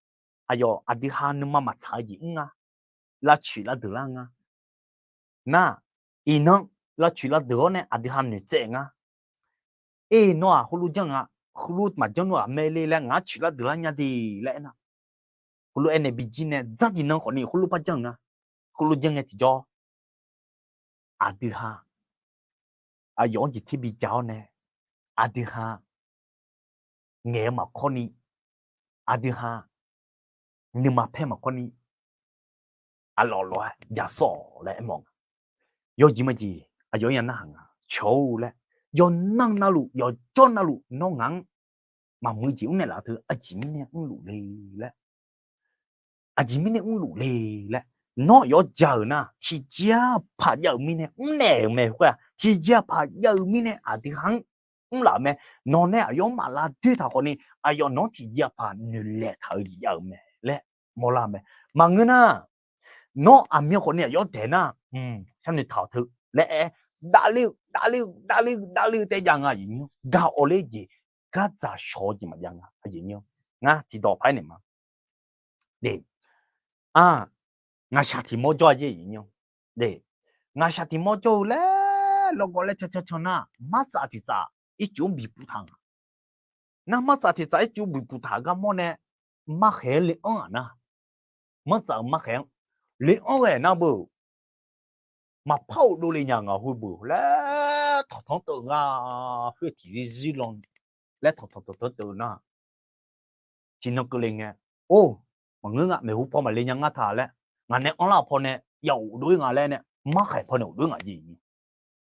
aqyawf aqdui ha nuima maqtsaq-eu jeq mr nga, lavcoeq lavdeuq lar nga. Nar, iqnan lavcoeq lavdeuq-awr nae aqdui ha noeqtsaev nga. Eq, nawr-aq heulof janr nga, heulof maqjanr nmr-aq mae le laer ngaq-anr coeq lavdeuq lar nya de laer aernar, heulof aernae bijir nae dzardziv nan khawf ni heulof par janr nga. Heulof janr ngae tiqjawr, aqdui ha aqyawf-anr jeq ter bi ja-awr nae, aqdui ha ngaeq-eu maqkawr ni, aqdui ha nuima paer maqkawr ni, aqlawf lawf-aer ja sawr-awq laer aermawf nga. Yawjeq majeq aqyawf-anr ya narhaq nga, cawq-or laer, yawqnan navluf yawqjawr navluf nawr ngaq-anr maqmuiq jeq mr naeqlaf-eu teu aqjeq mirnae mrluf le laer, aqjeq mirnae mrluf le laer, nawr yawr ja-euq nar tiqjeq-aq paq jav-euq mirnae mrnaeq-euq mae khoer-aq, tiqjeq-aq paq jav-euq mirnae aqdui ha-anr mrlaf-euq mae. Nawq nae aqyawf-anr maqlav doer taq khawf ni, aqyawf nawq-anr tiqjeq-aq paq noeqlaeq taq-eu jeq jav-euq mae laer mawrlar-eu mae. Maqngeur nar, nawr aqmyan khawf ni aqyawf-anr daeq nar, sharnoeq taq-awq teu laer aer, davler-eu davler-eu davler-eu davler-eu taef jav nga aqyuif nymr, gaq-awq ler jeq, gardzaq shawq-eu jeq maqjav nga aqyuif nymr. Ngar tiqdawq paq-aer naeq ma. Ngaqshaq tiq mawr jawr-a jeq, ngaqshaq tiq mawr jawr-eu laer lawrgawv laer can can can nar, martsaf tiq tsaf ircuf-anr bipuq taq nga. Nar martsaf tiq tsaf ircuf bipuq taq gar mawr nae, markhaeq-aer le anr-aq nar, martsaf-euq markhaeq-anr le anr ghae nar beu, maqpar-euq dovle nya nga khoer beu laer tawqtanr teuv nga. Khoer tiqzir zir lan laer tawqtanr tawqtanr teuv nar, tiqnan keuvle ngae, or, maqngeur nga, maeqhu paw maqle nya ngar ta laer, ngaq nae anrlar paw nae ya of dov-ir nga laer nae, markhaeq paw nae of dov-ir nga jeq.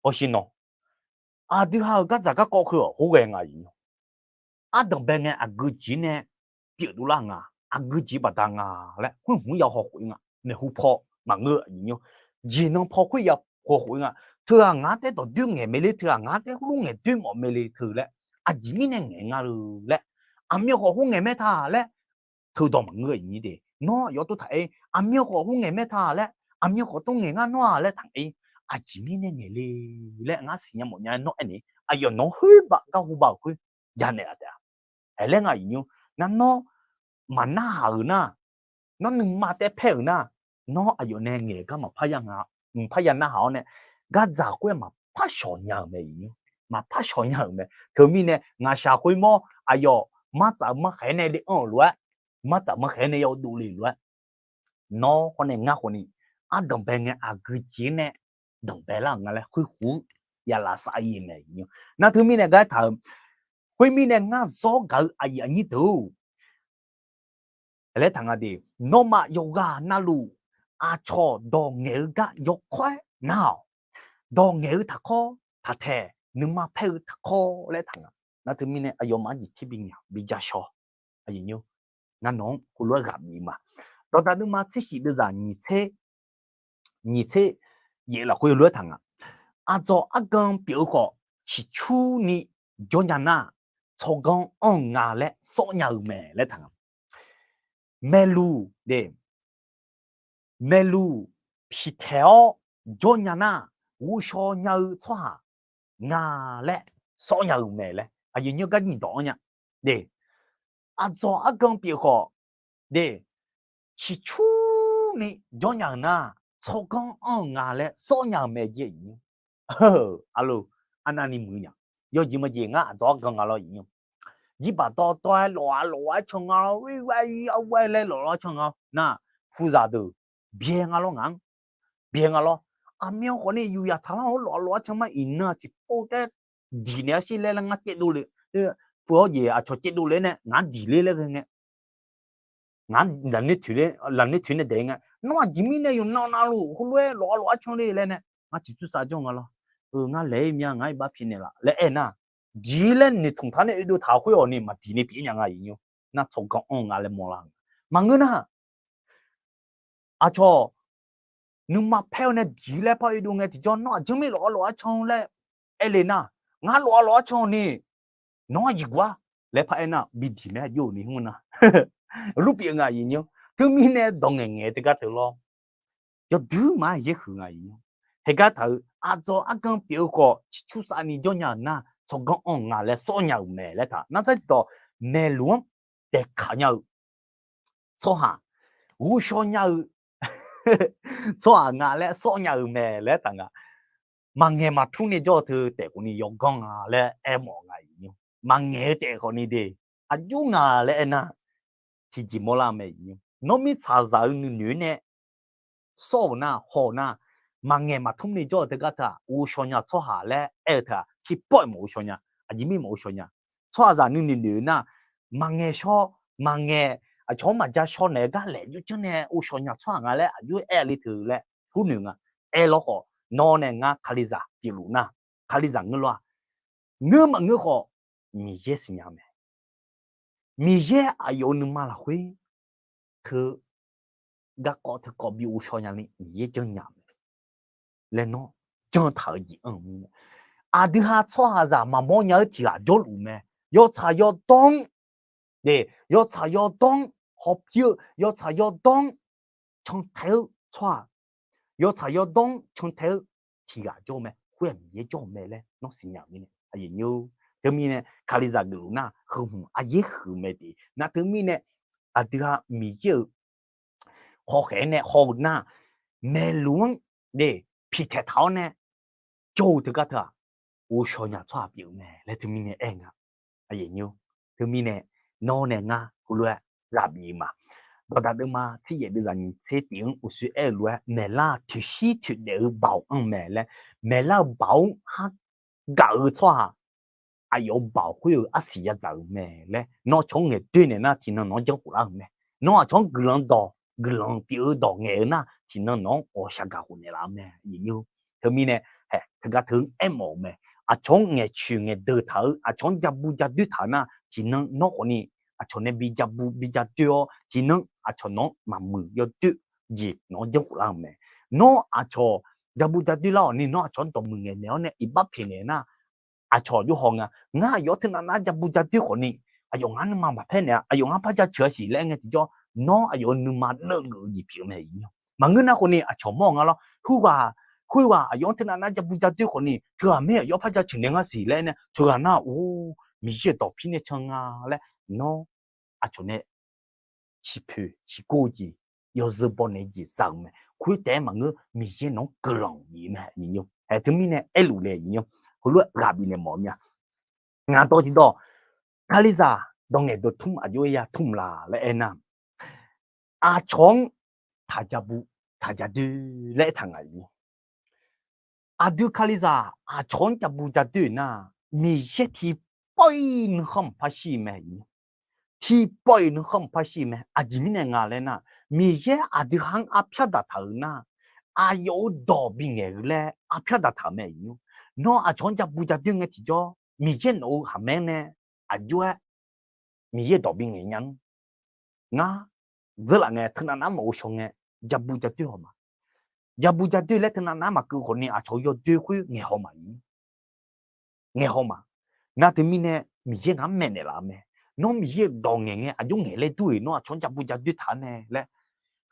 Hawsher nawr, aqdui ha-euq gardzaq garkawv heu-awq khoerghae nga aqyuif nymr. Ardanq bae ngae aqgeu jeq nae pyeuf dovlar nga, aqgeu jeq baqda nga laer khoer hmq ya haw khof-ir nga. Maeqhu paw maqngeur aqyuif nymr, jeq nan paw khoer ya haw khof-ir nga. Teughaq ngaq-anr taef dawqdoer ngaeq mae le, teughaq ngaq-anr taef heulof ngaeq doer mawf mae le teu laer, aqjeq mirnae ngaeq nga le laer, aqmyan khawf khoerngaeq mae ta laer, teudawq maqngeur aqyuif nymr de. Nawr yawtov taq-ir, aqmyan khawf khoerngaeq mae ta laer, aqmyan khawf tov ngaeq ngar nawr-aq laer taq-ir, aqjeq mirnae ngaeq le laer ngar siqnya mawfnya-aer nawr aernaeq, aqyawf nawq-anr khoer baf gar hu baf-euq khoer janaeq-a taef-a. Aerlaer nga aqyuif nymr, nar nawr maqnarhaq-euq nar, nawr nuima taef paer-euq nar, nawr aqyawf nae ngaeq gar maqpar ya nga, mqpar ya narhaq-awr nae, gardzaq khoer-aer maqpar shawq nya-euq mae aqyuif nymr, maqpar shawq nya-euq mae. Teumirnae ngaqshaq khoermawr aqyawf martsaf-euq markhaeq-aer nae le anr-euq lof-aer, martsaf markhaeq-aer nae ya dovle-euq lof-aer, nawr khawf nae ngar khawf ni, ardanq bae ngae aqgeu jeq nae danqbae lar-euq nga laer khoerkhof-anr yalaf saf-ir-eu mae. Nar teumirnae gar taq-euq, khoermirnae ngar zawr gaq-eu aqyuif aqnyir deuq-or, laer taq nga de, nawmaf yawqghaq navluf aqcawq dawq ngaeq-eu gar yawkawr-aer nar-awq. Dawq ngaeq-eu taqkawr taqtaeq, nuima paer-eu taqkawr laer taq nga. Nar teumirnae aqyawfmaf-anr jeq ter bi ngaeq bi ja shaw. Nar nawq-anr heulof-aer ghaq bif ma. Dawqdaq deuvma tser shif deuvzaq nyiq tser, nyiq tser yaef lafkhoer heulof-aer taq nga. Aqdzawq argan pyeuf-eu khawf, ciqcurni jawr nya nar, tsawrganr anr-eu nga laer sawr nya-eu mae laer taq nga. Maeqluq de, maeqluq piqtaeq-awr jawr nya nar, ghovshaw nya-eu tsawrhaq nga laer sawr nya-eu mae laer aqyuif aqnyir gar nyiq dawq-anr nya de. Aqdzawq argan pyeuf khawf de, ciqcurni jawr nya-euq nar, tsawrganr anr-eu nga laer sawr nya-euq mae jeq aqyuif aqnyir. Aqloq, arnavni muiq nya. Yawjeq maqjeq ngar aqdzawq argan nga lawr aqyuif aqnyir. Jirbaq dawrdawr-aer lawf-a lawf-aer can nga lawr, oer-aer oer-aer laer lawf-a can nga nar, puzaq deuq byae nga lawr ngaq-anr. Byae nga lawr. Aqmyan khawfni yuf yaq tsaqlar-awr lawf-a lawf-aer can ma, iqnan-aq tiqpov taer diq naeq-aer shir laer laer ngar caevdov le. Pov-awr jeq aqcawq caevdov le-aer nae ngaq-anr diq ler laer ghae ngae, ngaq-anr lafnoer toeq nae daeq-ir nga. Nawr aqjeq mirnae yawqnan navluf heulof-aer lawf-a lawf-aer can le laer nae, ngar ciqcur sav jawr nga lawr. Ngar laeq-ir mya, ngaq-ir bar pyaeqnaeq laf laer aernar, diq laer noeqtmq taq nae oedov taq khoer-awq ni maqdiq ni pyeuf nya nga aqyuif aqnyir. Nar tsawrganr anr-eu nga laer mawrlar-eu nga. Maqngeur nar, aqcawq nuima paer-awr nae diq laer par oedov ngae tiqjawr, nawr aqjeq mirnae lawf-a lawf-aer can laer aer le nar, ngar lawf-a lawf-aer can ni, nawr-anr jeqguv-ar laer par aernar, bi diq mae aqjox ni hmr nar, lur pyeuf nga aqyuif aqnyir. Teumirnae dawq ngaeq ngaeq-eu teugar teu lawr, yawduir maqaer yaerhuiq nga aqyuif aqnyir. Heugar taq-eu aqdzawq argan pyeuf-eu khawf, ciqcur savni jawr nya-euq nar, tsawrganr anr-eu nga laer sawr nya-euq mae laer taq. Narsaer tiqdawq, maeqluq-anr daeqkaq nya-eu tsawrhaq, ghovshaw nya-eu tsawrhaq nga laer sawr nya-euq mae laer taq nga. Maqngaeq maqtmr ni jawr-eu teu taef khawfni yawganr nga laer aermawf nga aqyuif aqnyir. Maqngaeq-eu taef khawfni de, aqjox nga laer aernar, tiqjeq mawrlar-eu mae aqyuif aqnyir. Nawr mirtsaqzaq-eu nuinoeq-aer nae sawr-euq nar, haw-eu nar, maqngaeq maqtmr ni jawr-eu teugar teu-aq, ghovshaw nya tsawrhaq laer aer-eu teu-aq, tiqpawf-iq maqghovshaw nya, aqjeq mirnae maqghovshaw nya. Tsawrhaqzaq nuinoeq noeq-eu nar, maqngaeq shaw, maqngaeq, aqcawq-anr maqja shaw naeq-eu gar laeq jov janr nae ghovshaw nya tsawrhaq nga laer aqjox aer-a le teu laer hur noeq nga. Aerlawr khawf, nawr nae ngar Kalizaq pyeufluf nar, Kalizaq ngeur lawr-aq, ngeur maqngeur khawf, Miqyaer siqnya mae. Miqyaer aqyawf-euq nuima lafkhoer teu garkawv teukawv bi ghovshaw nyani Miqyaer janrnya mae laer nawr janr taq-eu jeq anr-eu mirnae, aqdui ha tsawrhaqzaq maqmawr nya-eu tiq ghaq jawrluf mae. Yawtsaq yawdawr-anr, yawtsaq yawdawr-anr hawpir-eu, yawtsaq yawdawr-anr cantae-eu tsawrhaq, yawtsaq yawdawr-anr cantae-eu tiq ghaq jawr-eu mae. Khoer-aq Miqyaer jawr-eu mae laer nawr siqnya-euq mirnae, aqyuif aqnyir. Teumirnae Kalizaq geufluf nar, heu hmq aqyaer huiq-eu mae de. Nar teumirnae aqdui ha Miqyaer-euq hawkhaeq-aer nae haw-eu nar, maeqluf-anr de piqtaeq taq-awr nae jawr-eu teugar teu-aq, ghovshaw nya tsawrhaq pyeuf-eu mae laer teumirnae aer nga. Teumirnae nawr nae ngar heulof-aer ghaq bif ma. Dawqdaq deuvma tser yaef deuvzaq nyiq tser tif-anr uqshoe aer-eu lof-aer, maeqlar-aq toeqshir toeqdaef-eu baoq anr mae laer, maeqlar-eu baoq-anr har gaq-eu tsawrhaq, aqyawf-euq baoq khoer-euq arsiq yadzaq-euq mae laer, nawr aqcawq-anr ngaeqdoer naeq nar tiqnan nawq-anr janrkhof lar-euq mae. Nawr aqcawq-anr guiqlanq dawq, guiqlanq pyeuf-eu dawq ngaeq-eu nar tiqnan nawq-anr ghawqshaq gaq khof naeq laf-eu mae. Teumirnae, hae, teugar teu-anr aermawf-euq mae. Aqcawq-anr ngaeqcoeq ngaeqdeuq taq-eu, aqcawq-anr jabu jadoer taq-eu nar tiqnan nawr khawfni aqcawq nae bi jabu bi jadoer-awr tiqnan aqcawq nawq-anr maqmuiq yawdoer jeq nawq-anr janrkhof lar-euq mae. Nawr aqcawq jabu jadoer lar-awq ni nawr aqcawq-anr dawqmuiq ngaeqnaeq-awr nae iqbax pyaeqnaeq nar, aqcawq jawr haw nga. Ngar aqyawf-anr teunav nar jabu jadoer khawfni, aqyawf ngar nuima maqpaer naeq-a, aqyawf ngar par jaceuq-a siq laer aer ngae tiqjawr, nawr aqyawf-euq nuima deuvgeuf-eu jeq pyeuf-eu mae. Maqngeur nar khawfni aqcawq mawr-eu nga lawr. Khoerghaq, khoerghaq aqyawf-anr teunav nar jabu jadoer khawfni teughaq maer aqyawf-anr par jaceuq naeq nga siq laer aer nae teughaq nar-aq, or, Miqyaer-euq dawq pirnae can nga laer nawr aqcawq nae ciqpoeq ciqgor-eu jeq, yawzeu baw naeq-eu jeq za-euq mae. Khoertaef-aer maqngeur, Miqyaer nawq-anr guiqlanq bif mae. Hae, teumirnae aerluf le, heulof-aer ghaq bifnaeq mawf-eu mya. Ngaq dawq tiqdawq, Kalizaq dawq ngaeqdeuq tmr aqjox-aer ya tmr la laer aernar, aqcawq-anr taq jabu taq jadoer laer aertaq nga. Aqdui Kalizaq aqcawq-anr jabu jadoer nar, Miqyaer tiqpawf-iq nuikhanr maqpar shir mae. Tiqpawf-iq nuikhanr maqpar shir mae. Aqjeq mirnae nga laer nar, Miqyaer aqdui ha-anr arpyar daqtaq-euq nar, aqyawf-euq dawq bingaeq-eu laer arpyar daqtaq-euq mae. Nawr aqcawq-anr jabu jadoer ngae tiqjawr, Miqyaer nawq-eu khaqmae-anr nae aqjox-aer Miqyaer-euq dawq bingaeq nya-anr, ngar dzeurlaf ngae teunav nav maqghov shaw ngae, jabu jadoer haw ma. Jabu jadoer laer teunav nav maqkeuv khawfni aqcawq-eu yawdoer khoer ngaeqhaw ma-ir. Ngaeqhaw ma. Nar teumirnae Miqyaer ngaq-anr maeqnaeq laf-eu mae. Nawr Miqyaer-euq dawq ngaeq ngae aqjox ngaeq laer dur-iq, nawr aqcawq-anr jabu jadoer taq-anr nae laer,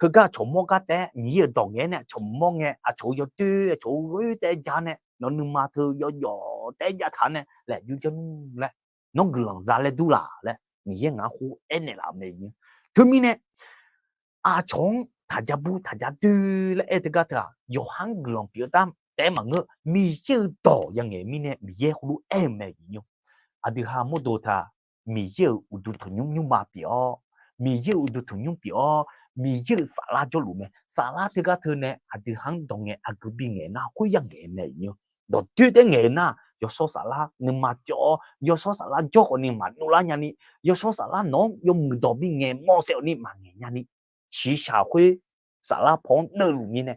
heugar aqcawq mawr gar taef-aer Miqyaer-euq dawq ngaeq-aer nae aqcawq mawr ngae, aqcawq-eu yawdoer aqcawq-eu ghoer taef-aer ja nae, nawq nuima teu yawjawf taef-aer ja taq-anr nae laeq jur janr nae, nawr guiqlanq za laer dur laf laer Miqyaer ngaq-anr khoer aernaeq laf-eu mae. Teumirnae aqcawq-anr taq jabu taq jadoer laer aer teugar teu-aq, yawqha-anr guiqlanq pyeuf-eu taef-aer maqngeur, Miqyaer-euq dawq yangaeq mirnae Miqyaer khoerlof aer-eu mae. Aqdui ha mawrdo taq, Miqyaer-euq uqduq tanqnymr nymrma pyeuf-awr, Miqyaer-euq uqduq tanqnymr pyeuf-awr, Miqyaer-euq saflar jawrluf mae. Saflar teugar teu nae aqdui ha-anr dawq ngaeq aqgeu bingaeq nar khoer yangaeq mae. Dawqdoer taef-aer ngaeq-eu nar, yawshawr saflar nuima cawv-awr, yawshawr saflar jawr khawfni maqdov lar nyani, yawshawr saflar nawq-anr yawmuiq dawq bingaeq mawf saef-awq ni maqngaeq nyani, shiqshaq khoer saflar paw-anr deuvluf mirnae,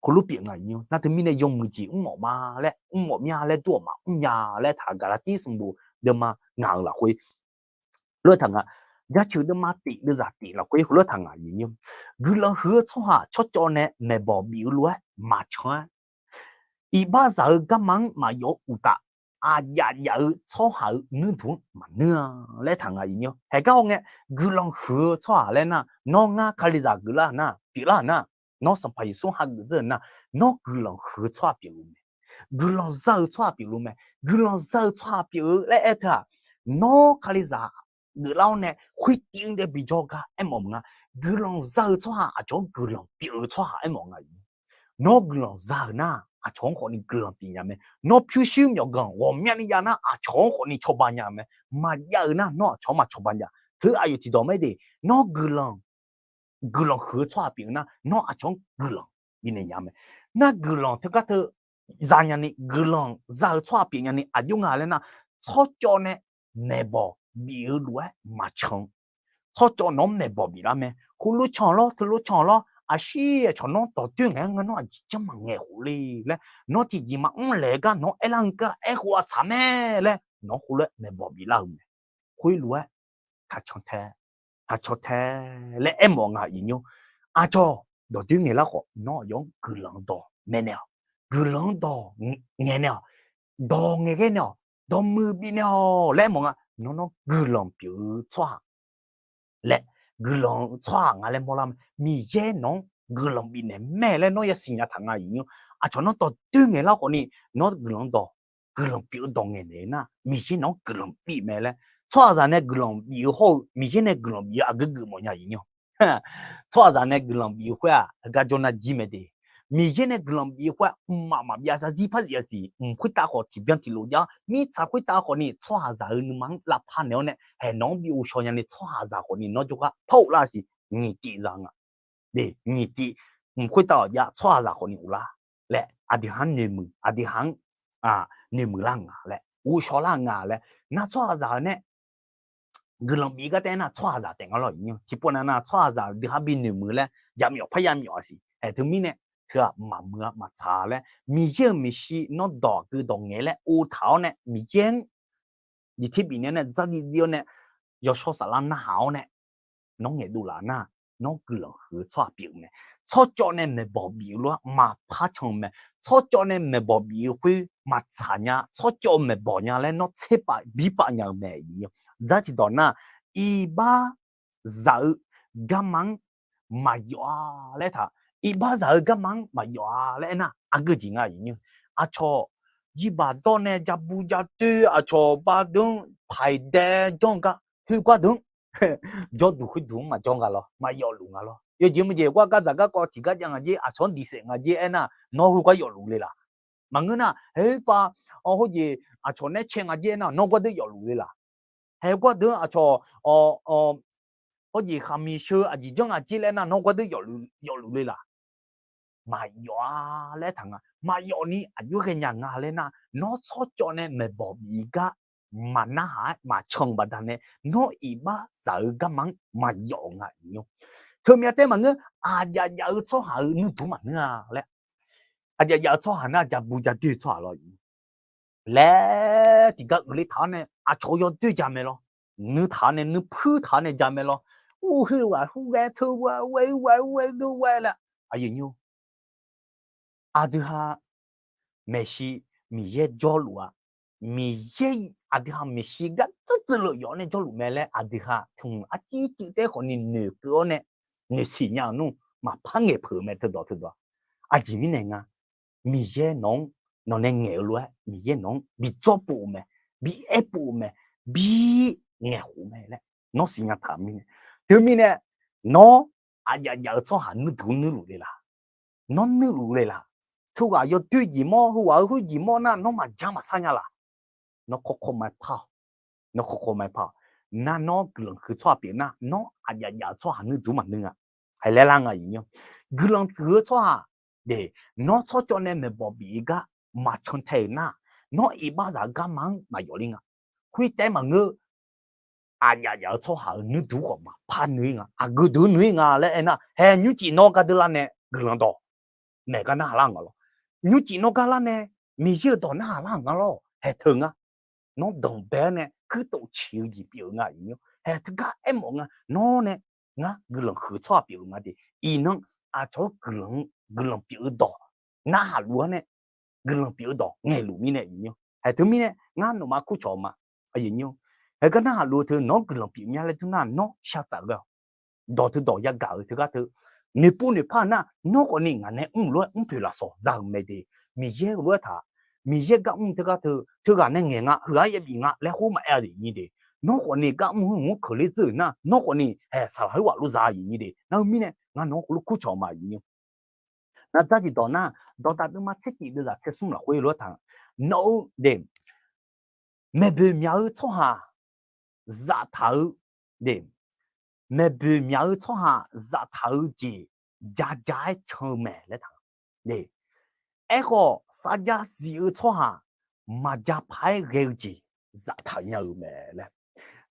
khoerlof pyeuf nga-ir nymr. Nar teumirnae yawmuiq jeq mrmawf ma laer, mrmawf mya laer dur-awq maqmr nya laer taq Gaqlaqtir sanqbof deuvma ngaq-euq lafkhoer heulof-aer taq nga. Jaceuq deuvma tif deuvzaq tif lafkhoer heulof-aer taq nga-ir nymr. Guiqlanq huiq-eu tsawrhaq tsawrcawv nae maeqbawq bif-eu lof-aer maqcan-aer, iqbaxzaq-eu garma-anr maqyawf-eu uqtaf, aqjaf jaf-eu tsawrhaq-euq nuirduq-anr maqnuir-a laer taq nga-ir nymr. Haeqgar hawngae, guiqlanq huiq-eu tsawrhaq laer nar, nawr ngar Kalizaq geuflar-euq nar, pyeuflar-euq nar, nawr Sanqpaq Yeqsur hageuf dzeur-euq nar, nawr guiqlanq huiq-eu tsawrhaq pyeufluf mae. Guiqlanq za-eu tsawrhaq pyeufluf mae. Guiqlanq za-eu tsawrhaq pyeuf-eu laer aer teu-aq, nawr Kalizaq geuflar-awr nae khoertiv-anr dae bijawr gar aermawf maqnga. Guiqlanq za-eu tsawrhaq aqcawq-anr guiqlanq pyeuf-eu tsawrhaq aermawf nga-ir. Nawr guiqlanq za-euq nar, aqcawq-anr khawfni guiqlanq pyeuf nya mae. Nawr pyurshuir myawqganq ghawqmyani jav nar, aqcawq-anr khawfni cawba nya mae. Maqjav-euq nar, nawr aqcawq-anr maqcawba nya. Teu aqyawf tiqdawq mae de, nawr guiqlanq guiqlanq huiq-eu tsawrhaq pyeuf-eu nar, nawr aqcawq-anr guiqlanq bifnaeq nya mae. Nar guiqlanq teugar teu za nyani, guiqlanq za-eu tsawrhaq pyeuf nyani aqjox nga laer nar, tsawrcawv nae maeqbawq bif-eu lof-aer maqcan. Tsawrcawv nawq-anr maeqbawq biflar mae. Khoerlof can lawr, teulof can lawr, aqshir aqcawq nawr dawqdoer ngaeq-aer ngar nawr aqjeq janr maqngaeq khof le laer, nawr tiqjeq maqmr laeq-eu gar nawq-anr aerlar-eu gar aerkhof-a tsaq mae laer, nawq-anr khoerlof-aer maeqbawq biflar-eu mae. Khoerlof-aer taqcan tae, taqcan tae laer aermawf nga-ir nymr. Aqcawq dawqdoer ngaeqlar khawf, nawr aqyawf-anr guiqlanq-eu dawq maeqnaeq-awq. Guiqlanq-anr dawq ngaeqnaeq-awq. Dawq ngaeqghae naeq-awq. Dawqmuiq bifnaeq-awq laer aermawf nga. Nawr nawr guiqlanq pyeuf-eu tsawrhaq laer, guiqlanq-eu tsawrhaq nga laer mawrlar mae. Miqyaer nawq-anr guiqlanq bifnaeq mae laer nawr yasiq nya taq nga-ir nymr. Aqcawq nawr dawqdoer ngaeqlar khawfni, nawr guiqlanq-eu dawq, guiqlanq pyeuf-eu dawq ngaeqnaeq nar, Miqyaer nawq-anr guiqlanq bif mae laer. Tsawrhaqzaq nae guiqlanq bif-eu hawr-eu Miqyaer nae guiqlanq bif-eu aqgeu geufmawf nya-ir nymr. Tsawrhaqzaq nae guiqlanq bif-eu khoer-aq, heugar jawrnar jir mae de. Miqyaer nae guiqlanq bif-eu khoer-aq, mqmaq maqbyav zarzir par zif-a siq. Mq khoertav khawf tiqbyan tiqlof jav-awr, mirtsaq khoertav khawfni tsawrhaqzaq-eu nuima-anr lavpar naeq-awr nae, haeq nawq-anr bi ghovshaw nyani tsawrhaqzaq khawfni nawr jawrgar parhuq lar siq. Nyiq tiv za nga. Nyiq tiv, mq khoertav-awq jav tsawrhaqzaq khawfni uvlar laer, aqdui ha-anr noeqmuiq, aqdui ha-anr noeqmuiq lar nga laer, ghovshaw lar nga laer, nar tsawrhaqzaq-eu nae guiqlanq bif gar taef-aer nar tsawrhaqzaq taef nga lawr-ir nymr. Tiqpov nav nav tsawrhaqzaq dui ha bi noeqmuiq laer, jaqmyawf parya myawf-a siq. Aer teumirnae, teu-aq maqmuiq-a maqtsaq laer, Miqyaer-euq maeqshi nawr dawq aqgeu dawq ngaeq laer ov taq-awr nae, Miqyaer-anr diqtir bifnaeq-awr nae, dzardziv dziv-awr nae, yawshawr saflar narhaq-awr nae, nawr ngaeqdov laf nar, nawr guiqlanq huiq-eu tsawrhaq pyeuf-eu mae. Tsawrcawv nae maeqbawq bif-eu lof-aer maqpar can-eu mae. Tsawrcawv nae maeqbawq bif-eu khoer maqtsaq nya, tsawrcawv maeqbawq nya laer nawr tserpav birpav nya-eu mae. Dzar tiqdawq nar, iqbaxzaq-eu garma-anr maqyawf-a laer taq, iqbaxzaq-eu garma-anr maqyawf-a laer aernar, aqgeu jeq nga-ir nymr. Aqcawq jirbaq dawr nae jabu jadoer, aqcawq bardeuq-anr paiq dae janr-eu gar, khoergar deuq-anr jawrduq khoerduq-anr maqjawr nga lawr, maqyawfluf nga lawr. Yawjeq maqjeq gar gardzaq garkawv tiqgar jav nga jer, aqcawq-anr diqsaef nga jer aernar, nawr khoergar yawfluf le laq? Maqngeur nar, haepav hawjeq aqcawq nae cae nga jer aernar, nawr gardeuv yawfluf le laq? Haegar deuq-anr aqcawq hawjeq khaqmiq sheu aqjeq janr nga jer laer nar, nawr gardeuv yawfluf le laq? maqyawf-a laer aertaq nga. Maqyawf ni aqjox ghaenya nga laer nar, nawr tsawrcawv nae maeqbawq bif gar maqnarhaq-aer maqcan-eu baqdanae, nawr iqbaxzaq-eu garma-anr maqyawf nga iqnymr. Teumyav taef maqngeur, aqjav jav-eu tsawrhaq-euq nuirduq maqngeur-a laer. Aqjav jav-eu tsawrhaq nar jabu jadoer-eu tsawrhaq lawr laer tiqgar uiqler taq-awr nae aqcawq yawdoer ja mae lawr. Nuir taq-awr nae nuir puir taq-awr nae ja mae lawr. Ur, khoerghaq khoerghae teu ghae ghae ghae ghae laer, aqyuif nymr, aqdui ha maeqshi Miqyaer jawrluf-a. Miqyaer aqdui ha maeqshi gar tsuir tsuir lef yawf-awr nae jawrluf mae laer aqdui ha tmq arcir civtaer khawfni noeqkeuv-awr nae noeqsiq nya-euq nmr maqpar ngaeqpeuq-eu mae teudawq teudawq-a. Aqjeq mirnae nga, Miqyaer nawq-anr nawqnae ngaeq-eu lof-aer Miqyaer nawq-anr bi dzawrpov-eu mae, bi aerpov-eu mae, bi ngaeqkhof mae laer nawr siqnya taq mirnae. Teumirnae nawr aqjav jav-eu tsawrhaq nuirduq nuirluf le laq? Nawr nuirluf le laq? Teughaq yawdoer jeq mawr, heughaq-eu khoer jeq mawr nar nawr maqja maqsar nya laq? Nawr kawrkawr ma-aer par-awq. Nawr kawrkawr ma-aer par-awq. Nar nawr guiqlanq huiq tsawrhaq pyeuf nar nawr aqjav jav-eu tsawrhaq nuirduq maqnuir nga. Haeq laer lar nga iqnymr. Guiqlanq huiq-eu tsawrhaq de, nawr tsawrcawv nae maeqbawq bif-eu gar maqcan tae-euq nar, nawr iqbaxzaq-eu garma-anr maqyawf ler nga. Khoertaef maqngeur, aqjav jav-eu tsawrhaq-euq nuirduq khawf maqpar nuir nga. Aqgeu deuq nuir nga laer aernar, haeq nymrcif nawr gar deur lar nae guiqlanq dawq maeq gar narhaq lar nga lawr. Nymrcif nawr gar lar nae Miqyaer-euq dawq narhaq lar nga lawr. Haeq teu nga. Nawr danqbae-awr nae kuirtof ciq-eu jeq pyeuf-eu nga iqnymr. Haeq teugar aermawf nga. Nawr nae ngar guiqlanq huiq-eu tsawrhaq pyeufluf nga de. Iqnan aqcawq-anr guiqlanq pyeuf-eu dawq narhaq luf-awr nae guiqlanq pyeuf-eu dawq ngaeqluf mirnae iqnymr. Haeq teumirnae ngar nawqma kurcawq ma. Aqyuif nymr, haeq gar narhaq luf-eu teu nawq-anr guiqlanq pyeuf mya laer dur nar nawr shar tsaf ghae-awq. Dawq teudawq yagaq-euq teugar teu noeqpov noeqpar-eu nar, nawr khawfni ngaq nae mrluf-aer mrpoeq lafsawq za-euq mae de. Miqyaer heulof-aer taq, Miqyaer gar mr teugar teu teughaq nae ngaeq nga, heughaq yabif nga laer khoer maqaer-a de nyir de. Nawr khawfni gar mr heughaq-anr keuvler dzeur-euq nar, nawr khawfni haeq saqlaq khoerghaq lof za-a nyir de. Nar-eu mirnae ngar nawq-anr heulof kurcawq ma iqnymr. Ngar dzardziq dawq nar, Dawqdaq deuvma tser tif deuvzaq tser smr lafkhoer lof-aer taq, nawq-eu de, maeqboeq myaq-eu tsawrhaq zaftaq-eu de, maeqboeq myaq-eu tsawrhaq zaftaq-eu jeq jaja-aer can-eu mae laer taq. Aerkhawf sarjax zif-eu tsawrhaq maqja paq-aer ghae-eu jeq zaftaq nya-euq mae laer.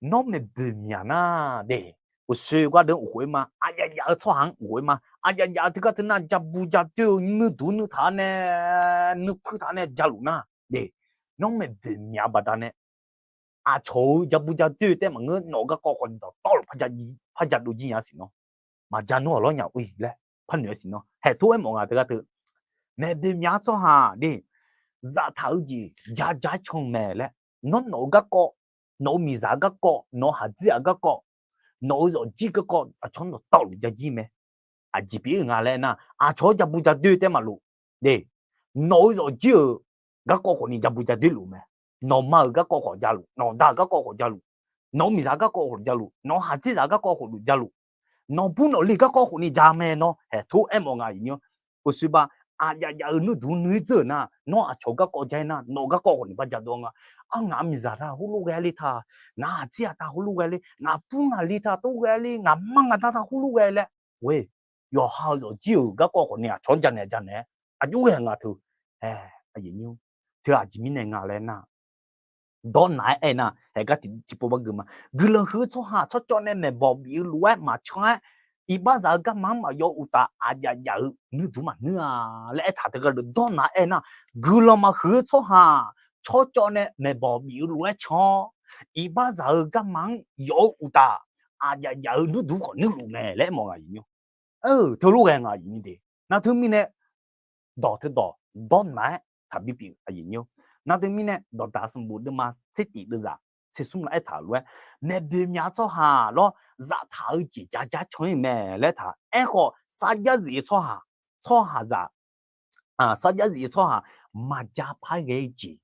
Nawr maeqboeq myaq nar de, uqshoe gar deuq-anr uqkhof-ir ma, aqjav jav-eu tsawrhaq-anr uqkhof-ir ma, aqjav jav-eu teugar teu nar jabu jadoer-eu nuirduq nuirtaq-awr nae nuirpuir taq-awr nae jaluf nar de, nawr maeqboeq myaq-eu baqdanae aqcawq-eu jabu jadoer taef maqngeur, nawq-eu garkawv khawfni dawqtawvluf par jadov jir nya siq nawr, maqja nawr-aq lawrnya-oe laer par noeq-aer siq nawr, haeq tor aermawf nga teugar teu. Maeqboeq myaq-eu tsawrhaq de, zaftaq-eu jeq jaja-aer can-eu mae laer. Nawr nawq-eu garkawv, nawq-eu miqzaq-eu garkawv, nawq-eu haqdzerzaq-eu garkawv, nawq-eu zawqjir garkawv aqcawq-anr dawqtawvluf jajir mae. Aqjeq pyeuf-ir nga laer nar, aqcawq-anr jabu jadoer taef maqluf de. Nawq-eu zawqjir-euq garkawv khawfni jabu jadoer luf mae. Nawqma-euq garkawv khawf jaluf, nawqda-euq garkawv khawf jaluf, nawq-eu miqzaq garkawv khawf jaluf, nawq-eu haqdzerzaq garkawv khawf luf jaluf, nawqbur nawqle garkawv khawfni ja mae nawr, haeq tor aermawf nga iqnymr. Uqshoe ba, aqjav jav-eu nuirduq nuir dzeur-euq nar, nawr aqcawq garkawv ja-ir nar, nawq-eu garkawv khawfni bar jadov nga. Ar, ngaq-euq miqzaq taq heulof ghae ler ta, ngaq-euq haqdzerzaq taq heulof ghae ler, ngaq bur ngaq le taq tov ghae ler, ngaq mar ngaq da taq heulof ghae laer, oe, yawqha-eu zawqjir-euq garkawv khawfni aqcawq-anr janaeq janaeq-aer aqjox ghae nga teu. Aer, aqyuif nymr, teu aqjeq mirnae nga laer nar, dawrnaq-aer aernar, haeq gar tiqpov bar gui ma. Guiqlanq huiq-eu tsawrhaq tsawrcawv nae maeqbawq bif-eu lof-aer maqcan-aer, iqbaxzaq-eu garma-anr maqyawf uqtaf, aqjav jav-eu nuirduq maqnuir-a laer aertaq teugar dawrnaq-aer aernar, guiqlanq maqhuiq-eu tsawrhaq tsawrcawv nae maeqbawq bif-eu lof-aer can-awr, iqbaxzaq-eu garma-anr yawf-eu uqtaf, aqjav jav-eu nuirduq khawf nuirluf mae laer aermawf nga iqnymr. Teulof ghae nga iqnymr de. Nar teumirnae dawq teudawq dawrnaq-aer taqbi pyeuf aqyuif nymr. Nar teumirnae Dawqdaq sanqbof deuvma tser tif deuvzaq tser smr laf aertaq-euq lof-aer, maeqboeq myaq-eu tsawrhaq lawr, zaftaq-eu jeq jaja can-ir mae laer taq. Aerkhawf sarjax zif-eu tsawrhaq, tsawrhaqzaq, sarjax zif-eu tsawrhaq maqja par ghae-eu jeq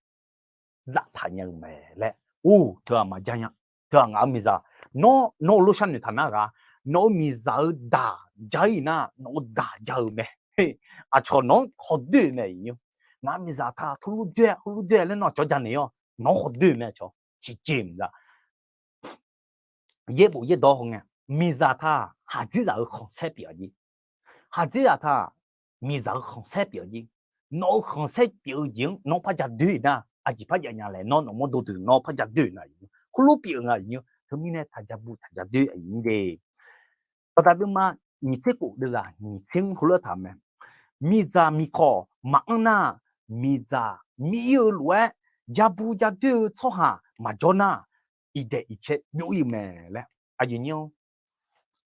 zaftaq nya-eu mae laer. Or, teu-aq maqja nya. Teu-aq ngaq-euq miqzaq, nawr nawr-eu lof sharnoeq taq nar ghaq, nawq-eu miqzaq-eu daq ja-ir nar, nawq-eu daq ja-eu mae. Aqcawq nawq-anr hawdoer-eu mae iqnymr. Ngaq-euq miqzaq taq heulof doer-a heulof doer-a laer nawr aqcawq janaeq-awr nawq-anr hawdoer-eu mae aqcawq tiqjeq maqza. Yaerbof yaerdawq hawngae, miqzaq taq haqdzerzaq-eu khanqsaer pyeuf-a jeq. Haqdzerzaq taq miqzaq-eu khanqsaer pyeuf-eu jeq, nawq-eu khanqsaer pyeuf-eu jeq-anr nawr par ja doer-eu nar, aqjeq par jav nya laer nawr nawq mawrdo deuq nawr par ja doer-eu nar, khoerlof pyeuf-eu nga aqyuif nymr. Teumirnae taqja bu taqja doer aqyuif nymr de. Baqda deuvma nyiq tser khof deuvzaq nyiq tser nymr heulof-aer taq mae. Miqdzaq miqkawq maqanr nar, miqdzaq mir-ir-eu lof-aer ja bu ja doer-eu tsawrhaq maqjawr nar, iqdaeq iqcae byov-ir-eu mae laer. Aqyuif nymr-or,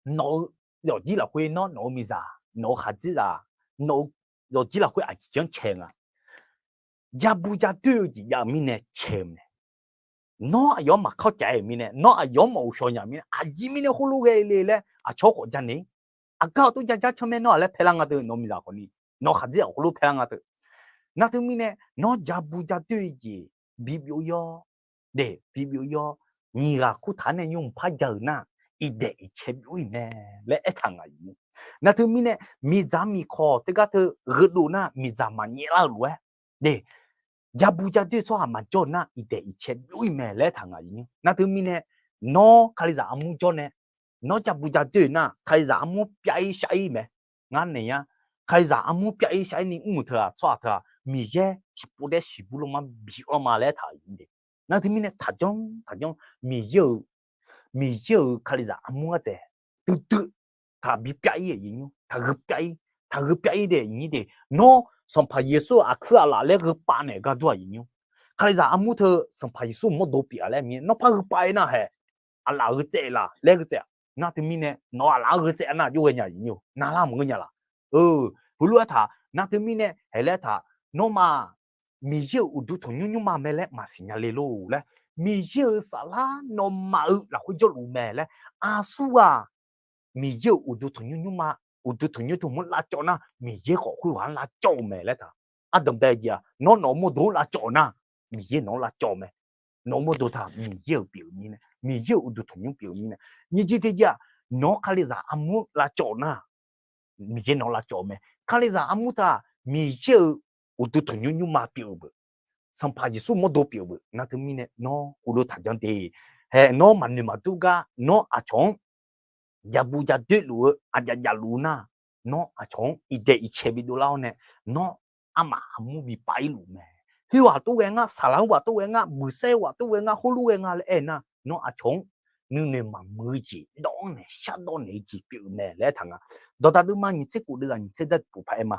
nawq-eu yawfjir lafkhoer nawr nawq-eu miqzaq, nawq-eu khaqdzerzaq, nawq-eu yawfjir lafkhoer aqjeq janr cae nga. Ja bu ja doer-eu jeq jav-eu mirnae cae-eu mae. Nawr aqyawf-anr maqkawr caf-aer-euq mirnae, nawr aqyawf-anr maqghovshaw nya-eu mirnae, aqjeq mirnae khoerlof ghae le laer aqcawq-anr khawf ja naeq-ir. Aqgar-awq tov ja jar can mae nawr-aq laer paelar nga teu, nawq-eu miqzaq khawfni, nawq-eu khaqdzerzaq khoerlof paelar nga teu. Nar teumirnae nawr ja bu ja doer-eu jeq bibyov-ir-awr, de bibyov-ir-awr, nyiq ghaq kurtaq-anr nae nymr mqpar ja-euq nar, iqdaeq iqcae byov-ir mae laer aertaq ngaq aqyuif nymr. Nar teumirnae miqdzaq miqkawq teugar teu gheudov nar miqdzaq maqnyaef lar-eu lof-aer, de ja bu ja doer-eu tsawrhaq maqjawr-eu nar, iqdaeq iqcae byov-ir mae laer aertaq ngaq aqyuif nymr. Nar teumirnae nawr Kalizaq armur jawr nae, nawr ja bu ja doer-eu nar, Kalizaq armur pyav-ir shar-ir mae. Ngar naeq-ar, Kalizaq armur pyav-ir shar-ir ni mr-euq teu-aq, tsawrhaq teu-aq, Miqyaer tiqpov daer siqbur lanma bi-awr ma laer aertaq-euq de. Nar teumirnae taqjanr taqjanr Miqyaer-euq, Miqyaer-euq Kalizaq armur-anr dzaeq duidui taq bi pyav-ir aqyuif nymr, taqgheu pyav-ir, taqgheu pyav-ir de aqyuif nymr de. Nawr Sanqpaq Yeqsur aqkuir aqlaf laer gheu pav naeq gar dur aqyuif nymr. Kalizaq armur teu Sanqpaq Yeqsur mawrdo pyeuf-a laer mir-aer nawr par gheu pav-ir nar hae, aqlaf gheu tsaev laf laer gheu tsaev-a. Nar teumirnae nawq-eu aqlaf-anr gheu tsaev-a nar jov ghae nya aqyuif nymr-or, navlar maqngeur nya laf. Heulof-aer taq, nar teumirnae hae laer taq, nawmaf Miqyaer-euq uqduq tanqnymr nymrma mae laer maqsiq nya le lor laer, Miqyaer-euq saflar nawmaf-euq lafkhoer jawrluf mae laer, aqsurghaq Miqyaer-euq uqduq tanqnymr nymrma, uqduq tanqnymr teu hmq-anr lavcawv nar, Miqyaer khawf khoerghaq-anr lavcawv-eu mae laer taq. Ardanqbae jeq-aq, nawr nawq-eu mawrdo-anr lavcawv nar, Miqyaer nawq-anr lavcawv mae. Nawq-eu mawrdo taq Miqyaer-euq pyeuf-eu mirnae, Miqyaer-euq uqduq tanqnymr pyeuf-eu mirnae, nyiq jeq tiq jeq-aq, nawq-anr Kalizaq armur lavcawv nar, Miqyaer nawq-anr lavcawv mae. Kalizaq armur taq Miqyaer-euq uqduq tanqnymr nymrma pyeuf-eu beu, Sanqpaq Yeqsur mawrdo pyeuf-eu beu. Nar teumirnae nawr heulof taqjanr de. Hae nawr maqnoeq maqdur gar nawr aqcawq-anr ja bu ja doer luf-eu aqjav javluf nar, nawr aqcawq-anr iqdaeq iqcae bidov lar-awr nae, nawr armaf armur bi pav-ir luf mae. Khoerghaq tov ghae ngar, saqlaq-anr ghaq tov ghae ngar, buqsaer ghaq tov ghae ngar, khoerlof ghae nga laer aer nar, nawr aqcawq-anr nuinoeq maqmuiq-eu jeq dawv-anr naeq shardawv naeq-eu jeq pyeuf-eu mae laer aertaq nga. Dawqdaq deuvma nyiq tser khof deuvzaq nyiq tser dar tiqpov paq-aer ma.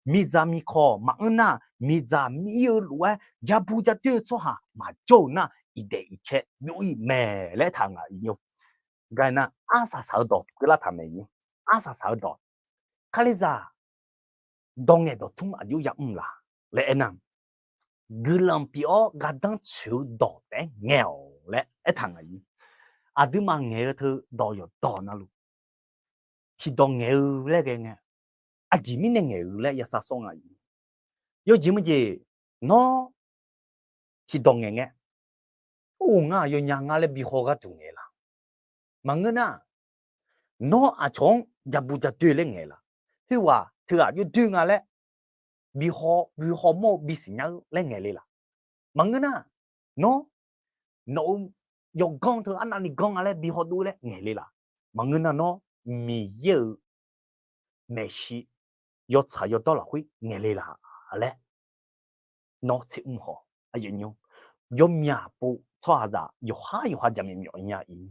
Miqdzaq miqkawq maqanr nar, miqdzaq mir-ir-eu lof-aer ja bu ja doer-eu tsawrhaq maqjawr-euq nar, iqdaeq iqcae byov-ir mae laer aertaq ngaq aqyuif nymr. Gaq nar arsaq saq-eu dawq keuvlar taq mae nymr. Arsaq saq-eu dawq, Kalizaq dawq ngaeq dawq tmr aqjox yamr laq laer aernar, guiqlanq pyeuf-awr gardanr tsoeq-eu dawq taef-aer ngaeq-awq laer aertaq ngaq aqyuif. Aqduimaf ngaeq-eu teu dawq yawqdawq navluf tiqdawq ngaeq-eu laer ghae ngae, aqjeq mirnae ngaeq-eu laer yasar sawr ngaq aqyuif. Yawjeq meujeq, nawr tiqdawq ngaeq ngae, or ngar-aq yawnya nga laer bi haw gharduq ngaeq laq. Maqngeur nar, nawr aqcawq-anr ja bu ja doer laer ngaeq laq. Khoerghaq teughaq jov doer nga laer bi haw, bi haw mawr-eu bisiq nya-eu laer ngaeq le laq. Maqngeur nar, nawr nawq-eu yawganr teu arnavni ganr nga laer bi haw dov laer ngaeq le laq. Maqngeur nar, nawr Miqyaer-euq maeqshi yawtsaq yawdawr lafkhoer ngaeq le laq laer nawr tser mr haw. Yawmyaq pov tsawrhaqzaq yawqhar yawqha jaqmyawf myawf nya-ir.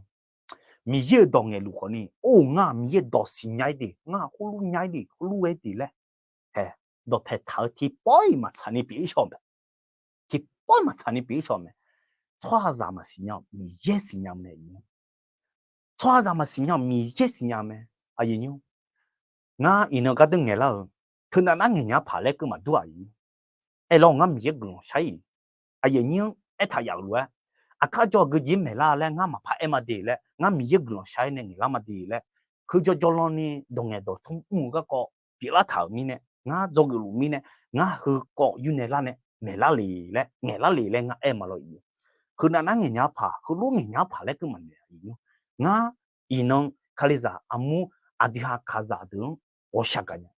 Miqyaer-euq dawq ngaeqluf khawfni, or ngar Miqyaer dawq siqnya-ir de, ngar khoerlof nya-ir de, khoerlof ghae de laer, hae, dawqpae taq-eu tiqpawf-iq maqtsaq ni pyeuf-ir shawr mae. Tiqpawf-iq maqtsaq ni pyeuf-ir shawr mae. Tsawrhaqzaq maqsiqnya-awq, Miqyaer siqnya mae. Tsawrhaqzaq maqsiqnya-awq, Miqyaer siqnya mae. Aqyuif nymr, ngar iqnan gardeur ngaeqlar-euq teunav nar ngaeqnya paq laer keuv maqdur-aq. Aerlawr ngar Miqyaer guiqlanq shar-iq, aqyuif nymr-anr aertaq yaf-euq lof-aer, aqkar jawr-eu geujeq-ir maeqlar laer ngar maqpar aer ma de laer, ngar Miqyaer guiqlanq shar-aer nae ngaeqlar ma de laer, heujawr jawrlanr ni dawq ngaeq dawq tmr mr-eu garkawv pyeuflar taq-euq mirnae, ngar dzawgeuf luf mirnae, ngar heukawv yur nae lar nae maeqlar le laer, ngaeqlar le laer ngar aer ma lawr-iq. Heunav nar ngaeqnya paq, heulof ngaeqnya paq laer keuv maqnoeq-aq. Ngar iqnan Kalizaq armur aqdui ha kaqzaq deuq-anr ghawqshaq gaq nya.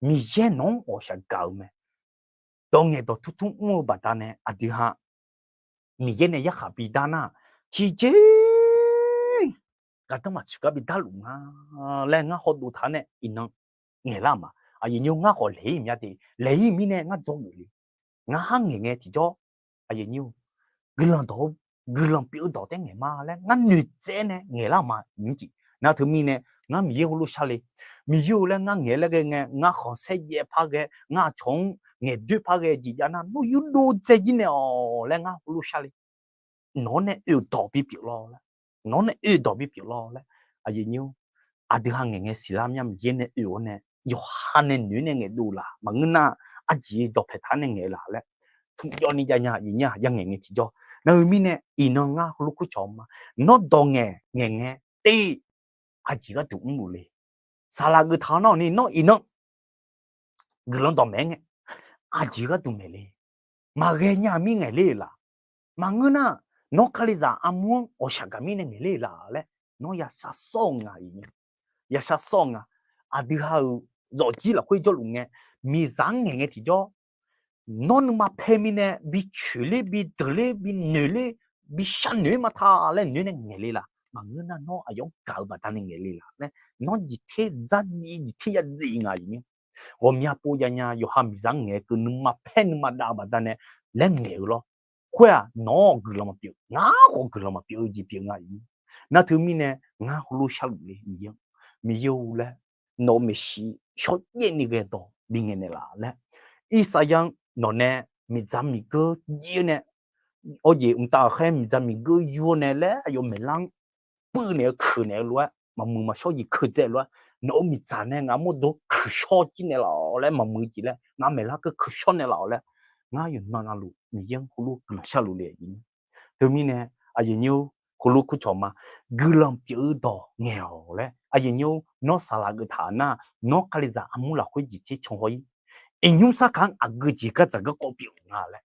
Miqyaer nawq-anr ghawqshaq gaq-eu mae. Dawq ngaeq dawq tmr tmr mr-eu baqdanae aqdui ha Miqyaer nae yarkhaq bidar nar, tiqjeq-iq gardanr maqtsoeq gar bidar luf nga laer ngar hawdov taq-awr nae iqnan ngaeqlar-eu ma. Aqyuif nymr ngar khawf laeq-ir mya de, laeq-ir mirnae ngar dzawgeuf le. Ngar har ngaeq ngae tiqjawr, aqyuif nymr-or, guiqlanq dawq-eu, guiqlanq pyeuf-eu dawq taef ngaeq ma laer ngar noeqtsaev nae ngaeqlar ma nymr jeq. Nar teumirnae ngar Miqyaer heulof shar le. Miqyaer-eu laer ngar ngaeq laer ghae ngae, ngar khanqsaer jaev par ghae, ngar aqcawq-anr ngaeqdoer par ghae jeq jav nar, nawr yurdov dzae jir nae-awq laer ngar heulof shar le. Nawq-anr nae oe-eu dawq bipyeuf lawr laer, nawq-anr nae oe-eu dawq bipyeuf lawr laer, aqyuif nymr-or, aqdui ha ngaeq ngae siqlar mya Miqyaer nae oe-awr nae, yawqha nae noeq nae ngaeqdov laf maqngeur nar, arjeq dawqpaeq taq-anr nae ngaeq laf laer, tmqjawv ni jav nya aqyuif nymr-aq, ya ngaeq ngae tiqjawr. Nar-eu mirnae iqnan ngar heulof kurcawq ma. Nawr dawq ngaeq ngaeq ngae te, aqjeq gharduq mrluf le. Saqlaq geuftaq-awr nar-awq ni nawr iqnan guiqlanq dawqmaeq-aer ngae, aqjeq gharduq maeq le. Maqghae nya mir ngaeq ler-eu laf. Maqngeur nar, nawr Kalizaq armur-anr ghawqshaq gaq mirnae ngaeq ler-eu laf laer, nawr ya shar sawr-eu nga, ya shar sawr-eu nga. Aqdui ha-euq zawqjir lafkhoer jawrluf ngae, miqzaq-anr ngaeq ngae tiqjawr, nawr nuima pae mirnae bi coeq ler, bi deuq ler, bi noeq ler, bi sharnoeq-aer maqtaq laer noeq nae ngaeq le laf. Maqngeur nar, nawr aqyawf-anr gaq-eu baqdanae ngaeq le laf laer, nawr jeq ter dzardziv, jeq ter yadzif nga, aqyuif nymr. Ghawqmya pov ya nya, yawqha miqzaq-anr ngaeq-eu keuv nuima paer nuima dav-eu baqdanae laer ngaeq-eu lawr. Khoer-aq, nawq-awq guiqlanq maqpyeuf, ngar khawf guiqlanq maqpyeuf-eu jeq pyeuf nga, aqyuif nymr. Nar teumirnae ngar heulof sharluf le, Miqyaer-or, Miqyaer-or laer, nawq-euq maeqshi shawrjaev ni ghae dawq bingaeq naeqlaf laer, Irsaqyar-anr nawq nae miqdzaq miqgeur jir-eu nae, awr jeq mqtav ghaqkhaer miqdzaq miqgeur yur-awr nae laer aqyawf maeqlar-anr puiv naeq-eu keuq naeq-eu lof-aer, maqmuiq maqshawr jeq keuq dzae lof-aer, nawq-euq miqdzaq nae ngaq mawrdo keuq shawr jir naeqlaf-awq laer, maqmuiq jeq laer ngaq maeqlar keuv keuq shawr naeqlaf-awq laer, ngar yawqnan navluf Miqyaer-anr heulof guiqlanq sharluf le, aqyuif nymr. Teumirnae, aqyuif nymr-or, heulof kurcawq ma. Guiqlanq pyeuf-eu dawq ngaeq-awq laer, aqyuif nymr-or, nawr saqlaq geuftaq nar, nawr Kalizaq armur lafkhoer jeq ter can haw-ir. Iqnymr sarkaq-anr aqgeu jeq gardzaq garkawv pyeuf nga laer,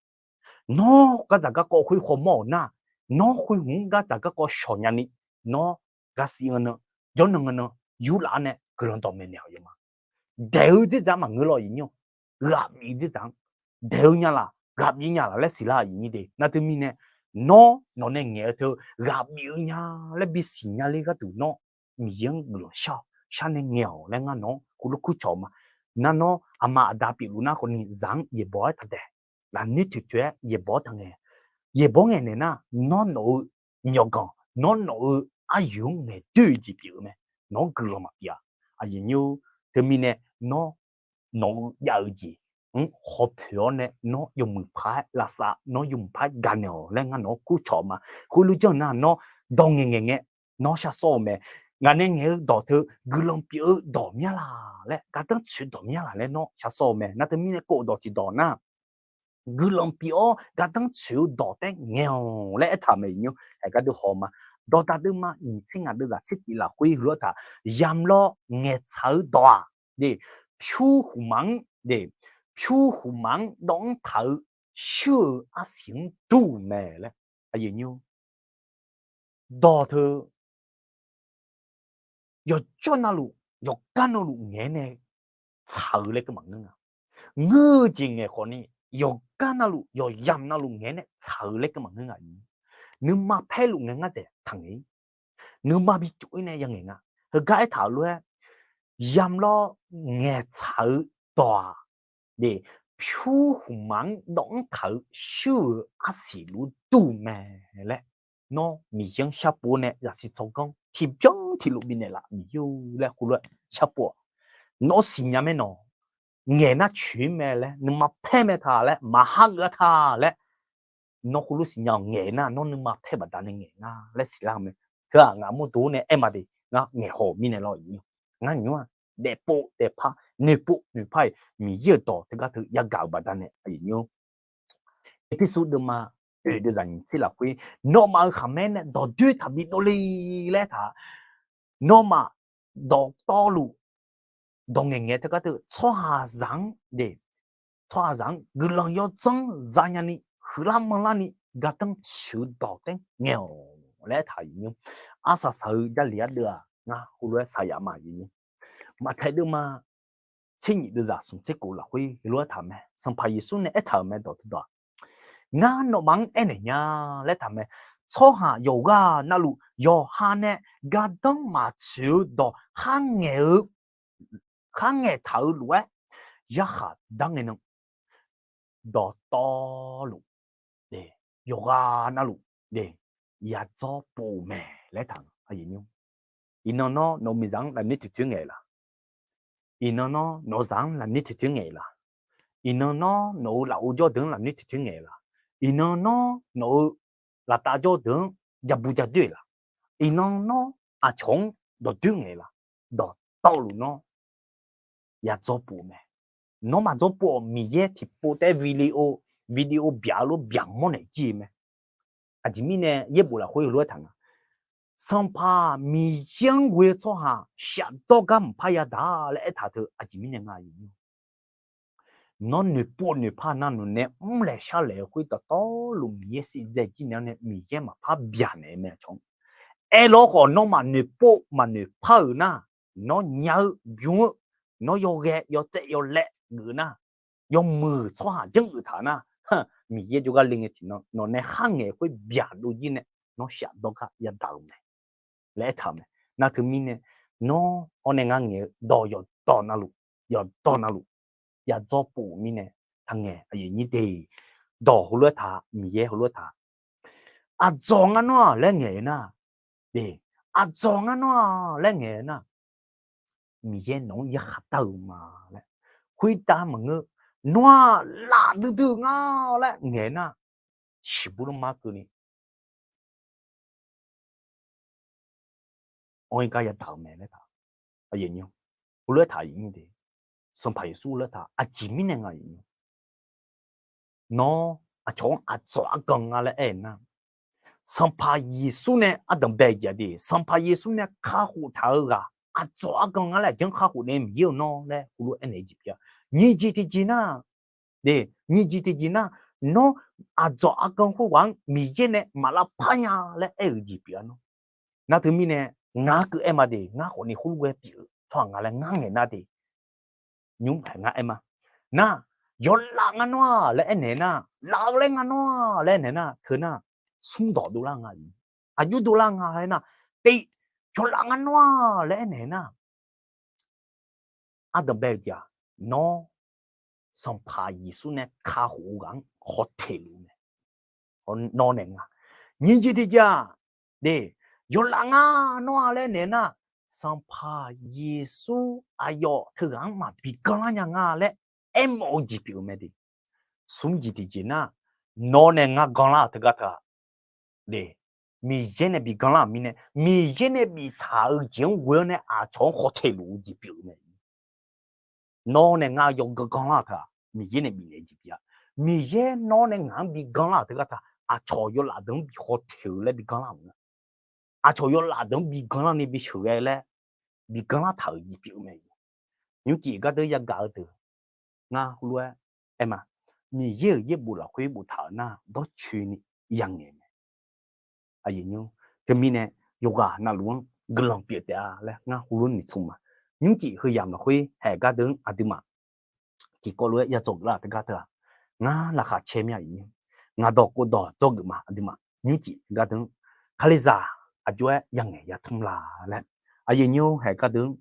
nawr gardzaq garkawv khoer hawmawr-euq nar, nawr khoer hmq-anr gardzaq garkawv shawq nyani, nawr garsiq nga nan, jawrnan nga nan, yurlaf-awr nae guiqlanq dawqmaeq naeq-awq yawma. Daeq-eu dzerdzaq maqngeur lawr, aqyuif nymr-or, ghaq bif-eu dzerdzaq-anr, daeq-eu nya laf, ghaq bif nya laf laer siqlar, aqyuif nymr de. Nar teumirnae, nawr nawq nae ngaeq-eu teu ghaq bif-eu nya laer bisiq nya ler gharduq nawr Miqyaer-anr guiqlanq shar-awq, shar nae ngaeq-awq laer ngar nawq-anr heulof kurcawq ma. Nar nawr aqma aqda pyeufluf nar khawfni zaq-anr yaeqbawq-aer taqdaeq, lafnoer toeqtoeq-aer yaeqbawq-aer taqngaeq. Yaeqbawq-anr ngaeq naeq nar, nawr nawq-eu myawqganq, nawr nawq-eu aryoeq-anr ngaeqdoer-eu jeq pyeuf-eu mae. Nawq-anr guiqlanq maqpyeuf-a, aqyuif nymr-or. Teumirnae, nawr nawq-eu jav-eu jeq-anr hawpoeq-awr nae nawr yawmuiq paq-aer lavsav, nawr yawmuiq paq-aer gaqnaeq-awq laer ngar nawq-anr kurcawq ma. Khoerlof janr nar, nawr dawq ngaeq ngaeq ngae, nawr shar sawr-eu mae. Ngaq nae ngaeq-eu dawq teu guiqlanq pyeuf-eu dawq myanr laf laer, gardanr tsoeq-eu dawq myanr laf laer nawr shar sawr-eu mae. Nar teumirnae kov dawq tiqdawq nar, guiqlanq pyeuf-awr gardanr tsoeq-eu dawq taef ngaeq-awq laer aertaq-euq mae, aqyuif nymr. Haeq gar deuv haw ma. Dawqdaq deuvma nyiq tser ngaq deuvzaq tser tif lafkhoer heulof-aer taq, yamq lawr ngaeqtsaq-eu dawq-aq, de, pyur khmqmaq-anr, de, pyur khmqmaq-anr dawv-anr taq-eu shuir-euq arsiq-anr dur-euq mae laer, aqyuif nymr-or. Dawq teu yawqjawr navluf, yawqgar navluf ngaeq-aer nae tsaq-eu laer keuv maqngeur nga. Ngeur-eu jeq ngaeq khawfni, yawqgar navluf, yawqyamq navluf ngaeq-aer nae tsaq-eu laer keuv maqngeur nga. Nuima paerluf ngae ngar dzaeq taqngaeq-ir. Nuima bi cof-ir nae yangaeq nga. Heugar aertaq-euq lof-aer, yamq lawr ngaeqtsaq-eu dawq-aq, de, pyur khmqmaq-anr dawv-anr taq-eu shuir-euq arsiq luf dur-eu mae laer, nawr Miqyaer-anr sharpov-awr nae zaqsiq tsawrganr tiqbyan tiqlof bifnaeq laf, Miqyaer-or laer heulof-aer sharpov-awq. Nawr siqnya mae nawq, ngaeq nar coeq-ir mae laer, nuima paer mae ta laer, maqha geuf-a ta laer, nawr heulof siqnya-awq. Ngaeq nar nawr nuima paer baqdanae ngaeq nga laer siqlar-eu mae. Teu-aq, ngaq mawrdo-awr nae aer ma de, ngar ngaeq haw-euq mirnae lawr, ngar nymr-aq, daefpov daefpar, noeqpov noeqpar-iq Miqyaer-euq dawq teugar teu yagaq-euq baqdanae, aqyuif nymr-or. Erpersu deuvma oeq deuvzaq nyiq tser lafkhoer, nawmaf-euq khaqmae nae dawqdoer taqbi dovle laer aertaq, nawmaf dawqtawvluf dawq ngaeqngaeq teugar teu tsawrhaqzaq-anr de, tsawrhaqzaq-anr guiqlanq yawdzanr zanya ni, huiqlar manrlar ni, gardanr tsoeq-eu dawq taef ngaeq-awq laer aertaq, aqyuif nymr-or. Arsaq saq-eu Jarlif ardeuv-aq, ngar heulof-aer saqyaf ma, aqyuif nymr-or. Maqtaeq deuvma tser nyiq deuvzaq smq tser kof lafkhoer heulof-aer taq mae. Sanqpaq Yeqsur nae aertaq-euq mae dawq teudawq-aq, ngar nawmaf-anr aernaeq nya laer taq mae. Tsawrhaq yawqghaq navluf yawqha nae gardanr maqtsoeq-eu dawq kharngaeq-eu, kharngaeq taq-eu lof-aer, yarkhaq dar ngae nan dawqtawvluf, yawqghaq navluf yadzawr pov-euq mae laer taq-a. Iqnan nawr nawq-eu miqzaq-anr lafnoer toeqtoer ngaeq laq? Iqnan nawr nawq-eu zaq-anr lafnoer toeqtoer ngaeq laq? Iqnan nawr nawq-eu lafov jawrdeuq-anr lafnoer toeqtoer ngaeq laq? Iqnan nawr nawq-eu laftav jawrdeuq-anr jabu jadoer laq? Iqnan nawr aqcawq-anr dawqdoer ngaeq laq? Dawqtawvluf nawr yadzawr pov-eu mae. Nawr maqdzawr pov-awq. Miqyaer tiqpov taef-aer video, video byaq-eu lof byaq mawrnaeq jir-eu mae. Aqjeq mirnae yaerbof lafkhoer heulof-aer taq nga, Sanqpaq Miqyaer-anr ghoe-eu tsawrhaq shafdawr gar maqpar yadaq laer aertaq teu aqjeq mirnae nga. Nawr noeqpov noeqpar nar nawq nae mrlaeq sharlaeq-eu khoer dawqtawvluf Miqyaer siqdzae jir naeq-awr nae Miqyaer maqpar byaqnaeq-eu mae aqcawq-anr. Aerlawkhawf nawmaf noeqpov maqnoeqpar-euq nar, nawr nya-eu bymr-eu, nawr yawghae yawtsaev yawlaev geuf nar, yawmuiq tsawrhaq janrgeuf taq nar, Miqyaer jawrgar le ngae tiqnan nawq nae khar ngaeq khoer byaqdov jir nae nawr shafdawr gar yadaq-euq mae laer aertaq-euq mae. Nar teumirnae nawr hawr nae ngar ngaeq-eu dawq yawqdawq navluf, yawqdawq navluf yadzawr pov-euq mirnae taqngaeq aqyuif nyir de. Dawq heulof-aer taq, Miqyaer heulof-aer taq, aqdzawq ngar nawr-aq laer ngaeq-eu nar, aqdzawq ngar nawr-aq laer ngaeq-eu nar, Miqyaer nawq-anr yarkhaq dar-euq ma laer, khoertav maqngeur, nawr-aq laf duidui-eu nga laer ngaeq-eu nar, siqbur lanma keuvni anr-ir gar yadaq-euq mae laer taq. Heulof-aer taq, Sanqpaq Yeqsur heulof-aer taq, aqjeq mirnae nga. Nawr aqcawq-anr aqdzawq argan nga laer aer-eu nar, Sanqpaq Yeqsur nae ardanq bae-eu jeq-aq de, Sanqpaq Yeqsur nae kakhof taq-eu ghaq aqdzawq argan nga laer aqjeq-anr kakhof nae Miqyaer-euq nawr laer heulof-aer aernaeq-eu jeq pyeuf-a. Nyiq jeq tiqjeq nar, nyiq jeq tiqjeq nar, nawr aqdzawq argan khoerghaq-anr Miqyaer nae maq lavpar nya laer aer-eu jeq pyeuf-a nawr. Nar teumirnae ngaq-anr keuv aer ma de, ngar khawfni khoerlof-aer pyeuf-eu tsawrhaq nga laer ngar ngaeq nar de, nymr haeq ngar aer ma. Nar, yawlaf ngar nawr-aq laer aernaeq nar, laf-eu laer ngar nawr-aq laer aernaeq nar, teu nar, smr dawq dovlar nga, aqjox dovlar nga laer nar, te, yawlaf ngar nawr-aq laer aernaeq nar, ardanq bae-eu jeq-aq, nawr Sanqpaq Yeqsur nae kakhof-eu ghaq-anr khawf teq luf-eu mae. Nawr nae nga, nyiq jeq tiqjeq-aq, de, yawlaf ngar nawr-aq laer aernaeq nar, Sanqpaq Yeqsur aqyawf teughaq-anr maqbi ganrlar nya nga laer aermawf-eu jeq pyeuf-eu mae de. Smr jeq tiqjeq nar, nawr nae ngar ganrlar-euq teugar teu-aq, de, Miqyaer nae bi ganrlar-euq mirnae, Miqyaer nae biftaq-eu jeq-anr ghoe-awr nae aqcawq-anr khawf teq luf-eu jeq pyeuf-eu mae. Nawr nae ngar yawganr ganrlar-euq teu-aq, Miqyaer nae bifnaeq-eu jeq pyeuf-a. Miqyaer nawr nae ngaq-anr bi ganrlar-euq teugar teu-aq, aqcawq yawlaf deuq-anr bi khawf teq-eu laer bi ganrlar-euq nga. Aqcawq yawlaf deuq-anr bi ganrlar ni bi sheuqghae laer bi ganrlar taq-euq jeq pyeuf-eu mae. Nymrcif gardeur yagaq-eu deuq, ngar heulof-aer aer ma, Miqyaer-euq yaerbof lafkhoer boftaq-euq nar dawrcoeni yangaeq mae. Teumirnae yawqghaq navluf-anr guiqlanq pyeuf taef-a laer ngar heulof noeqtmq ma. Nymrcif heuyamq lafkhoer haeq gardeur-anr aqduimaf tiqkawv lof-aer yadzawgeuf lar-euq teugar teu-aq, ngar laqkhaq caer mir-a. Ngaq dawq kov dawq dzawgeuf ma. Aqduimaf nymrcif gardeur-anr Kalizaq aqjox-aer yangaeq yatmr la laer, aqyuif nyir-or, haeq gardeur-anr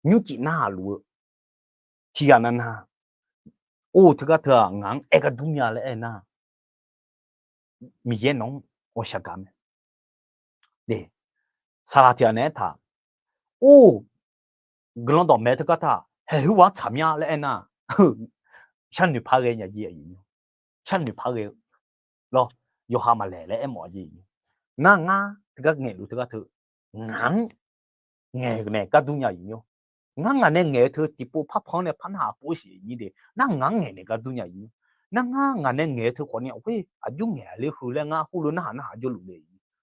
nymrcif narhaq luf-eu tiqghaq navnav, or, teugar teu-aq ngaq-anr aer gar dur mya laer aer nar, Miqyaer nawq-anr ghawqshaq gaq mae. Saqlaq tiqghaq naeq-aer taq, or, guiqlanq dawqmaeq teugar taq haeq heughaq-anr tsaq mya laer aer nar, sharnoeq par ghae nya jir, sharnoeq par ghae-eu lawr, yawqha maqlaeq laer aermawf-a jir. Nar ngar teugar ngaeqluf teugar teu, ngaq-anr ngaeqnaeq gar dur nya-iq nymr. Ngar ngaq nae ngaeq-eu teu tiqpov parpan-anr nae par narhaq pov siq nyir de. Nar ngaq-anr ngaeqnaeq gar dur nya-iq nymr. Nar ngar ngaq nae ngaeq-eu teu khawfni khoer aqjox ngaeq aqler heu laer ngar heulof narhaq narhaq jawrluf le.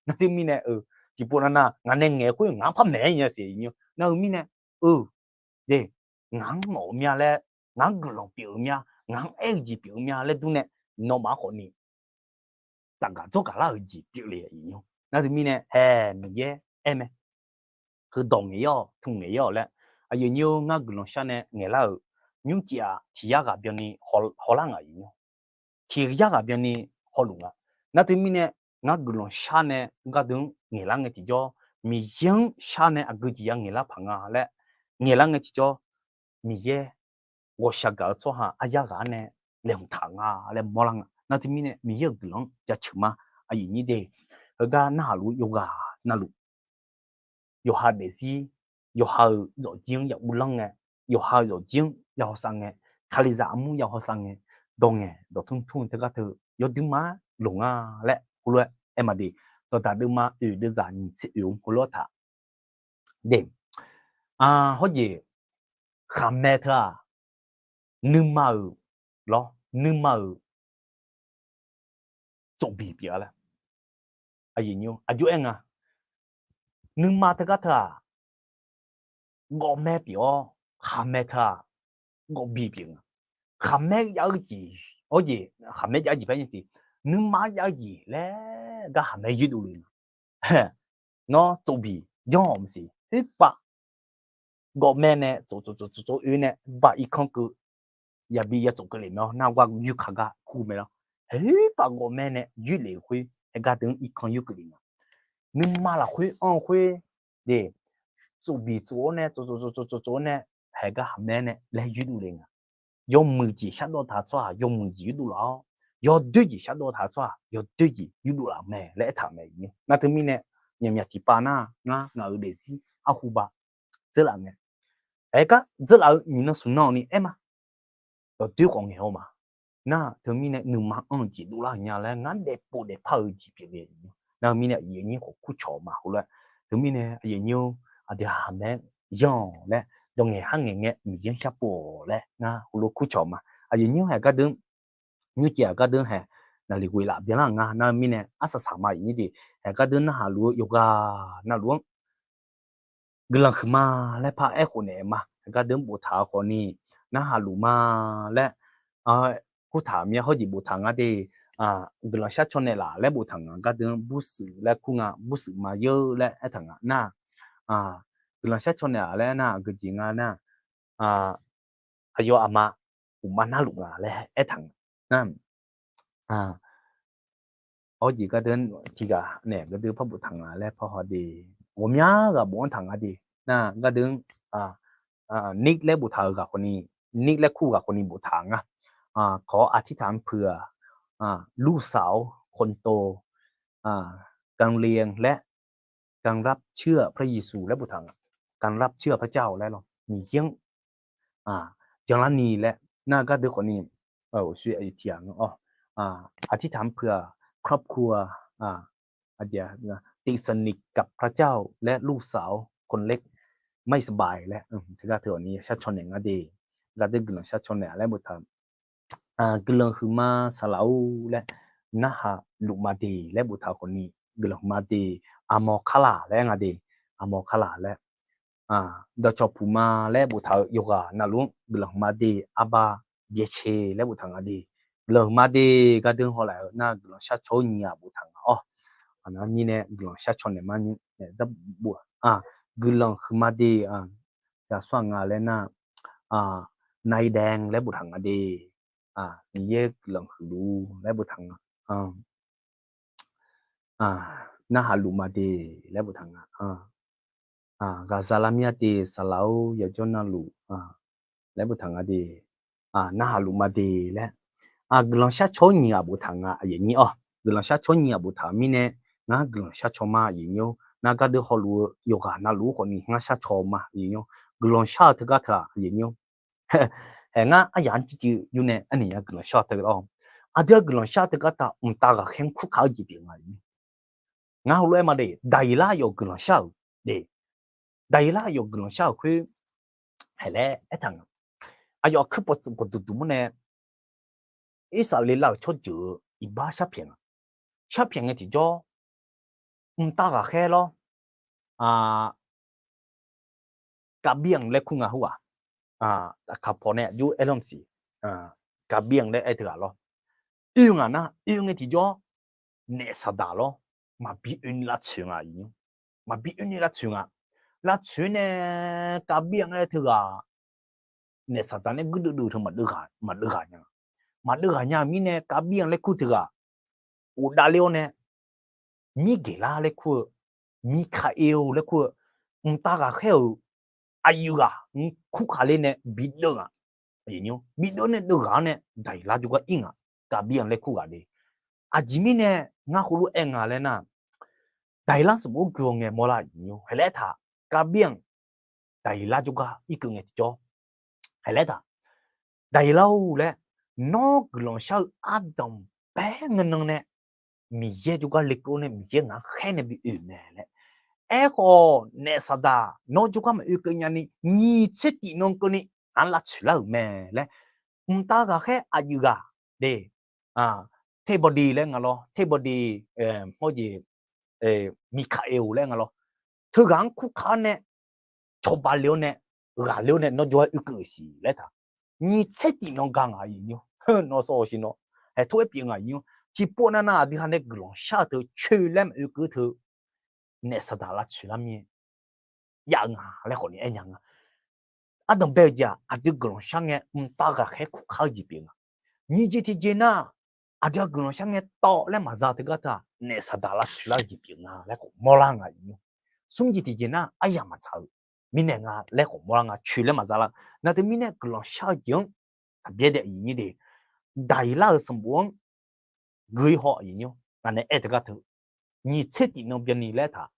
Nar teumirnae-eu, tiqpov navnav ngaq nae ngaeq-eu khoer ngaq-anr par maeq-aer nya siq nymr. Nar-eu mirnae-eu, de, ngaq-anr mawf-eu mya laer, ngaq-anr guiqlanq pyeuf-eu mya, ngaq-anr aer-eu jeq pyeuf-eu mya laer durnae, nawmaf-anr khawfni tsafgaq dzawrgaq lar-euq jeq pyeuf le-a nymr. Nar teumirnae haeq Miqyaer aer mae. Heudawq ngaeq-ir-awq, tmq ngaeq-ir-awq laer, aqyuif nyir-or, ngar guiqlanq shar nae ngaeqlar-euq nymrcif-aq tiq yar ghaq byanni hawlar ngaq-iq nymr. Tiq yar ghaq byanni hawluf nga. Nar teumirnae ngar guiqlanq shar nae gardeuv-anr ngaeqlar ngae tiqjawr, Miqyaer-anr shar nae aqgeu jeq ya ngaeqlar paq nga laer ngaeqlar ngae tiqjawr, Miqyaer ghawqshaq gaq-eu tsawrhaq aryar ghaq-anr nae laeqhmq taq nga laer mawrlar nga. Nar teumirnae Miqyaer-euq guiqlanq-anr jaceuq ma. Aqyuif nyir de, heugar narhaq luf-eu yawqghaq navluf, yawqha daefzir, yawqha-euq zawqjir-anr ya uvlanr ngae, yawqha-euq zawqjir-anr ya hawsav ngae, Kalizaq armur ya hawsav ngae, dawq ngaeq dawq tmr tmr-eu teugar teu yawduir ma loq nga laer heulof-aer aer ma de. Dawqdaq deuvma oeq deuvzaq nyiq tser oeq-anr heulof-aer taq de. Hawrjeq khaqmae teu-aq, nuima-euq lawr, nuima-euq tsofbiq pyeuf-a laer. Aqjox aer nga, nuima teugar teu-aq, ghawqmae pyeuf-awr, khaqmae teu-aq, ghawqbiq pyeuf nga. Khaqmae jav-eu jeq, hawrjeq khaqmae jav-eu jeq paer nya tiq, nuima jav-eu jeq laer gar khaqmae yoerdov le nga. Nawr tsofbiq janr-awq maqsiq, khoerpav ghawqmae nae tsof tsof tsof tsof tsof oe nae baq irkanr keuv, yabi ya tsof keuvle mae-awr, nargawr yoerkaq gar kur mae lawr. Khoerpav ghawqmae nae yoerlef-eu khoer, aergar deuq-anr irkanr yoer keuvle nga. Nuima lafkhoer anr-eu khoer, de, tsofbiq tsof-awr nae tsof tsof tsof tsof tsof-awr nae, haeq gar khaqmae nae laer yoerdov le nga. Yawmuiq jeq shardawv taq-eu tsawrhaq yawmuiq jeq yoerdov laf-awr, yawdoer jeq shardawv taq-eu tsawrhaq yawdoer jeq yoerdov laf-eu mae laer aertaq-euq mae. Nar teumirnae, myaqmyaq tiqpav nar ngar ngaq-euq daefzir arhu ba dzeurlaf ngae, aergar dzeurlaf-eu nyiq nan smq nan ni aer ma. Dawqdoer khawf ngaeq-awr ma. Nar teumirnae nuima anr-eu jeq dovlar-euq nya laer ngar daefpov daefpar-eu jeq pyeuf le. Nar-eu mirnae aqyuif aqnyir khawf kurcawq ma heulof-aer. Teumirnae aqyuif aqnyir-or, aqdui haq mae-aer yanr-awq laer, dawq ngaeq har ngaeq ngae Miqyaer-anr sharpov-awq laer ngar heulof kurcawq ma. Aqyuif aqnyir-or, haeq gardeuq nymrcif-aq gardeuq haeq naqliq ghoeqlaf byanlar nga. Nar-eu mirnae arsaq saq ma aqyuif aqnyir de, haeq gardeuq narhaq luf-eu yawqghaq navluf-anr guiqlanq huiqma laer paraer khawf naeq ma. Haeq gardeuq-anr boftaq-eu khawfni, narhaq luf ma laer kurtaq mir-a. Hawrjeq boftaq nga de, guiqlanq shar caw naeqlaf laer boftaq nga. Gardeuq-anr burshuif laer kur nga, burshuif ma yeur laer aertaq nga nar, guiqlanq shar caw naeqlaf laer nar geujeq nga nar, aqyawf aqma uqma narluf nga laer aertaq nga. Hawrjeq gardeuq-anr tiqghaq naeq gardeuq par boftaq nga laer parhaw de, ghawqmya ghaq bof-anr taq nga de. Nar gardeuq-anr nik laer boftaq-euq ghaq khawfni, nik laer kur ghaq khawfni boftaq nga. ขออธิษฐานเผื่อ ลูกสาวคนโต การเรียนและการรับเชื่อพระเยซู laer boftaq nga. การรับเชื่อพระเจ้า laer lawr, Miqyaer-anr janlarni laer nar gardeuq khawfni, tiqghaq-awr อธิษฐานเผื่อครอบครัว ติดสนิทกับพระเจ้า และลูกสาวคนเล็กไม่สบาย laer teugar teu khawfni shar caw naeq nga de. Gardeuq guiqlanq shar caw naeq laer boftaq guiqlanq huiqma saqlaq-or laer, narhaq luf ma de laer boftaq khawfni, guiqlanq huiqma de, aqmawr kar laq laer nga de, aqmawr kar laq laer, dawqcawq puq ma laer boftaq-eu yawqghaq navluf-anr guiqlanq huiqma de, arbar byaeqce laer boftaq nga de, guiqlanq huiqma de, gardeuq haw laf-eu nar guiqlanq shar caw-awr nyiq ghaq boftaq nga-awr, aqnar mirnae guiqlanq shar caw naeq ma nymr, guiqlanq huiqma de, yaqsur-aq nga laer nar, naidae laer boftaq nga de, Miqyaer guiqlanq huiqluf laer boftaq nga, narhaq luf ma de laer boftaq nga, ghaqzaq lar mir-a de saqlaq-or yawjawr navluf laer boftaq nga de, narhaq luf ma de laer, guiqlanq shar caw-awr nyiq ghaq boftaq nga aqyuif aqnyir-awr. Guiqlanq shar caw-awr nyiq ghaq boftaq-eu mirnae, ngar guiqlanq shar caw ma aqyuif aqnyir-or. Nar gardeuq hawluf-eu yawqghaq navluf-eu khawfni ngar shar caw ma aqyuif aqnyir-or. Guiqlanq shar-eu teugar teu-aq aqyuif aqnyir-or, haeq ngar aryaq-anr cuiv cuiv yur nae arniq ya guiqlanq shar-eu teugar lawr. Aqdui-aq guiqlanq shar-eu teugar teu-aq mqtav ghaqkhaer-anr kurkaq-eu jeq pyeuf nga aqyuif aqnyir. Ngar heulof-aer ma de, Daqyeqlar yawf guiqlanq shar-euq de, Daqyeqlar yawf guiqlanq shar-euq khoer haeq laer aertaq nga. Aqyawf aqkuir pawqtsuif pawqduq duq mawr nae Irsaqleqlav-euq tsawrjeuq-eu iqbax sharpyaeq nga. Sharpyaeq ngae tiqjawr, mqtav ghaqkhaer lawr, Kavbir-anq laer kur nga khoerghaq, aqkaq pawq nae aqjox aer lar maqsiq, Kavbir-anq laer aer teughaq lawr. Oe ngaq nar oe ngae tiqjawr, naef saqdaq lawr, maqbi oeni lavtsoeq nga aqyuif aqnyir. Maqbi oeni lavtsoeq nga. Lavtsoeq-aer nae Kavbir-anq laer teughaq naef saqdaq nae guirdeuv deuv teu maqdeuv ghaq nya. Maqdeuv ghaq nya-euq mirnae Kavbir-anq laer kur teughaq ghofdav ler-awr nae, Mirgeqlar laer kur-eu, Mirkaer-or laer kur-eu, mqtav ghaqkhaer-euq aqyuif ghaq-anr kurkaq ler nae bideuv nga. Bideuv nae deuv ghaq-anr nae Daqyeqlar jawrgar ir ngaq, Gaqbir-anr laer kur ghaq de. Aqjeq mirnae ngar heulof-aer aer nga laer nar, Daqyeqlar sanqbof-anr gui-awr ngae mawrlar nymr haeq laer taq, Gaqbir-anr Daqyeqlar jawrgar irkeuv ngae tiqjawr haeq laer taq, Daqyeqlar-or laer, nawr guiqlanq shar-eu ardanq bae ngaenan nae Miqyaer jawrgar lekeuv-awr nae Miqyaer ngaq-anr khaer nae bi oe mae laer. Aerkhawf naef Saqdaq nawr jawrgar maqoe keuv nyani nyiq tser tif nan keuvni ngaq-anr lavtsoeq lar-euq mae laer, mqtav ghaqkhaer aqyuif ghaq de, Terbawdi laer nga lawr, Terbawdi, hawr jeq, Miqkaqaev-or laer nga lawr, teughaq-anr kurkaq-awr nae cawba le-awr nae ghaqler-awr nae nawr jawr-aer oekeuv-euq siq laer taq. Nyiq tser tif nan ga ngaq-iq nymr, nawr sawr-awq siq nawr, haeq tov-aer pyeuf ngaq-iq nymr. Tiqpov navnav aqdui ha nae guiqlanq shar-eu teu coer laer maqoe keuv teu naef Saqdaq lavtsoeq lar mir-aer jav-eu nga laer khawfni aer nya nga. Ardanq bae-eu jeq-aq aqdui guiqlanq shar ngae mqtav ghaqkhaer kurkaq-eu jeq pyeuf nga. Nyiq jeq tiqjeq nar, aqdui-aq guiqlanq shar ngae tawv laer maqza teugar teu-aq naef Saqdaq lavtsoeq lar-eu jeq pyeuf nga laer khawf mawrlar ngaq-iq nymr. Smr jeq tiqjeq nar aryamq maqtsaq-eu mirnae nga laer khawf mawrlar nga, coer laer maqza lar. Nar teumirnae guiqlanq shar-eu jeq-anr taqbyaer daef-iq nymr de, Daqyeqlar-euq sanqbof-anr gui haw-iq nymr, ngaq nae aer teugar teu nyiq tser tif nan byanni laer taq,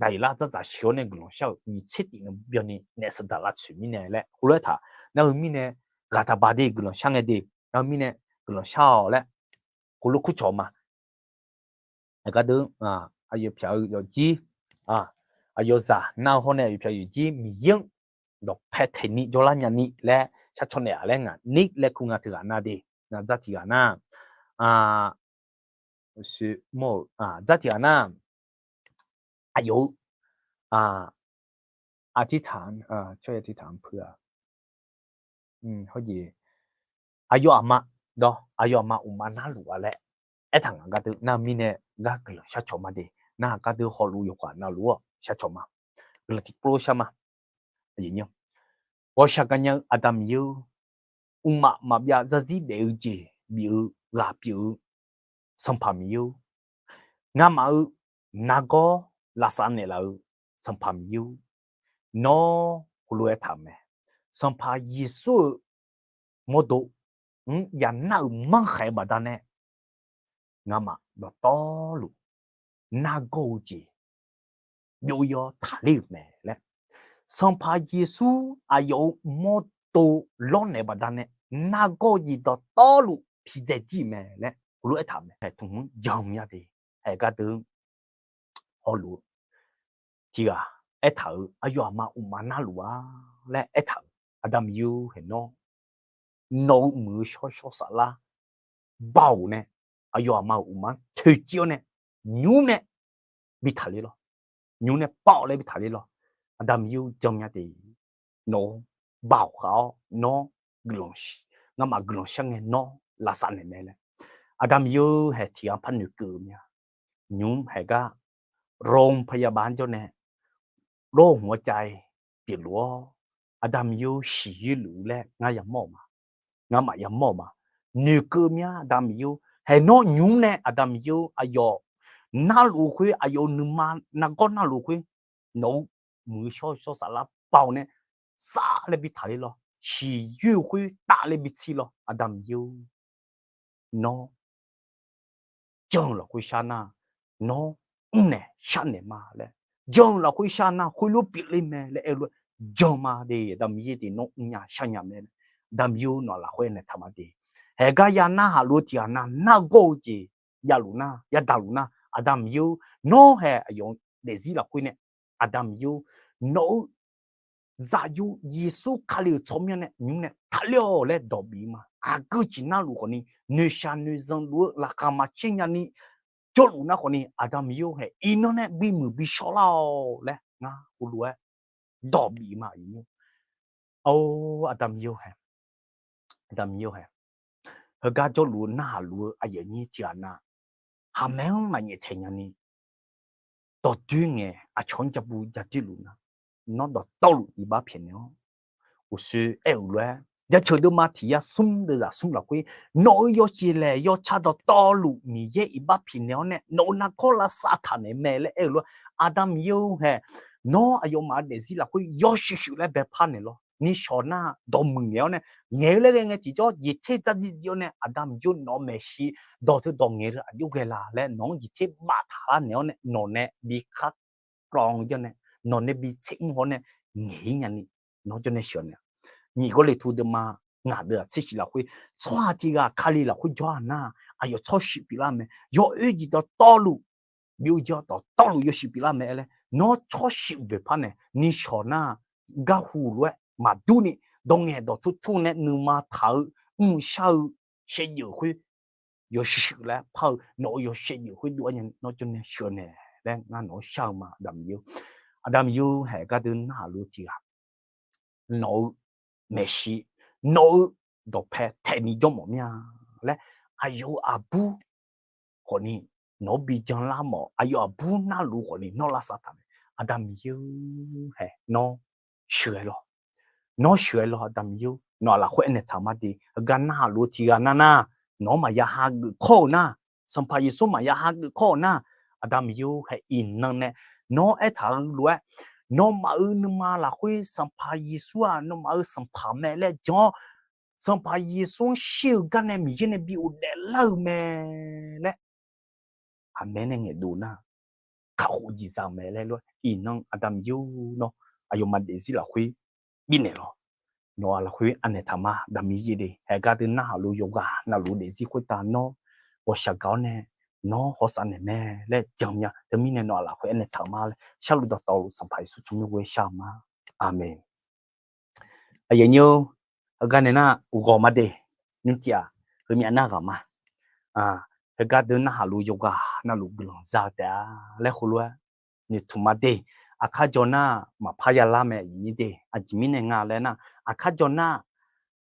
Daqyeqlar dzardzaq sheuq-awr nae guiqlanq shar-euq nyiq tser tif nan byanni naef Saqdaq lavtsoeq mirnae laer heulof-aer taq. Nar heu mirnae ghaq taqbaq de guiqlanq shar ngae de, nar heu mirnae guiqlanq shar-awq laer heulof kurcawq ma. Aqgar deuq, aqyawf pyaq-eu yawfjir, aqyawf zaq nar-eu hawr nae aqyawf pyaq-eu yawfjir Miqyaer-anr dawqpae taeqni jawrlar nyani laer sharcaw naeq-aq laer ngaq ni laer kur nga teughaq nar de, dzar tiq ghaq nar, dzar tiq ghaq nar, aqyawf-eu, aqtiqtaq, tsawrya tiqtaq pui-a, hawr jeq, aqyawf aqma, dawr aqyawf aqma uqma narluf-a laer aertaq ngaq gar deuq nar-eu mirnae gar guiqlanq sharcaw ma de, nar-aq gar deuq hawluf yawqghaq navluf-awr sharcaw ma. Guiqlanq tiqpov shar ma. Ghawqshaq gaqnya-eu Aqda Miqyaer-or, mqmaq maqbyav zarzir daef-eu jeq bif-eu ghaq pyeuf-eu Sanqpaq Miqyaer-or, ngamaf-euq nargawr lavsav naeqlaf-eu Sanqpaq Miqyaer-or, nawr heulof-aer taq-eu mae. Sanqpaq Yeqsur-euq mawrdo mr yanar-euq manrkhaeq-eu baqdanae ngamaf dawqtawvluf nargawr-eu jeq byov-ir-awr taqler-euq mae laer, Sanqpaq Yeqsur aqyawf-euq mawrdo lawrnaeq baqdanae nargawr-eu jeq dawqtawvluf pidzae jir-euq mae laer heulof-aer taq-eu mae. Haeq tmq-anr jan mya de, haeq gar deuq hawluf-eu tiq ghaq aertaq-euq aqyawf aqma uqma narluf-a laer aertaq-euq Aqda Miqyaer-or, haeq nawr nawq-euq muiq-eu shawrshawr saflar baoq nae aqyawf aqma-euq uqma-anr toeqciv-awr nae nymr nae bi taqler lawr. Nymr nae baoq laer bi taqler lawr. Aqda Miqyaer-or, jan mya de, nawq-anr baoq khav-awr nawr guiqlanq, ngamaf guiqlanq shar ngae nawr lavsav naeq mae laer. Aqda Miqyaer-or, haeq tiq ghaq par noeqkeuv-eu mya. Nymr haeq gar โรงพยาบาล-anr jawr nae lawr hmq-awr cav-ir pyeufluf-awr, Aqda Miqyaer-or, siqyoer luf laer ngar yamawr-euq ma. Ngamaf yamawr-euq ma. Noeqkeuv mya Aqda Miqyaer-or, haeq nawr nymr nae Aqda Miqyaer-or, aqyawf narluf khoer, aqyawf-euq nuima nargawr narluf khoer, nawq-euq muiq-eu shawrshawr saflar baoq nae saf laer bi taqler lawr. Siqyoer-eu khoer taf laer bi tsir lawr. Aqda Miqyaer-or, nawr jan-eu lafkhoer shar nar, nawr mrnaeq sharnaeq ma laer, jan-eu lafkhoer shar nar khoerlof pyeufler mae laer aer-eu lof-aer jan ma de. Aqda Miqyaer de nawr mrnya sharnya mae laer, Aqda Miqyaer-or, nawq lafkhoer naeq taq ma de. Haeq gar ya narhaq lof-eu tiq ghaq nar nargawr-eu jeq javluf nar, yadaq luf nar, Aqda Miqyaer-or, nawr haeq aqyawf-eu daefzir lafkhoer nae, Aqda Miqyaer-or, nawq-eu Zaqyo Yeqsur Kali-euq tsawrmyanr nae nymr nae taqler-awq laer dawq bif-eu ma. Aqgeu ciq narluf khawfni, noeqshaq noeqzanq luf-eu laqkhaq maqcaer nyani jawrluf nar khawfni, Aqda Miqyaer-or haeq, iqnan nae bimuiq bishawr lar-awq laer ngar heulof-aer dawq bif-eu ma. Or, Aqda Miqyaer-or haeq, Aqda Miqyaer-or haeq, heugar jawrluf-eu narhaq luf-eu aqyuif aqnyir tiq ghaq nar, khaqmae-anr maqnyaef taeq nyani, dawqdoer ngae aqcawq-anr jabu jadoer luf nar, nawr dawqtawvluf iqbax pyaeqnaeq-awr, uqshoe aer-euq lof-aer, jaceuq deuvma tiq yar smr deuvzaq smr lafkhoer, nawq-euq yawshaef laeq yawtsaq dawqtawvluf Miqyaer iqbax pyaeqnaeq-awr nae nawq-euq nargawr lavsav taqnaeq mae laer aer-euq lof-aer, Aqda Miqyaer-or haeq, nawr aqyawfmaf-euq daefzir lafkhoer yawshuif shuif laer baepar naeq lawr. nishawq nar dawqmuiq ngaeq-awr nae, ngaeq-eu laer ghae ngae tiqjawr jeq ter dzardziv dziv-awr nae, Aqda Miqyaer nawq-eu maeqshi dawq teu dawq ngaeq-eu aqjox ghae la laer nawq-anr jeq ter baftaq lar naeq-awr nae nawq nae bi khar kawv-anr jawr nae, nawq nae bi tser mr haw-awr nae ngaeq-ir nyani, nawr jawr nae sheuq naeq-a. Nyiq Gawrliqtu deuvma ngaq deuv-aq tser shif lafkhoer, tsawrhaq tiq ghaq Kali lafkhoer jawr-aq nar, aqyawf tsawrshif pyeuflar mae. Yawoer jeq dawqtawvluf, byov-eu jeq-awr dawqtawvluf yawshuif pyeuflar mae laer, nawr tsawrshif boeqpar nae nishawq nar garhu lof-aer maqdur ni, dawq ngaeq dawq tur tur nae nuima taq-eu, mrshar-eu, shaevdzeuf khoer yawshuif laer par-eu nawq-eu yawshaevdzeuf khoer dur-aer nya nawr jawr nae sheuq naeq laer ngar nawq-anr shar-eu ma, Aqda Miqyaer-or. Aqda Miqyaer-or, haeq gardeuv narhaq luf-eu tiq ghaq nawq-eu maeqshi, nawq-eu dawqpae taeqni jawr mawf mir-a laer, aqyawf-eu aqbur khawfni nawq-anr bi janlar mawf, aqyawf aqbur narluf khawfni nawr lavsav taq mae. Aqda Miqyaer-or, haeq nawr sheuqghae lawq. Nawr sheuqghae lawq, Aqda Miqyaer-or. Nawq-aq lafkhoer aernaeq taq ma de. Heugar narhaq luf-eu tiq ghaq nar nar, nawq-anr maqya hageuf kawr-euq nar, Sanqpaq Yeqsur maqya hageuf kawr-euq nar, Aqda Miqyaer-or, haeq iqnan nae nawr aertaq-eu lof-aer, nawmaf-euq nuima lafkhoer Sanqpaq Yeqsur-aq nawmaf-euq Sanqpaq mae laer jan-awr, Sanqpaq Yeqsur-anr shir-eu gar nae Miqyaer nae bi ghofdaef lar-eu mae laer, aqmae nae ngaeqdov nar, kakhof jeq za-eu mae laer lof-aer iqnan Aqda Miqyaer-or, nawr aqyawfmaf daefzir lafkhoer bifnaeq lawq. Nawq-aq lafkhoer anaeq taq ma, Aqda Miqyaer de. Haeq gardeuv narhaq luf yawqghaq navluf daefzir khoertav nawr ghawqshaq gaq-awr nae nawr hawsav naeq mae laer jan mya. Teumirnae nawq-aq lafkhoer aernaeq taq ma laer sharluf dawqtawvluf Sanqpaq Yeqsur tsawrmyanr ghoer shar-eu ma. Aqmeq. Aqyuif aqnyir-or, heugar nae nar ghawq ma de. Nymrcif-aq, heumyav nar ghaq ma. Heugar deuv narhaq luf yawqghaq navluf guiqlanq za-eu taef-a laer heulof-aer noeqtmq ma de. Aqkar jaw nar maqpar yalar mae aqyuif nyir de. Aqjeq mirnae nga laer nar, aqkar jaw nar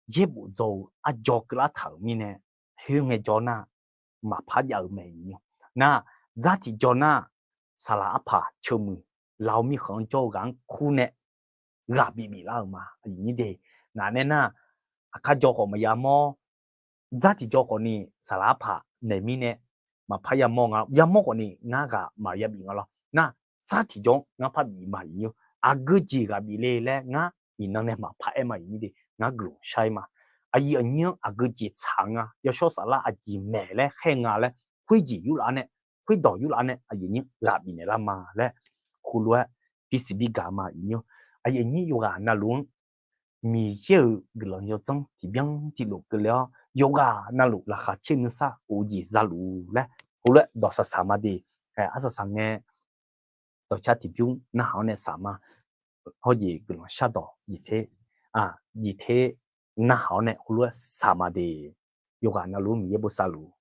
yaerbof dzaw-eu arjaw keuvlar taq-euq mirnae, khoerngae jaw nar maqpar jav-eu mae aqyuif nyir. Nar, dzar tiqjaw nar saqlaq arpaq ceuq muiq laf-eu mirkhanq-anr jawr-eu ghaq-anr kur nae ghaq bif biflar-euq ma aqyuif nyir de. Ngaq nae nar, aqkar jaw khawf maqya mawr, dzar tiqjaw khawfni saqlaq arpaq naeq mirnae maqpar yamawr nga, yamawr khawfni ngar ghaq maqya bif nga lawr. Nar, dzar tiqjaw-anr ngar par bif ma aqyuif nyir. Aqgeu jeq ghaq bif le laer ngar iqnan nae maqpar aer ma aqyuif nyir de. Ngar guiqlanq shar-ir ma. Aqyuif aqnyir-anr aqgeu jeq tsaq nga, yawshawr saflar aqjeq maeq laer khaer nga laer, khoerjeq yurlaf-awr nae, khoerdawq yurlaf-awr nae aqyuif nyir ghaq bifnaeq lar ma laer heulof-aer bisiq bigaq ma aqyuif nyir. Aqyuif aqnyir yawqghaq navluf-anr Miqyaer-euq guiqlanq yawdzanr tiqbyan tiqlof keuvle-awr, yawqghaq navluf laqkhaq caer nuisar of-eu jeq zaluf laer heulof-aer dawq saqsaq ma de. Arsaq saqngae dawqcar tiqbymr narhaq-awr nae saq ma. Hawjeq guiqlanq shardawq jeq ter, jeq ter narhaq-awr nae heulof-aer saq ma de. Yawqghaq navluf-anr Miqyaer bosav luf.